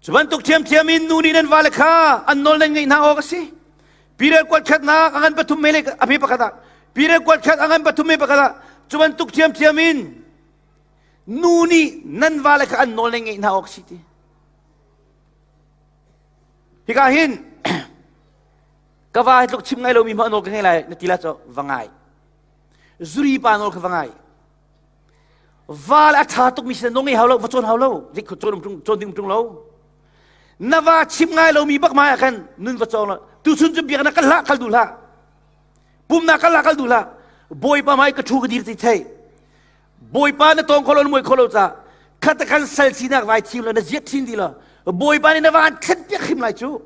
Cu bantuk ṭhiamṭhiam in nu nih nan vale kha an nawl nan ngeih hna awk a si. Peter kuat khatnak a ngan pathum mele a phe pakhat ah Peter kuat khat a ngan pathum me pakhat ah cu bantuk ṭhiamṭhiam in nu nih nan vale kha an nawl nan ngeih hna awk a si ti. Hika hin ka va hi tluk chim ngai lomi hmah nawl ka ngei lai na ti la cu va ngai. Zuri pa nawl kha va ngai. Va le a ṭha tukmi sin nung i hau lo, va cawn hau lo, zik cawn um ṭung, cawn ding um ṭung lo. Na va chim ngai lomi bak mai ah khan nun va cawng lo. Tuchun cu biaknak kal hlah, kal duh hlah. Pumnak kal hlah, kal duh hlah. Bawipa mai ka ṭhu ka dir ti thei. Bawipa na tawng kho lo, na muai kho lo ca. Khat khan sal sinak vai thim lo, na ziat thin ti lo. Bawipa nih na va an thlen piak hrim lai cu.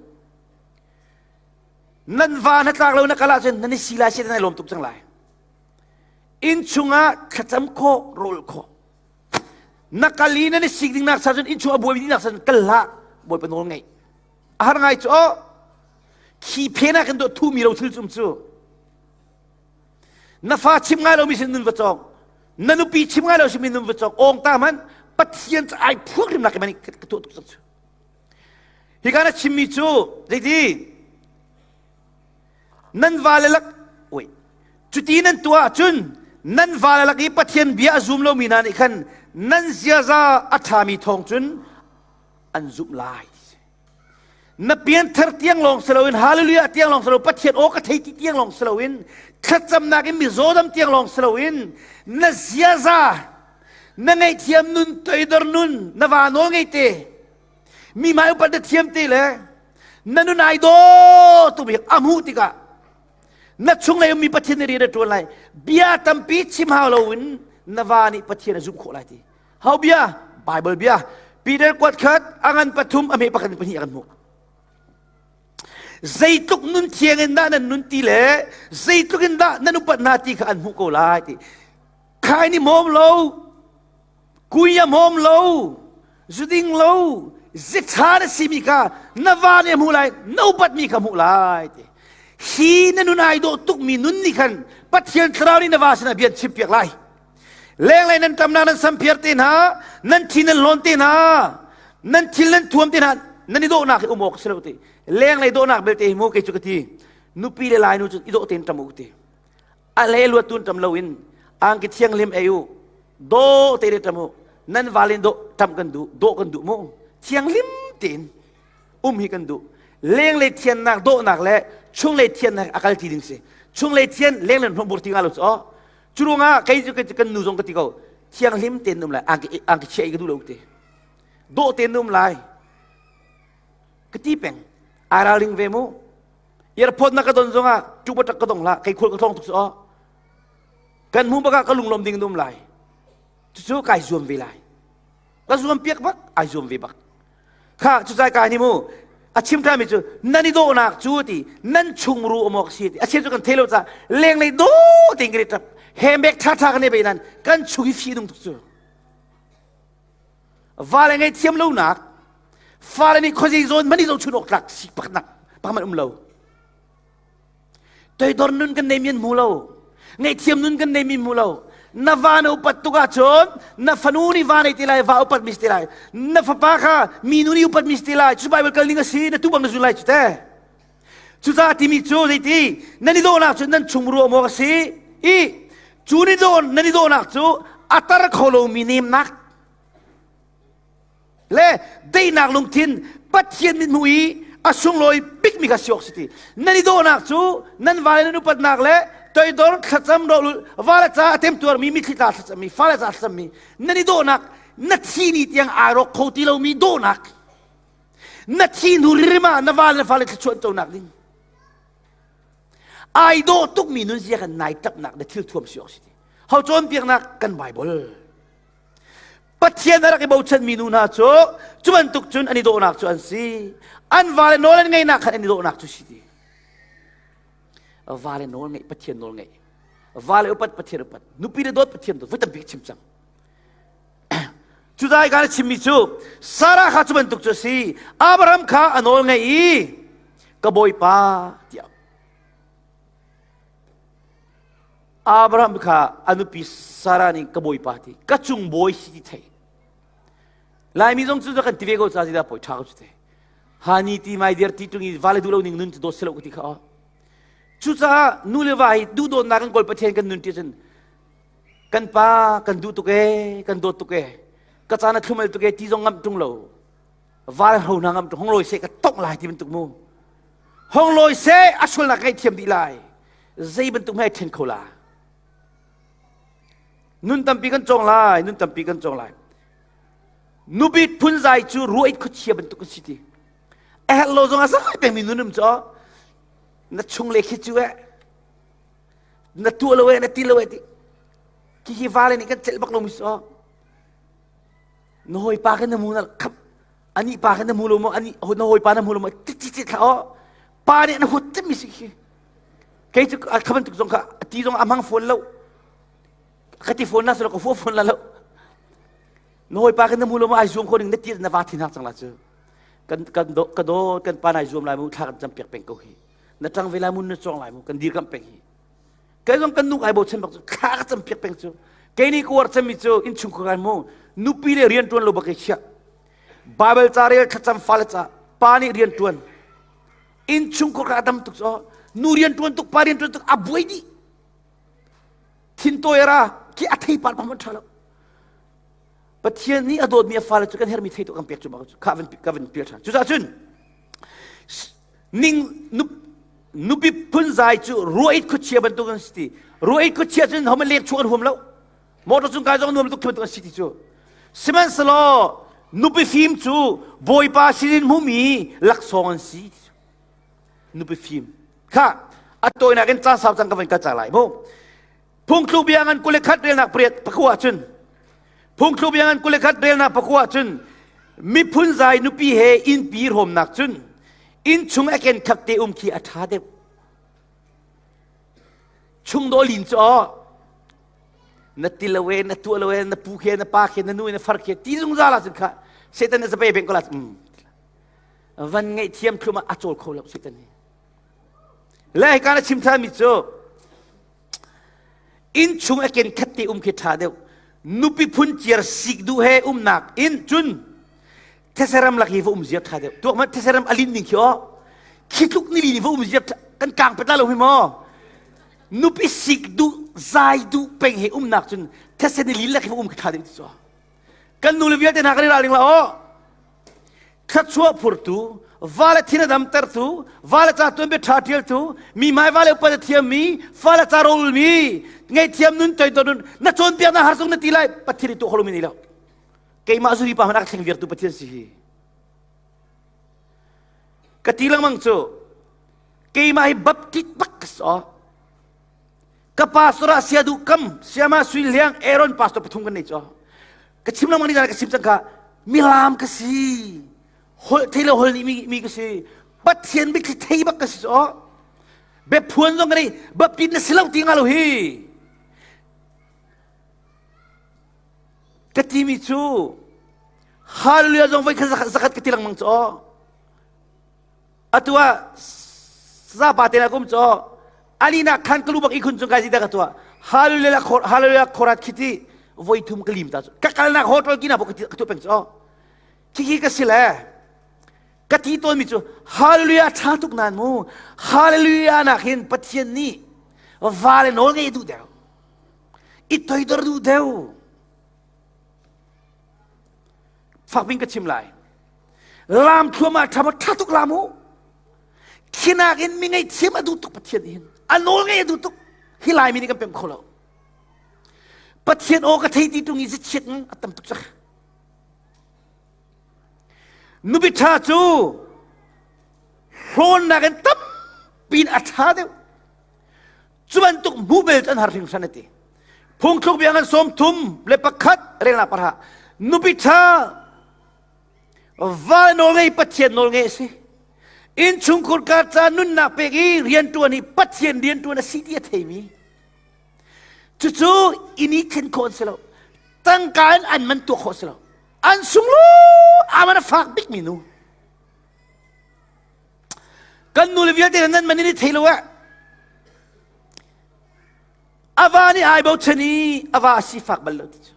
Nan va na tlak lo na kal ahcun nan i si lai, si nan i lawm tuk cang lai. Inn chungah thlacam khawh, rawl khawh. Na kal i nan i sik ding nak sa cun innchung a buai ding nak sa cun kal hlah. Bawipa nawl ngaih. A har ngai cu oh. Khi phen ah kan dawt thumi ro thil cum cu. Na fa chim ngai lomi sin nun va cawng. Na nupi chim ngai lo simi nun va cawng. Ong ta man Pathian cu ai phuak rim nak mani ka tuah tuk cang cu. Hika na chimmi cu zeiti Nan vale lak oi cuti nan tuah ahcun nan vale lak i Pathian bia a zum lomi hna nih khan nan ziaza a ṭhami thawng cun an zumh lai. Na pianthar tiang lawng si loin hallelujah tiang lawng si lo Pathian aw ka thei ti tiang lawng si loin thlacamnak in mizawdam tiang lawng si loin na ziaza na ngaihthiam nun toidor nun na va nawl ngei te mi hmai upat na thiam te le na nun ai daw tu bik a hmuh tikah na chunglei ummi Pathian nih rian a ṭuan lai bia tampi chim hau loin na va nih Pathian a zumh khawh lai ti hau bia Bible bia Peter kuat khat a ngan pathum a hme pakhat pahnih a kan hmuh zeitluk nun thiang in dah nan nun ti le zeitluk in dah nan upat hna ti kha an hmuh ko lai ti khai ni mawm lo Kui a hmawm lo, zuding lo, zitha na simi kha na va nih a hmuh lai, na upatmi kha hmuh lai ti. Hi na nun ai dawh tukmi nun nih khan Pathian thlarau nih na va sinah bia an chimpiak lai. Lenglei nan ṭamnak nan samphiar te hna, nan thi nan hlawn te hna, nan thil nan thuam te hna, nan i dawhnak hi um awk a si lo ti. Lenglei dawhnak belte hi mu kei cu ka ti. Nupi le lai nu cu i dawh tein ṭam u ti. A le luat tun ṭam loin angki thianghlim ei u. Dawh te le ṭam u. Nan val in dawh ṭam kan duh, dawh kan duh mu. Thianghlim tein um hi kan duh. Lenglei thiannak dawhnak le chunglei thiannak a kal ti ding si. Chunglei thian lenglei hnawhbur ti nga lo cu aw. Cu ruangah kei cu kan nu zong ka ti ko. Thianghlim tein um lai angki angki chia i ka duh lo ti. Dawh tein um lai. Ka ti peng. Ai ralring ve mu. Airport na ka don zongah tu batak ka dong hlah kei khual ka tlong tuk cu aw. Kan hmu bakah ka lunglawm ding in um lai. Cucu kai zuam ve lai. Ka zuam piak bak, ai zuam ve bak. Kha cucai ka ni mu a chim ṭhami cu nan i dawhnak cu ti nan chungru awmawk si ti a chim cu kan thei lo ca lenglei do tein kan i ṭap handbag ṭha ṭha kan i bei nan kan chung i fi nung tuk cu vale ngei thiam lonak fale nih khuazei zawn mani zo chun awk tlak si paknak pakman um lo Toidor nun kan nei mi an hmu lo. Ngaihthiam nun kan nei mi hmu lo. Na va na upat tuk ahcun na fanu nih va nei ti lai, va upat mi si ti lai. Na fapa kha mi nu nih upat mi si ti lai. Cu Bible kal ning a si, na tu bang na zul lai cu te. Cucaah timi cu zeiti nan i dawhnak cu nan chung ruah maw a si i cu ni daw nan i dawhnak cu a tar kho lomi nemnak le daihnak lungthin Pathian mithmuh i a sunglawi bikmi kha si awk si ti nan i dawhnak cu nan vale nan upatnak le toidor thlacam rawlul vale ca a temtuarmi mitthli tla thlacammi fale ca thlacammi nan i dawhnak na thi ni tiang aa rawk kho ti lomi dawhnak na thi hnu rim ah na vale na fale thluachuah conak ding ai dawh tukmi nunzia kan nai tapnak na thil thuam si awk si ti ho cawnpiaknak kan Bible Pathian a rak i bochanmi nu hna cu cu bantuk cun an i dawhnak cu an si. An vale nawl an ngeihnak khan an i dawhnak cu si ti. Vale nawl ngeih, Pathian nawl ngeih. Vale upat, Pathian upat. Nupi le dawt, Pathian dawt. Voi tampi ka chim cang. Cucaah ka chimmi cu Sarah kha cu bantuk cu a si. Abraham kha a nawl ngeih i ka bawipa tiah Abraham kha a nupi Sarah nih ka bawipa ti ka cung bawi si ti thei Laimi zong cu kan ti ve ko ca dah poi ṭha ko cu te hani ti mai dir ti tung i vale duh lo ning nun cu dawt si lo ka ti kha o cucaah nu le va hi duhdawtnak kan kawl Pathian kan nun ti cun kan pa kan duh tuk e kan dawt tuk e ka caan a thlumal tuk e ti zong ngamh ṭung lo val hro hna ngam hong lawi seh ka tongh lai ti bantuk mu hong lawi seh a sualnak ka thiam dih lai zei bantuk hmai ṭhen kho la nun tampi kan cawng lai nun tampi kan cawng lai nubit phunzai cu ruait khuachia bantuk an si ti a herh lo zong a zai pengmi nun um cu na chung le khi cu eh na tuah lo eh na ti lo eh ti khi hi vale nih kan celh bak lo mi so na hawipa kha na mu na khap ani pa kha na mu lo maw ani na hawipa na mu lo maw ti ti ti thla aw pa nih na hut cemmi si khi kei cu kha bantuk zong kha ti zong a hmang fawn lo ka ti fawn na silo ka fua fawn la lo na hawipa kha na mu lo maw ai zuam kho ding na ti na va thin hak cang la cu kan kan do ka do kan pa nai zuam lai mu thla kan cam piak peng ko hi na tang ve lai mu na cong lai mu kan dir kam peng hi Kei zong kan nu kai bochan bak cu thla ka cam piak peng cu. Kei nih ka uar cemmi cu innchungkhar kai mu nupi le rian ṭuan lo bak i chiah. Bible ca rel thlacam fale ca pa nih rian ṭuan. Innchungkhar ka dam tuk cu nu rian ṭuan tuk pa rian ṭuan tuk a buai dih. Thin tawi ra khi a thei par pam ṭha lo. Pathian nih a dawtmi a fale cu kan hermi thei tu kan pek cu bak cu kha van ka van pial ṭhan. Cucaah cun ning nupi phunzai cu ruait khuachia bantuk an si ti ruait khuachia cun hom lek chuak an huam lo motor cung kai zong nuam tuk bantuk an si ti cu sihmanhsehlaw nupi fim cu bawipa sinin hmumi laksawng an si nupi fim kha a tawinak in caan sau cang ka van kal cang lai mu Phungthluk bia ngan 21 relnak pariat pakua cun Phungthluk bia ngan 21 relnak pakua cun miphun zai nupi he innpi hrawmnak cun innchung a ken khat te um khi a ṭha deuh. Chung dawh lin cu aw na ti lo e na tuah lo e na pu khe na pa khe na nu na far khe ti zungzal ah cun kha Satan na zape beng ko la um van ngaih thiam thlum ah a cawl kho lo Satan hi le hika na chim ṭhan mi cu Innchung a ken khat te um khi ṭha deuh. Nupi phun ciar sik duh he umnak in cun theseram lak hi va um ziar ṭha deuh. Tuak man theseram a lin ning khi aw. Khi tluk ni li va um ziar ṭha. Kan kang pet la lo hi maw? Nupi sik duh zai duh peng he umnak cun thesen i lil le khi um khi tha deuh ti cu. Kan nu le vialte hna kan i ralring la aw. Thluachuah phurtu, vale thin a damtertu, vale ca tuanbia ṭha ṭialtu, mi hmai vale upat a thiammi, fale ca rolmi, ngaihthiam nun toidor nun, na cawnpiaknak har zong na ti lai, Pathian i tuah kho lomi nei lo. Keimah zuri pa hmanh a ka thleng viartu Pathian si hi. Ka ti lengmang cu, keimah hi baptist bak ka si aw. Ka pastor ah sia duh kam, siama sui liang, Aaron pastor pathum kan nei cu. Ka chim lengmang ni ka chim cang kha, milam ka si. Holh thei lo holh nih mi, mi ka si. Pathian bik thei bak ka si cu. Biaphuan zong ka nei, baptist na si lo ti nga lo hi. Ka timi cu, Hallelujah zong voi khat zakhat ka ti lengmang cu. Atu ah zapa te na kum cu alina khan ka lu bak ikhun cung kai zita ka tua hallelujah hallelujah khorat khiti voi thum ka lim ta cu ka kalnak hotel kina bo ka tu peng cu khi ka si le ka ti tawn mi cu hallelujah tha tuk nan mu hallelujah nak hin pathian nih va le nawl ngei duh deuh i toidor duh deuh fakpin ka chim lai Lam thluamah ṭha ṭha tuk lam u. Khinak in mi ngaihthiam a duh tuk Pathian hin. A nawl ngeih a duh tuk. Hi Laimi nih kan pem kho lo. Pathian aw ka thei ti ṭung i chiat a tam tuk cak. Nupi ṭha cu hlawnnak in tampi in a ṭha deuh. Cu bantuk hmuh bel cu an har hringhran a ti. Phungthluk bia ngan 31 relnak parha. Nupi ṭha Va nawlngei Pathian nawlngei a si. Innchungkhur ka ca nunnak pek i rianṭuan hi Pathian rianṭuan a si ti a theimi. Cucu inn i thlen khawh an si lo. Tangka in an man tuah khawh si lo. An sunglu aman a fak bikmi nu. Kan nu le vialte nan man in i thei lo eh. A va nih ai bochan i a va a sifak bal lo ti cu.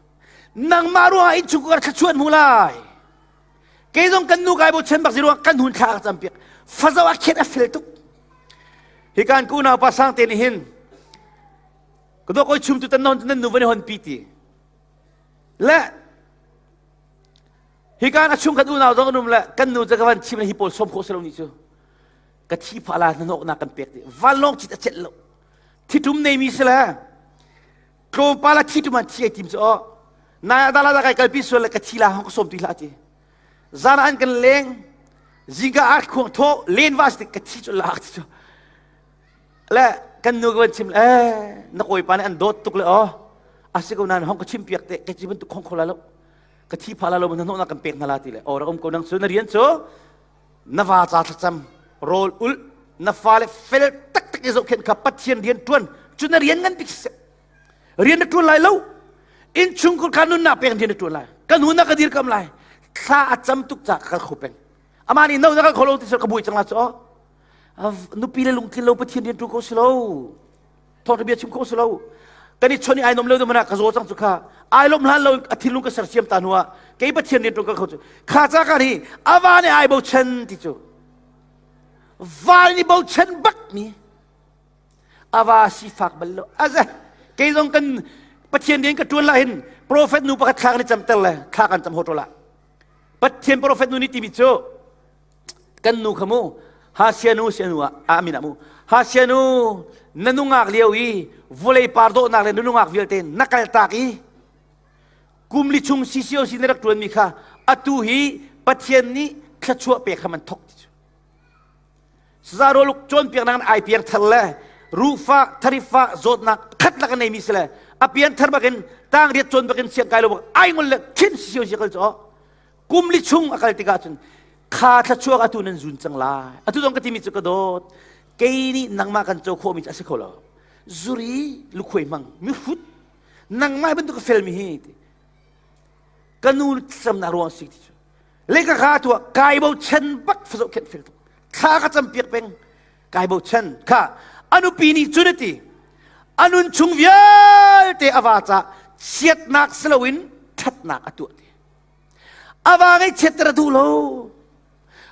Nangmah ruangah innchungkhar thluachuah an hmu lai. Kei zong kan nu kai bochan bak si ruang kan hun thla ka campiak. Fazo a khet a fel tuk. Hi kan ku unau pa sang te nih hin ka dawk oi chum tu tan non nan nu van i hon pi ti. Le hi kan a chungkhat unau zong an um le kan nu cu ka van chim le hi pawl som khawh si lo ni cu. Ka thi pha la hnawknak kan pek ti. Vanlawng chit a celh lo. Thitum neimi si le tlawmpal ah thitum an thi ai tim cu aw nai ah dala kai kalpi sual le ka thi la hong ka sawm ti hlah ti zan an kan leng zingka ar khuang tho len vas ti ka thi cu lak ti cu le kan nu ka van chim le na kawi pa nih an dawt tuk le aw a si ko nan hong ka chim piak te ka ci bantuk khong kho la lo ka thi pha la lo na hnawh na kan pek na la ti le aw ra um ko nang cu na rian cu na va ca thlacam rawl ulh na fale fel taktak i zohkhenh kha Pathian rian ṭuan cu na rian ngan bik siseh rian na ṭuan lai lo innchungkhur kha nunnak pek rian na ṭuan lai ka nu na ka dirkam lai thla a cam tuk ca ka kal kho peng amah nih no na kal kho lo ti ka buai cang la cu nupi le lungtlin lo Pathian rian ṭuan ko si lo thawngṭha bia chim kho si lo kan i chon i ai nom lo mana ka zaw cang cu kha ai lom hlan lo a thinlung ka sersiam ta hnu ah kei pathian rian ṭuan ka kho cu kha ca ka nih ava nih ai bochan ti cu val nih bochan bak mi ava sifak bal lo aza kei zong kan pathian rian ka ṭuan la hin prophet nu pakhat thla kan i camter le thla kan cam hoṭol ah pathian prophet nu nih timi cu Kan nu kha mu Hasianu sianu ah amin ah mu Hasianu na nungak lio i vawlei par dawhnak le na nungak vialte na kaltak i kum li chung CCOC na rak ṭuanmi kha atu hi Pathian nih thluachuah pek kha man thok ti cu saza rawluk cawnpiaknak in ai piang thar le rufa tharifa zawtnak khat lak a neimi si le a pian thar bakin tang riat cawn bakin siang kai lo bak ai ngol le khin CCOC kal cu kum li chung a kal tikah cun kha thluachuak atu nan zun cang lai atu zong ka timi cu ka dawt kei nih nangmah kan co khawhmi cu a si kho lo zuri lukhuai hmang mihrut nangmah bantuk ka felmi hi ti ka nu thlacamnak ruang si ti cu le ka kha tu kai bochan bak fazo khen fel tuk thla ka cam piak peng kai bochan kha anupi nih cun ati anun chung vialte ava ca chiatnak siloin ṭhatnak a tuah ti A va ngaihchiatter a duh lo.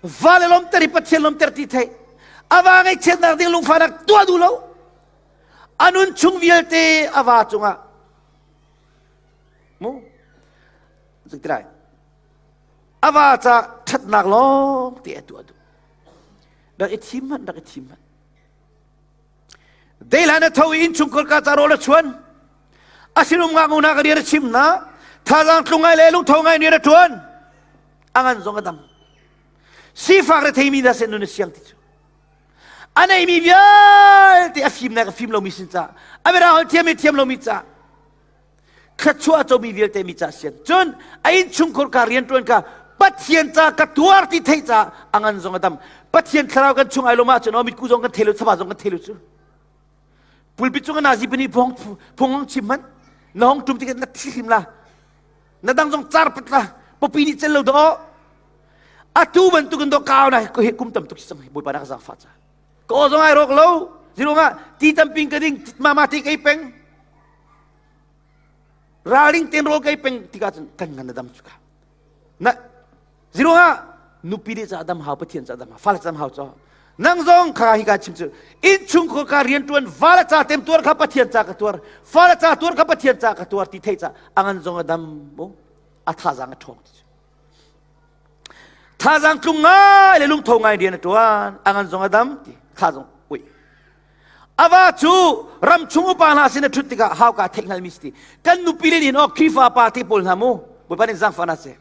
Va le lawmter i Pathian lawmter ti theih. A va ngaihchiatnak ding lungfahnak tuah duh lo. A nun chung vialte a va cungah mu lai a va ca ṭhatnak lawng te a tuah duh. Rak i thim hmanh, rak i thim hmanh. Deilan a tho i innchungkhar ka ca rawl a chuan. A sinum ngaknu hna ka rian a chim hna. Thazaang tlung ngai le lungtho ngai rian a ṭuan. A ngan zong a dam. Sifak retheimi hna sin nun a siang ti cu. A neimi vialte a fimnak a fim lomi sin ca, a mirang holh thiam i thiam lomi ca, thluachuah a comi vialte mi ca sian. Cun a innchungkhar ka rianṭuan ka Pathian ca ka tuar ti theih ca a ngan zong a dam. Pathian thlarau kan chung ai lom ahcun aw mitku zong kan thei lo, thaba zong kan thei lo cu. Pulpit cung nazi pani phung phung chim man na hong tum tikah na thi hrim la na dang zong car pat la popi nih cel lo do atu bantukin do kau na he kum tam tuk sang bawipa na ka zaangfah ca ka aw zong ai rawk lo zirunga ti tamping ka ding mama ti kai peng ralring ten rawl kai peng tikah cun kan ngan na dam cu ka na zirunga nupi nih ca dam hau pathian ca dam hau fale ca dam hau cho nang zong kha hi ka chim cu innchungkhar ka rian tuan fale ca tem tuar kha pathian ca ka tuar fale ca tuar kha pathian ca ka tuar ti thei ca angan zong a dam mu a thazaang a ṭhawng ti cu Thazaang tlung ngai le lungtho ngai rian a ṭuan. A ngan zong a dam ti. Tha zong ui. A va cu ram chung upa hna sin a ṭhut tikah hauka theih hngalmi si ti. Kan nupi le nih aw Khrihfa pa te pawl hna mu. Bawipa nih zaangfah hna seh.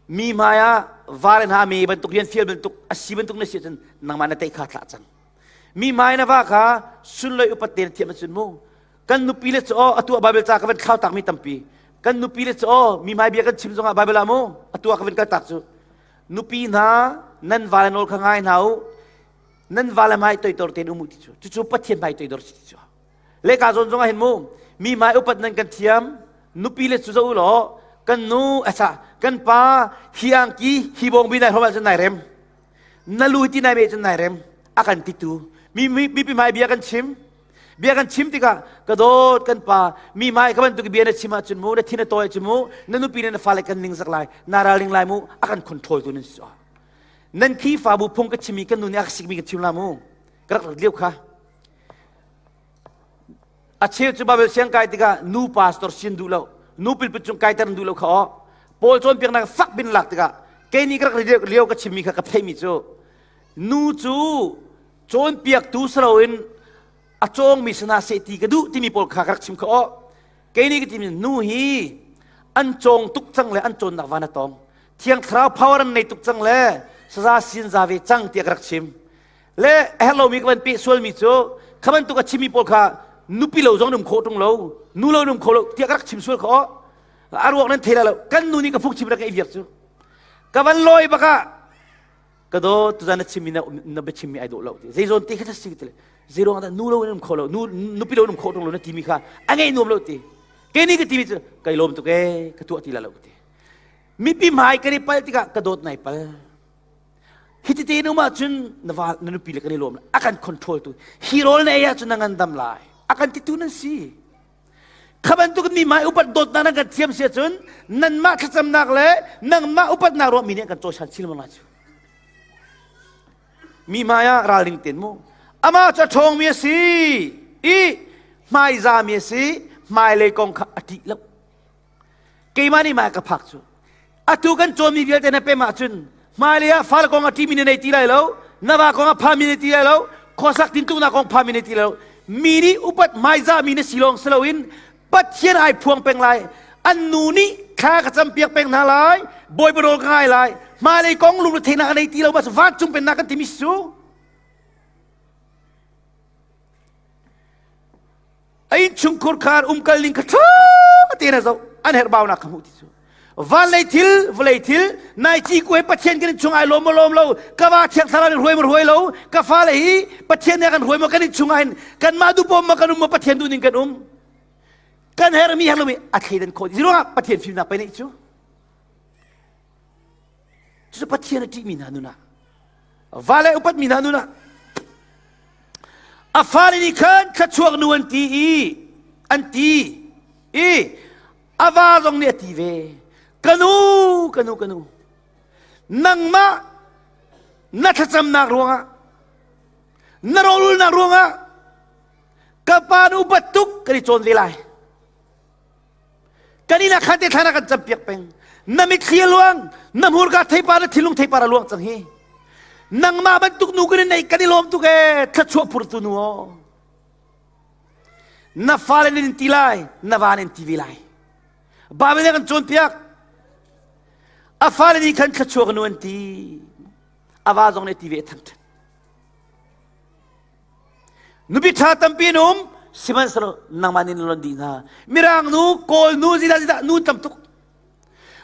Mi hmai ah va le hna me bantuk rian fial bantuk a si bantuk na si ahcun nangmah na tei kha thlah cang. Mi hmai na va kha sunloi upat te na thiam ahcun mu Kan nupi le cu aw atu ah Bible ca ka van thlau takmi tampi. Kan nupi le cu aw mi hmai bia kan chim zongah Bible ah mu atu ah ka van kal tak cu. Nupi hna nan vale nawl kha ngai hna u. Nan vale hmai toidor tein um u ti cu. Cucu Pathian hmai toidor si ti cu. Leka zawn zongah hin mu mi hmai upat nan kan thiam. Nupi le cu zo u law kan nu asa kan pa hi angki hi bawngbi nai hrom ahcun nai rem. Na lu ti nai me cun nai rem. A kan titu. Mi mi mipi hmai bia kan chim. Bia kan chim tikah ka dawt kan pa mi hmai ka bantuk bia na chim ahcun mu na thin a tawi ahcun mu na nupi le na fale kan ningzak lai na ralring lai mu a kan control tu nan si nan Khrihfabu phung ka chimmi kan nu nih a ka sikmi kan chim la mu ka rak rat lio kha a cheu cu Bible siang kai tikah nu pastor sin duh lo nu pilpit cung kaiter duh lo kha aw Paul cawnpiaknak fak bin lak tikah kei nih ka rak lio ka chimmi kha ka theimi cu nu cu cawnpiaktu si loin a cawngmi si hna seh ti ka duh timi pawl kha ka rak chim kha aw kei nih ka timi nu hi an cawng tuk cang le an cawnnak van a tong thiang thlarau power an nei tuk cang le saza sin za ve cang tiah ka rak chim le a herh lomi ka van peh sualmi cu kha bantuk a chimmi pawl kha nupi lo zong num khawh ṭung lo nu lo num kho lo tiah ka rak chim sual kha aw a ruak nan thei lo kan nu nih ka phung chim rak ka i viak cu ka van lawi bakah ka daw tuzan na chimmi na na biachimmi ai dawh lo ti zeizawn te kha si ti le zeiruang dah nu lo in um kho lo nu nupi lo in um kho tung lo na timi kha a ngei nuam lo ti kei nih ka timi cu kai lawm tuk ee ka tuah ti la lo ti mipi hmai kan i pal tikah ka dawt nai pal hi ti te nu ma cun na va na nupi le kan i lawm a kan control tu hi rawl na ei ahcun na ngandam lai a kan titu nan si Kha bantuk mi mai upat dawtnak nan kan thiam si ahcun nanmah thlacamnak le nangmah upatnak ruah mi nih an kan cawisan chin lengmang lai cu. Mi hmai ah ralring ten mu. Amah cu a ṭhawngmi a si i hmaizami a si hmailei kong kha a ṭih lo. Keimah nih mai ka phak cu. Atu kan cawnmi vialte na pem ahcun hmailei ah fale kong a ṭimi na nei ti lai lo, na va kong a phami na ti lai lo, khuasak tintuknak kong phami na ti lai lo. Mi nih upat hmaizahmi na si lawng si loin Pathian ai phuang peng lai. An nu nih thla ka campiak peng hna lai, Bawipa rawl ka ngai lai. Hmailei kong lungretheihnak a nei ti lo, bas vancung pennak kan timi si cu. A innchungkhur khar umkal ning kha ṭha tein a zoh. An herhbaunak kha hmuh ti cu. Van lei thil, vawlei thil, nai ci kuai Pathian kan chung ai lawm maw lawm lo, ka va thiang thlarau nih hruai maw hruai lo, ka fale hi Pathian nih a kan hruai maw kan innchung ah hin kanmah duh pom maw kan um maw Pathian duh ning kan um. Kan herhmi herh lomi a thleidan khawh. Ziruangah Pathian fimnak pei neih cu. Cucu Pathian a ṭihmi hna nun ah, vale upatmi hna nun ah, a fale nih khan thluachuak nu an ti i an ti i a va zong nih a ti ve. Ka nu, ka nu, ka nu, nangmah. Na thlacamnak ruangah, na rawlulnak ruangah ka pa nu upat tuk kan i cawn ve lai. Kan inn ah khan te thlan ah kan campiak peng. Na mitthli a luang, na hmurka theipar na thinlung theipar a luang cang hi. Nangmah bantuk nu kan i neih kan i lawm tuk ee, thluachuah phurtu nu aw. Na fale nin ti lai, na va nin ti ve lai. Bible nih kan cawnpiak. A fale nih khan thluachuah nu an ti. A va zong nih ti ve thangṭhat. Nupi ṭha tampi an um, sihmanhsehlaw nangmah nih na lonh dih hna. Mirang nu, Kawl nu, zidah zidah nu tam tuk.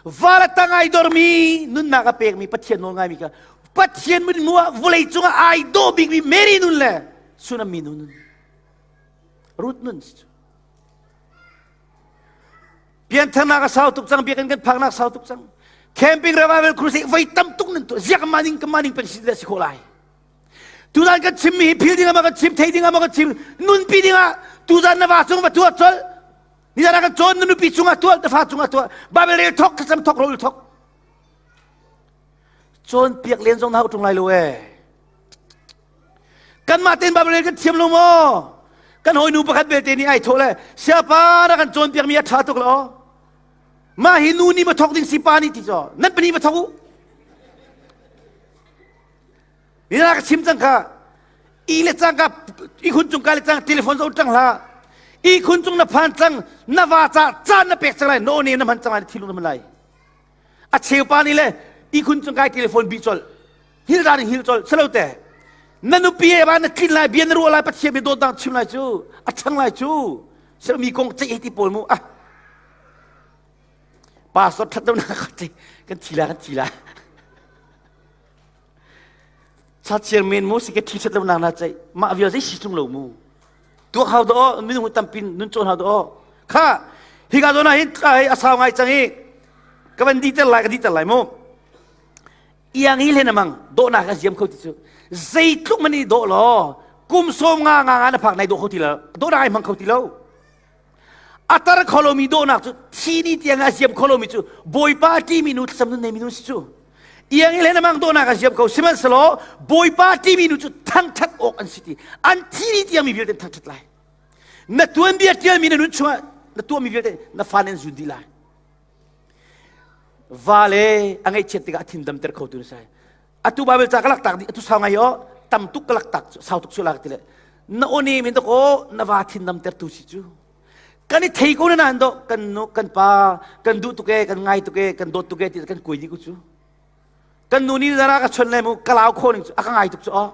Val a tang ai dormi, nunnak a pekmi Pathian nawl ngaimi kha Pathian min hmu ah vawlei cungah ai dawh bikmi Mary nun le Sunami nu nun. Ruth nun si cu. Piantharnak a sau tuk cang, biakinn kan phaknak sau tuk cang. Camping revival crusade voi tam tuk nan tuah. Ziak ma ning ka ma ning pen si si khawh lai. Tuzan kan chimmi hi phil ding ah kan chim, thei ding ah kan chim, nunpi ding ah tuzan na va cung va tuah col. Nizan ah kan cawn na nupi cungah tuah, na fa cungah tuah. Bible rel thok, thlacam thok, rawl thok. Cawn piak len zong na hau ṭung lai lo ee. Kanmah tein Bible rel kan thiam lo maw? Kan hawinu pakhat belte nih ai thawh le siapa na kan cawnpiakmi a ṭha tuk lo. Mah hi nu nih ma thok ding si pa nih ti caw. Nan pahnih va thok u. Nina ka chim cang kha i le cangka ihkhun cung ka le cang telephone zo ṭang hlah ihkhun cung na phan cang na va ca caan na pek cang lai no ne na hman cang lai thilung na hman lai a cheu pa nih le ihkhun cung kai telephone bi col hil dan hil col selo te na nupi e ba na tlin lai bia na ruah lai pathian mi dawt dang chim lai cu a chang lai cu selo mi kong ceih ti pawl mu ah pastor that do na kan thi la kan thi la Chachiar men mu si ke thi that lo nak na ceih mah vial zei si tung lo mu tuak hau do minung tampi nun cawn hau do kha hi ka zawn ah hin ai a sau ngai cang i ka van dih ter lai ka dih ter lai mu iang hi hlen amang dawhnak a ziam kho ti cu zeitluk man i dawh law kum sawm nga nga nga na phak nai dawh kho ti lo dawhnak ai hmang kho ti lo A tar kho lomi dawhnak cu thi ni tiang a ziam kho lomi cu Bawipa ṭihmi nu thlacam nun neimi nu si cu. Iang i len amang dawhnak a ziam ko sihmanhsehlaw Bawipa ṭihmi nu cu thangṭhat awk an si ti. An thi ni tiang mi vialte thangṭhat lai. Na tuanbia ṭialmi na nun chungah na tuahmi vialte na fa nih an zun dih lai. Va le a ngaihchiat tikah a thin damter khotu na si. Atu Bible ca ka lak tak dih atu sau ngai o tam tuk ka lak tak sau tuk su la ti le na oni min ko na va thin dam ter tu si cu kan i thei ko na nan do kan nu kan pa kan duh tuk e kan ngai tuk e kan dawt tuk e ti kan kuai dih ko cu kan nu ni zara ka chon le mu ka lau kho ning cu a ka ngai tuk cu o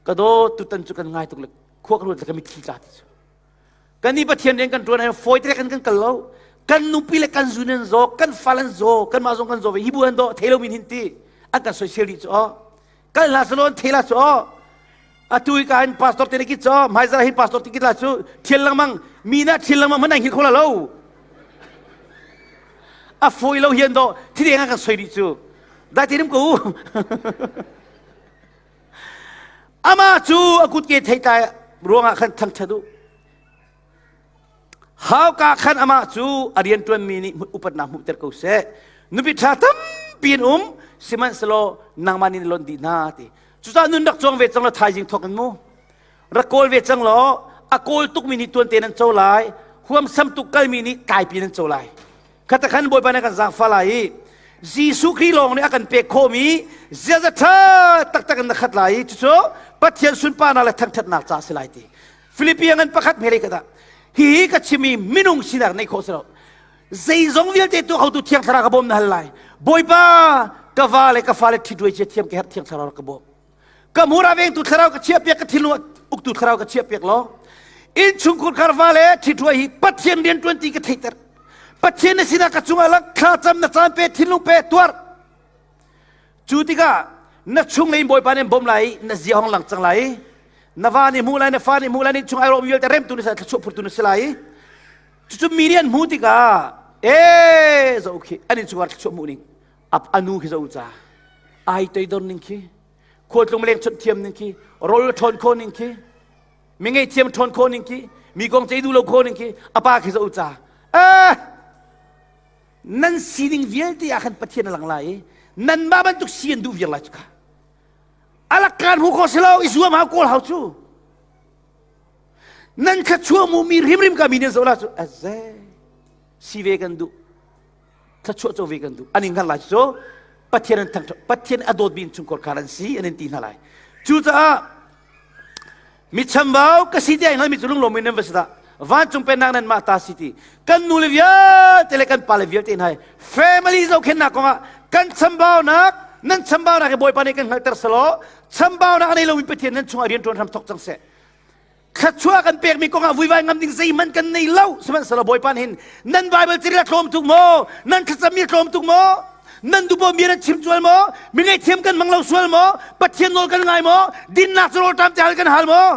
ka do tutan cu kan ngai tuk le khua ka ruat le ka mitthli tla ti cu Kan nih Pathian rian kan ṭuan ah fawi te kan kan kal lo. Kan nupi le kan zun an zaw, kan fal an zaw, kanmah zong kan zaw ve. Hi bu an daw, thei lo min hin ti. An kan soisel dih cu aw. Kal hlah selaw an thei la cu aw. Atu hi ka hin pastor te ne kit cu hmaizarh hin pastor te kit la cu thial lengmang mi na thial lengmang hmanh hngilh kho la lo. A fawi lo hian daw thideng an kan soi dih cu. Dai te rim ko u. Amah cu a kutke theitlai ruangah khan thangṭhat u. Hauka khan amah cu a rianṭuanmi nih upatnak hmuhter ko seh. Nupi ṭha tampi an um, sihmanhsehlaw nangmah nih na lonh dih hna ti. Cucaah nun rak cawng ve cang law thaizing thawk in mu. Rak kawl ve cang law a kawl tukmi nih tuante nan co lai, huamsam tuk kalmi nih tlaipi nan co lai. Khata khan Bawipa nih a kan zaangfah lai i Jesuh Khrih lawng nih a kan pek khawhmi ziaza ṭha taktak in na khat lai i cucu Pathian sunparnak le thangṭhatnak ca a si lai ti. Filipi ngan pakhat hmelei ka dah. Hihi ka chimmi minung sinak neih khawh si lo. Zeizong vialte tuah khotu Thiang Thlarau ka bawm na hal lai. Bawipa, ka va le ka fale ṭhiṭuai cia thiam ka herh Thiang Thlarau ka bawm. Ka hmur ah vengtu thlarau ka chiahpiak ka thinlung ah uktu thlarau ka chiahpiak law innchungkhur khar va le ṭhithuai hi Pathian rianṭuan ti ka theihter. Pathian na sinah ka cungah lang thlacam na caan pe thinlung pe tuar. Cu tikah na chung in Bawipa nih bawm lai na zia hong lang cang lai na va nih hmuh lai na fa nih hmuh lai ni chung ai rawm vialte remtu na si thluachuah phurtu na si lai cucu mi nih an hmuh tikah ee zo khi an innchungkhar thluachuah hmuh ning anu khi zo ca ai toidor ning khi khualtlung leng chawnh thiam ning khi rol ṭhawn kho ning khi mi ngei thiam ṭhawn kho ning khi mi kong cei duh lo kho ning khi a pa khi zo ca eh nan sining vialte ah khan Pathian a lang lai i nanmah bantuk si an duh viar lai cu kha. Alak kaan hmu kho si lo, i zuam hau kawl hau cu. Nan kha chuah mu mi rimrim ka mi nan zoh la cu aze si ve kan duh. Thluachuah co ve kan duh. An in hngal lai cu Pathian an thang Pathian a dawt mi chungkhar khar an si an in ti hna lai. Cucaah mi chambau ka si ti ai hngal mi cu lunglawm in nan va si dah. Vancung pennak nan mah ta si ti. Kan nu le vialte le kan pa le vialte hna family zohkhennak kongah kan chambaunak nan chambaunak hi Bawipa nih kan hngalhter selaw chambaunak a nei lomi Pathian nan chungah rian ṭuan hram thok cang seh. Thluachuah kan pekmi kongah vuivai ngam ding zeihmanh kan nei lo. Sihmanhsehlaw Bawipa nih hin nan Bible carel a tlawm tuk maw? Nan thlacammi a tlawm tuk maw? Nan duhpoh mi nan chim sual maw? Mi ngaihthiam kan hmang lo sual maw? Pathian nawl kan ngai maw? Dinnak cu rawlṭam te hal kan hal maw?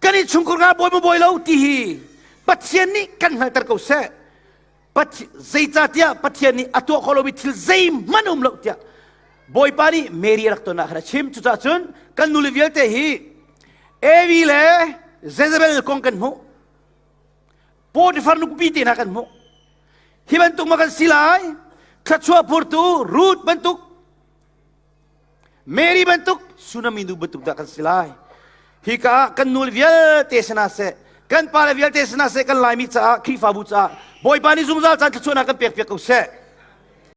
Kan innchungkhar nga bawi maw bawi lo ti hi Pathian nih kan hngalhter ko seh. Zeicahtiah Pathian nih a tuah khawh lomi thil zeihmanh um lo tiah Bawipa nih Mary a rak ton ah khan a chim. Cucaah cun kan nule vialte hi Evi le Jezebel kong kan hmuh. Potifar nupi te hna kan hmuh. Hi bantuk ma kan si lai? Thluachuah phurtu Ruth bantuk Mary bantuk Tsunami nu bantuk dah kan si lai. Hika ah kan nu vialte sana seh, kan pale vialte sana seh, kan Laimi caah, Khrihfabu caah Bawipa nih zungzal caan thluachuahnak kan pek piak ko seh.